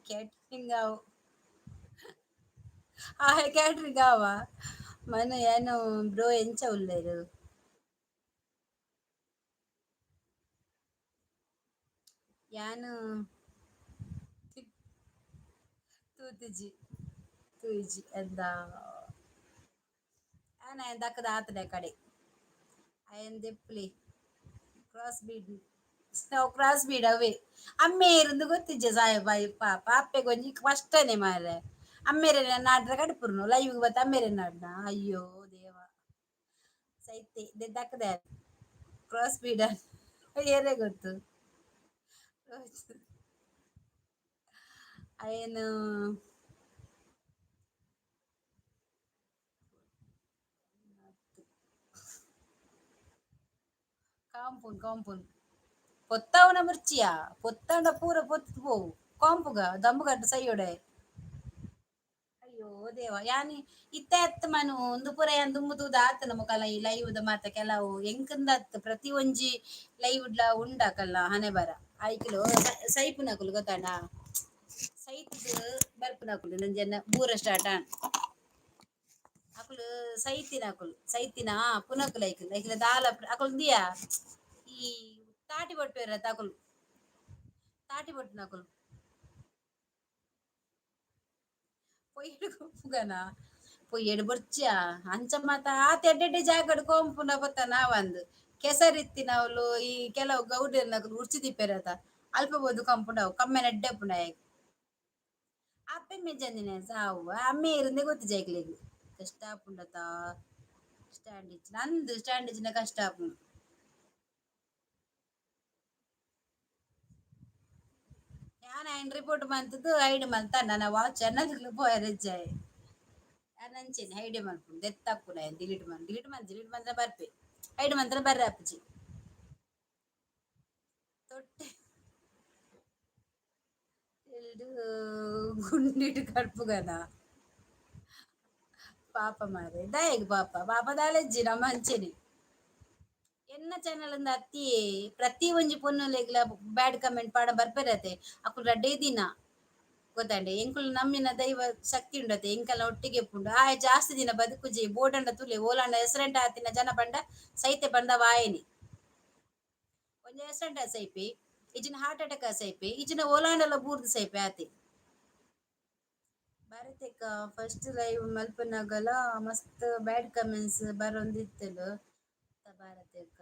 ಕ್ಯಾಟ್ರಿಂಗ್ ಆವು. ಆ ಕ್ಯಾಟ್ರಿಂಗ್ ಆವ ಮನು. ಏನು ಬ್ರೋ, ಎಂಚ ಉಲ್ಲೇರು? ಯಾನು ತೂತಿಜಿ, ತೂಯಿಜಿ ಎಂದ ಆನ ದಕ್ಕದ ಆತನೆ ಕಡೆ ಅಯನ್ ದೆಪ್ಲಿ. ಕ್ರಾಸ್ ಬೀಡ್, ಅವು ಕ್ರಾಸ್ ಬೀಡ್ ಅವೇ. ಅಮ್ಮೆ ಇರಂದು ಗೊತ್ತಿಜ್ಜೆ ಸಾಯಬ ಪಾಪ. ಅಪ್ಪೆಗ್ ಒಂಜಿ ಕಷ್ಟನೇ ಮಾರ್ರೆ. ಅಮ್ಮೇರೆ ನಾಡ್ರ ಕಡುಪುರ್ನು ಲೈವ್ ಬತ್ತ ಅಮ್ಮೇರೆ ನಾಡ್ನ. ಅಯ್ಯೋ ದೇವ, ಸೈತೆ ದಕ್ಕದ ಕ್ರಾಸ್ ಬೀಡ್ ಏರೇ ಗೊತ್ತು. ಅಯನು ಕಾಂಪುನ್ ಕಾಂಪುನ್ ಪೊತ್ತಾವನ ಮಿರ್ಚಿಯ ಪೊತ್ತಾಂಡ ಪೂರ ಪೊತ್ತು ಪೋವು. ಕಾಂಪುಗ ದಮ್ಮುಗಡ್ಡು ಸೈಯೋಡೆ. ಅಯ್ಯೋ ದೇವ, ಯಾನಿ ಇತ್ತೆ ಅತ್ ಮನು ಒಂದು ಪೂರ ಯಾನ್ ದುಂಬು ತೂದ ಆತನ ಮುಖಲ. ಈ ಲೈವ್ ದ ಮಾತ ಕೆಲವು ಎಂಕಂದ ಅತ್, ಪ್ರತಿ ಒಂಜಿ ಲೈವ್ ಡ್ಲ ಉಂಡಾಕಲ್ಲ ಹಣೆ ಬರ. ಐಕ್ಲು ಸೈಪುನಕುಲು ಗೊತ್ತಾಂಡ, ಸೈತದ್ ಬರ್ಪುನಕುಲು. ನಂಜನ್ನ ಬೂರ ಸ್ಟಾರ್ಟ್ ಆನ್ ಅಕುಲು ಸೈತಿನಕುಲು, ಸೈತಿನ ಪುನಕುಲು. ಐಕ್ಲು ಐಕ್ಲ ದಾಲ ಅಕುಲು ದಿಯಾ ಈ ತಾಟಿ ಬೊಟ್ಟುವೆರ್ ಅಕುಲು, ತಾಟಿ ಬೊಟ್ಟುನಕುಲು. ಪೊಯ್ಯೆಡ್ ಕೊಪ್ಪುಗನ ಪೊಯ್ಯೆಡ್ ಬೊರ್ಚ ಅಂಚ ಮಾತ ಆತ್ ಎಡ್ಡೆಡ್ಡೆ ಜಾಗಡ್ ಕೋಂಪುನ ಗೊತ್ತ ನಾವಂದ್. ಕೆಸರಿತ್ತಿನವ್ಲು ಈ ಕೆಲವು ಗೌಡೆರ್ನಕುಲು ಉರ್ಚಿ ದೀಪೆರತ, ಅಲ್ಪ ಪೋದು ಕಂಪುಂಡವು. ಕಮ್ಮೆನ ಎಡ್ಡೆ ಉಪ್ಪುಂಡು ಅಯಗ್. ಅಪ್ಪೆ ಮೆಜ್ಜಂದಿನ ಸಾವು ಅಮ್ಮೆ ಇರಂದೆ ಗೊತ್ತಿಜ್ಜಿ ಐಕ್ಲೆಗ್. ಕಷ್ಟ ಆಪುಂಡತ. ಸ್ಟ್ಯಾಂಡ್ ಇಜ್ಜಿ ನಂದು ಸ್ಟ್ಯಾಂಡ್ ಇಜ್ಜಿನ ಕಷ್ಟ ಆಪುಂಡು. ಯಾನ್ ಐನ್ ರಿಪೋರ್ಟ್ ಮಂತುದು ಐಡ್ ಮಲ್ತ ನನ್ನ ವಾಚ್ ಅನ್ನದಕ್ಲು ಪೋಯೆರೆ ಇಜ್ಜಾಯೆ. ಯಾನ್ ಅಂಚೆನೆ ಐಡೆ ಮಲ್ಪುನು ದೆತ್ತಾಪುನ ಡಿಲೀಟ್ ಮನ್ ಡಿಲೀಟ್ ಮನ್ ಡಿಲೀಟ್ ಮಂತ್ರ ಬರ್ಪೆ ಐಡ್ ಮಂತ್ರ ಬರ್ರೆ ಆಪುಜಿ. ತೊಟ್ಟೆ ಗುಂಡಿಡ್ ಕಡ್ಪುಗನ ಪಾಪ ಮಾರೆ ದಾಯೆಗ್ ಪಾಪ ಪಾಪ ದಾಲೆಜ್ಜಿ ನಮ್ಮ ಅಂಚೆನೆ. ಎನ್ನ ಚಾನಲ್ ಇಂದ ಅತ್ತಿ ಪ್ರತಿ ಒಂಜಿ ಪೊನ್ನುಲೆಗ್ಲ ಬ್ಯಾಡ್ ಕಮೆಂಟ್ ಪಾಡ ಬರ್ಪೆರತೆ ಅಕುಲು ರಡ್ಡೇ ದಿನ ಗೊತ್ತಾಂಡೆ ಎಂಕುಲು ನಮ್ಮಿನ ದೈವ ಶಕ್ತಿ ಉಂಡತೆ ಎಂಕಲ್ನ ಒಟ್ಟಿಗೆ ಉಪ್ಪುಂಡು ಆಯೆ ಜಾಸ್ತಿ ದಿನ ಬದುಕುಜಿ ಬೋಡಂಡ ತುಲೆ ಓಲಾಂಡ ಹೆಸರಂಟ ಆತಿನ ಜನ ಪಂಡ ಸೈತೆ ಪಂಡ ವಾಯಿನಿ ಒಂಜಿ ಹೆಸರಂಟ ಸೈಪಿ ಇಜಿನ ಹಾರ್ಟ್ ಅಟ್ಯಾಕ್ ಸೈಪಿ ಇಜಿನ ಓಲಾಂಡಲ ಬೂರ್ದು ಸೈಪಿ ಆತೆ. ಭಾರತಕ್ಕ ಫಸ್ಟ್ ಲೈವ್ ಮಲ್ಪನಗಲ ಮಸ್ತ್ ಬ್ಯಾಡ್ ಕಮೆಂಟ್ಸ್ ಬರೊಂದಿತ್ತುಂಡು ಭಾರತಕ್ಕ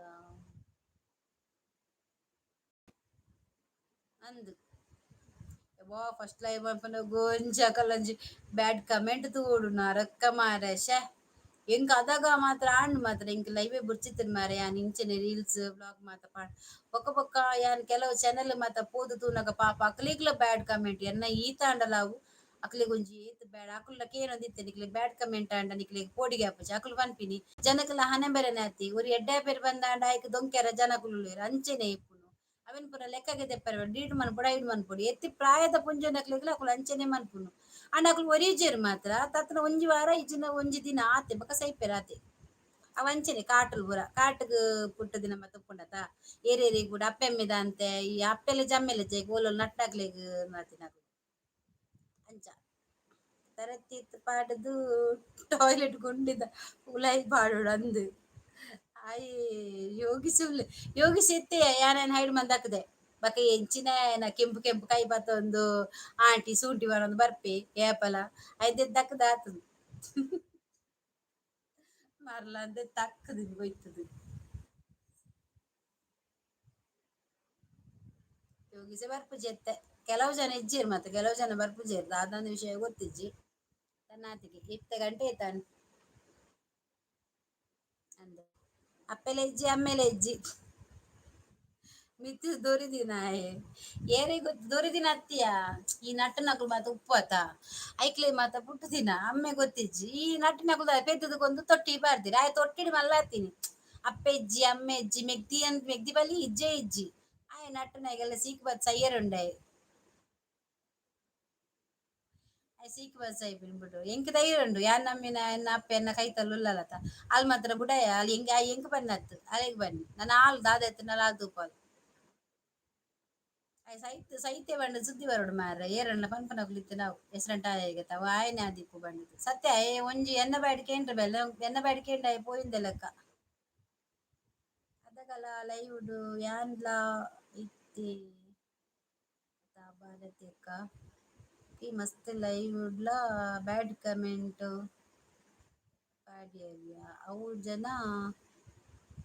ಅಂದ್ ವಾ ಫಸ್ಟ್ ಲೈವ್ ಮಲ್ಪನಗ ಒಂಜಿ ಅಕಲಂಜಿ ಬ್ಯಾಡ್ ಕಮೆಂಟ್ ತೂವೊಡು ನರಕ ಮಾರೆ ಶ್ಯೆ ಎಂಕ್ ಅದಗ ಮಾತ್ರ ಆಂಡ್ ಮಾತ್ರ ಎಂಕ್ ಲೈವೇ ಬುಡ್ಚಿತ್ತಿನ ಮಾರೆ ಯಾನ್ ಇಂಚನೆ ರೀಲ್ಸ್ ವ್ಲಾಗ್ ಮಾತ ಪಾಡ್ ಬೊಕ ಬೊಕ ಯಾನ್ ಕೆಲವು ಚಾನೆಲ್ ಮಾತ ಪೋದು ತೂನಗ ಪಾಪ ಅಕ್ಲೆಗ್ಲ ಬ್ಯಾಡ್ ಕಮೆಂಟ್ ಎನ್ನ ಈತಾಂಡಲ ಅವು ಅಕ್ಲೆಗ್ ಒಂಜಿ ಏತ್ ಬ್ಯಾಡ್ ಅಕುಲ್ಲ ಕೇನೊಂದಿತ್ತೆ ನಿಕ್ಲೆಗ್ ಬ್ಯಾಡ್ ಕಮೆಂಟ್ ಆಂಡ ನಿಕ್ಲೆಗ್ ಪೋಡಿಗೆ ಆಪುಜಿ ಅಕುಲು ಪನ್ಪಿನಿ ಜನಕುಲ ಹಣೆ ಬರೆನೆ ಅತಿ ಒರಿ ಎಡ್ಡೆ ಪೇರ್ ಬಂದಾಂಡ ಐಕ್ ದೊಂಕೆರ ಜನಕುಲು ಉಲ್ಲೆರ್ ಅಂಚೆನೆ ಇಪ್ಪುನು ಅವೆನ್ ಪೂರ ಲೆಕ್ಕಗೆ ದೆಪ್ಪರೆ ಡಿಲೀಟ್ ಮನ್ಪೊಡು ಐಡ್ ಮನ್ಪೊಡು ಎತ್ತಿ ಪ್ರಾಯದ ಪೊಂಜೊನಕ್ಲೆಗ್ಲ ಅಕುಲು ಅಂಚೆನೆ ಮನ್ಪುನು ಆಂಡ ಅಕುಲು ಒರಿಯುಜೆರ್ ಮಾತ್ರ ತತ್ನ ಒಂಜಿ ವಾರ ಇಜ್ಜಿಂಡ ಒಂಜಿ ದಿನ ಆತೆ ಬೊಕ ಸೈಪೆರ್ ಆತೆ. ಅವ್ ಅಂಚೆನೆ ಕಾಟುಲು ಪೂರ ಕಾಟುಗು ಪುಟ್ಟುದಿನ ಮಾತ ಉಪ್ಪುಂಡತ ಏರೇರಿಗ್ ಪುಡ ಅಪ್ಪೆ ಅಮ್ಮೆ ದಾಂತೆ ಈ ಅಪ್ಪೆಲೆ ಜಮ್ಮೆಲೆ ಜೈ ಓಲೋಲು ನಟ್ನಕ್ಲೆಗ್ ಆತಿನಕುಲು ಅಂಚ ತರತ್ತಿತ್ ಪಾಡುದು ಟಾಯ್ಲೆಟ್ ಗುಂಡಿದ ಉಲಾಯಿ ಪಾಡೊಡು ಅಂದ್ ಆಯೆ ಯೋಗಿಸ್ ಉಲ್ಲೆ ಯೋಗಿಸ್ ಇತ್ತೆ ಯಾನ್ ಹೈಡ್ ಮಂದಾಕುದೆ ಬೊಕ ಎಂಚಿನ ಆಯನ ಕೆಂಪು ಕೆಂಪು ಕೈ ಪತ್ತೊಂದು ಆಂಟಿ ಸೂಂಟಿ ಬರೊಂದು ಬರ್ಪೆ ಏಪಲ ಐದೆದ್ ದಕ್ಕದ ಆತುಂಡು ಮರ್ಲ ಅಂದ್ ತಕ್ಕುದು ಹೋಯ್ತುದು. ಯೋಗಿಸೆ ಬರ್ಪುಜಿ ಎತ್ತೆ ಕೆಲವು ಜನ ಇಜ್ಜೆರ್ ಮತ್ತೆ ಕೆಲವು ಜನ ಬರ್ಪುಜೆರ್ ದಾದಂದ್ ವಿಷಯ ಗೊತ್ತಿಜ್ಜಿ ತನ್ನಾತಿಗೆ ಇತ್ತೆ ಗಂಟೆ ಏತಾಂಡ್ ಅಂದ್ ಅಪ್ಪೆಲ ಇಜ್ಜಿ ಅಮ್ಮೆಲ ಇಜ್ಜಿ ಮಿತ್ತ್ ದೊರಿದಿನ ಆಯೆ ಏರೆಗ್ ಗೊತ್ತು ದೊರಿದಿನ ಅತ್ತಿಯ ಈ ನಟ್ಟನಕುಲು ಮಾತ ಉಪ್ಪು ಅತ ಐಕ್ಲೆ ಮಾತ ಪುಟ್ಟುದಿನ ಅಮ್ಮೆ ಗೊತ್ತಿಜ್ಜಿ ಈ ನಟ್ಟಿನಕುಲು ಪೆದ್ದುದು ಕೊಂದು ತೊಟ್ಟಿ ಪಾಡ್ದಿರ ಆಯೆ ತೊಟ್ಟಿಡ್ ಮಲ್ಲಾತಿನಿ ಅಪ್ಪೆ ಇಜ್ಜಿ ಅಮ್ಮೆ ಇಜ್ಜಿ ಮೆಗ್ದಿ ಅಂದ್ ಮೆಗ್ದಿ ಬಲಿ ಇಜ್ಜೆ ಇಜ್ಜಿ ಆಯೆ ನಟ್ಟುನಾಗೆಲ್ಲ ಸೀಕ್ ಬತ್ ಸಯ್ಯರುಂಡಾಯೆ ಆಯೆ ಸೀಕ್ ಬತ್ ಸೈಪಿನ ಬುಡು ಎಂಕ್ ಧೈರ್ಯ ಉಂಡು ಯಾನ್ ನಮ್ಮಿನ ಎನ್ನ ಅಪ್ಪೆ ಎನ್ನ ಕೈತಲ್ ಉಲ್ಲಲತ ಅಲ್ ಮಾತ್ರ ಬುಡಯ ಅಲ್ ಎಂಕ್ ಆಯೆ ಎಂಕ್ ಬನ್ನತ್ ಅಲೆಗ್ ಬನ್ನಿ ನನ ಆಲ್ ದಾದ ಎತ್ತುಂಡಲ ಆಲ್ ತೂಪಾಲ್ ಆಯೆ ಸೈತ್ ಸೈತೆ ಪಂಡ ಸುದ್ದಿ ಬರೊಡು ಮಾರ್ರೆ ಏರಣ್ಣ ಪನ್ಪನಕುಲು ಇತ್ತಿನ ಅವು ಹೆಸರಂಟ ಆಯೆಗೆ ಅವು ಆಯೆನೆ ಆದಿಪ್ಪು ಪಂಡುದು ಸತ್ಯ ಆಯೆ ಒಂಜಿ ಎನ್ನ ಬಾಯಿಡ್ ಕೇಂಡ್ರೆ ಬೆಲ್ಲ ಎನ್ನ ಬಾಯಿಡ್ ಕೇಂಡ ಆಯೆ ಪೋಯಿಂದೆ ಲೆಕ್ಕ ಅದಗಲ ಲೈವ್ ಡು ಯಾನ್ಲ ಇತ್ತೆ ಭಾರತಿ ಅಕ್ಕ ಈ ಮಸ್ತ್ ಲೈವ್ ಡ್ಲ ಬ್ಯಾಡ್ ಕಮೆಂಟ್ ಪಾಡ್ಯೆರ್ಯ ಅವು ಜನ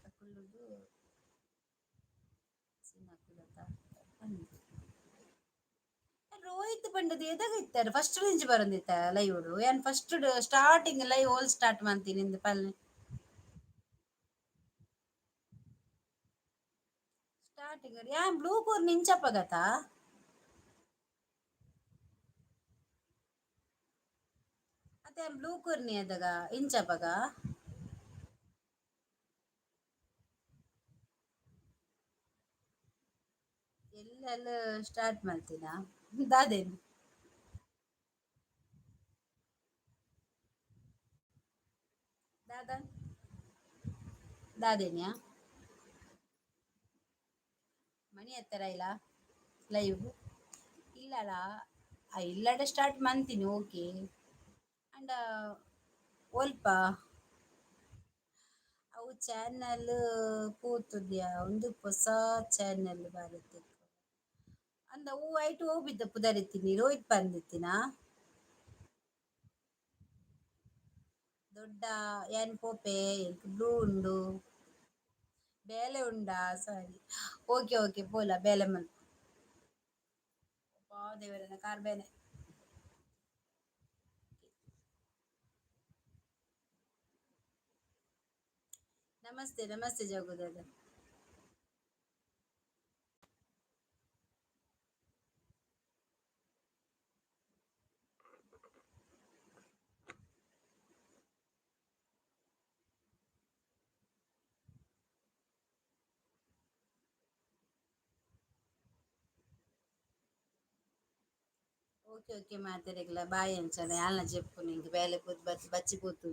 ಅಕುಲುದು ಅಂದ್ ರೋಹಿತ್ ಪಂಡದು ಎದಗ ಇತ್ತಾರೆ ಫಸ್ಟ್ ರಿಂಚ್ ಬರೊಂದಿತ್ತ ಲೈವ್ ಡು ಯಾನ್ ಫಸ್ಟ್ ಸ್ಟಾರ್ಟಿಂಗ್ ಲೈವ್ ಓಲ್ ಸ್ಟಾರ್ಟ್ ಮಂತಿನಿ ಇಂದ್ ಪಲ್ಲೆ ಸ್ಟಾರ್ಟಿಂಗ್ ಯಾನ್ ಬ್ಲೂ ಕೋರ್ ಇಂಚಪ್ಪಗತ ಅತ್ತೆ ಯಾನ್ ಬ್ಲೂ ಕೋರ್ನಿ ಅದಗ ಇಂಚಪ್ಪಗ ಎಲ್ಲೆಲ್ಲ ಸ್ಟಾರ್ಟ್ ಮಲ್ತಿನ ದಾದೇನು ದಾದಾ ದಾದೇನ್ಯಾ ಮಣಿ ಹತ್ತರ ಇಲ್ಲ ಲೈವ್ ಇಲ್ಲಲ್ಲ ಇಲ್ಲಡೆ ಸ್ಟಾರ್ಟ್ ಮಂತೀನಿ ಓಕೆ ಅಂಡ ಒಲ್ಪ ಅವು ಚಾನಲ್ ಪೋತುದ್ಯಾ ಒಂದು ಹೊಸ ಚಾನಲ್ ಭಾರತಿ ಅಂದ ಹೂ ಐಟ್ ಹೋಗಿದ್ದ ಪುದರಿತ್ತೀನಿ ರೋಹಿತ್ ಬಂದಿತ್ತಿನ ದೊಡ್ಡ ಯಾನ್ ಪೋಪೆ ಎಂಕ್ ಬ್ಲೂ ಉಂಡು ಬೇಲೆ ಉಂಡಾ ಸಾರಿ ಓಕೆ ಓಕೆ ಪೋಲ ಬೇಲೆ ಮಲ್ಪು ಅಬ್ಬಾ ದೇವರನ್ನ ಕಾರ್ ಬೇನೆ. ನಮಸ್ತೆ ನಮಸ್ತೆ ಜೋಗುದಾದ. ಓಕೆ ಓಕೆ, ಮಾತೆರೆಗ್ಲ ಬಾಯ್. ಅಂಚನೆ ಯಾಲ್ನ ಜೆಪ್ಪು ನಿಂಗೆ ಬೇಲೆ ಕೂತ್ ಬಚ್ಚಿ ಬಚ್ಚಿ ಕೂತು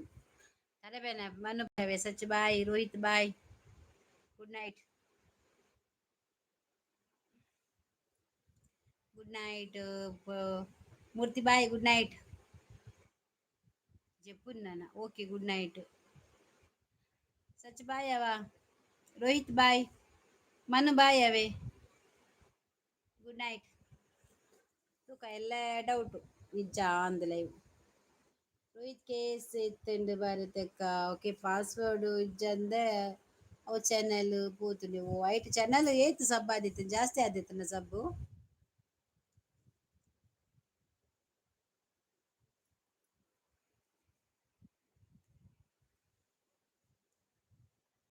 ತಲೆಬೇನೆ. ಮನು ಸಚ್ bye, Rohith bye, good night. Good night Murthy bye, good night. ಜೆಪ್ಪು okay, good night. Such bye ಅವ, ರೋಹಿತ್ ಬಾಯ್, ಮನು ಬಾಯ್ ಅವೇ, ಗುಡ್ ನೈಟ್. ತೂಕ ಎಲ್ಲ ಡೌಟು ನಿಜ ಅಂದ್ ಲೈವ್. ರೋಹಿತ್ ಕೇಸ್ ಇತ್ತುಂಡು ಭಾರತಕ್ಕ. ಓಕೆ, ಪಾಸ್ವರ್ಡ್ ಇಜ್ಜಂದೆ ಅವು ಚಾನೆಲ್ ಪೋತುಂಡು. ಓ ಐಟ್ ಚಾನೆಲ್ ಏತ್ ಸಬ್ ಆದಿತ್ತು? ಜಾಸ್ತಿ ಆದಿತ್ತನ ಸಬ್ಬು?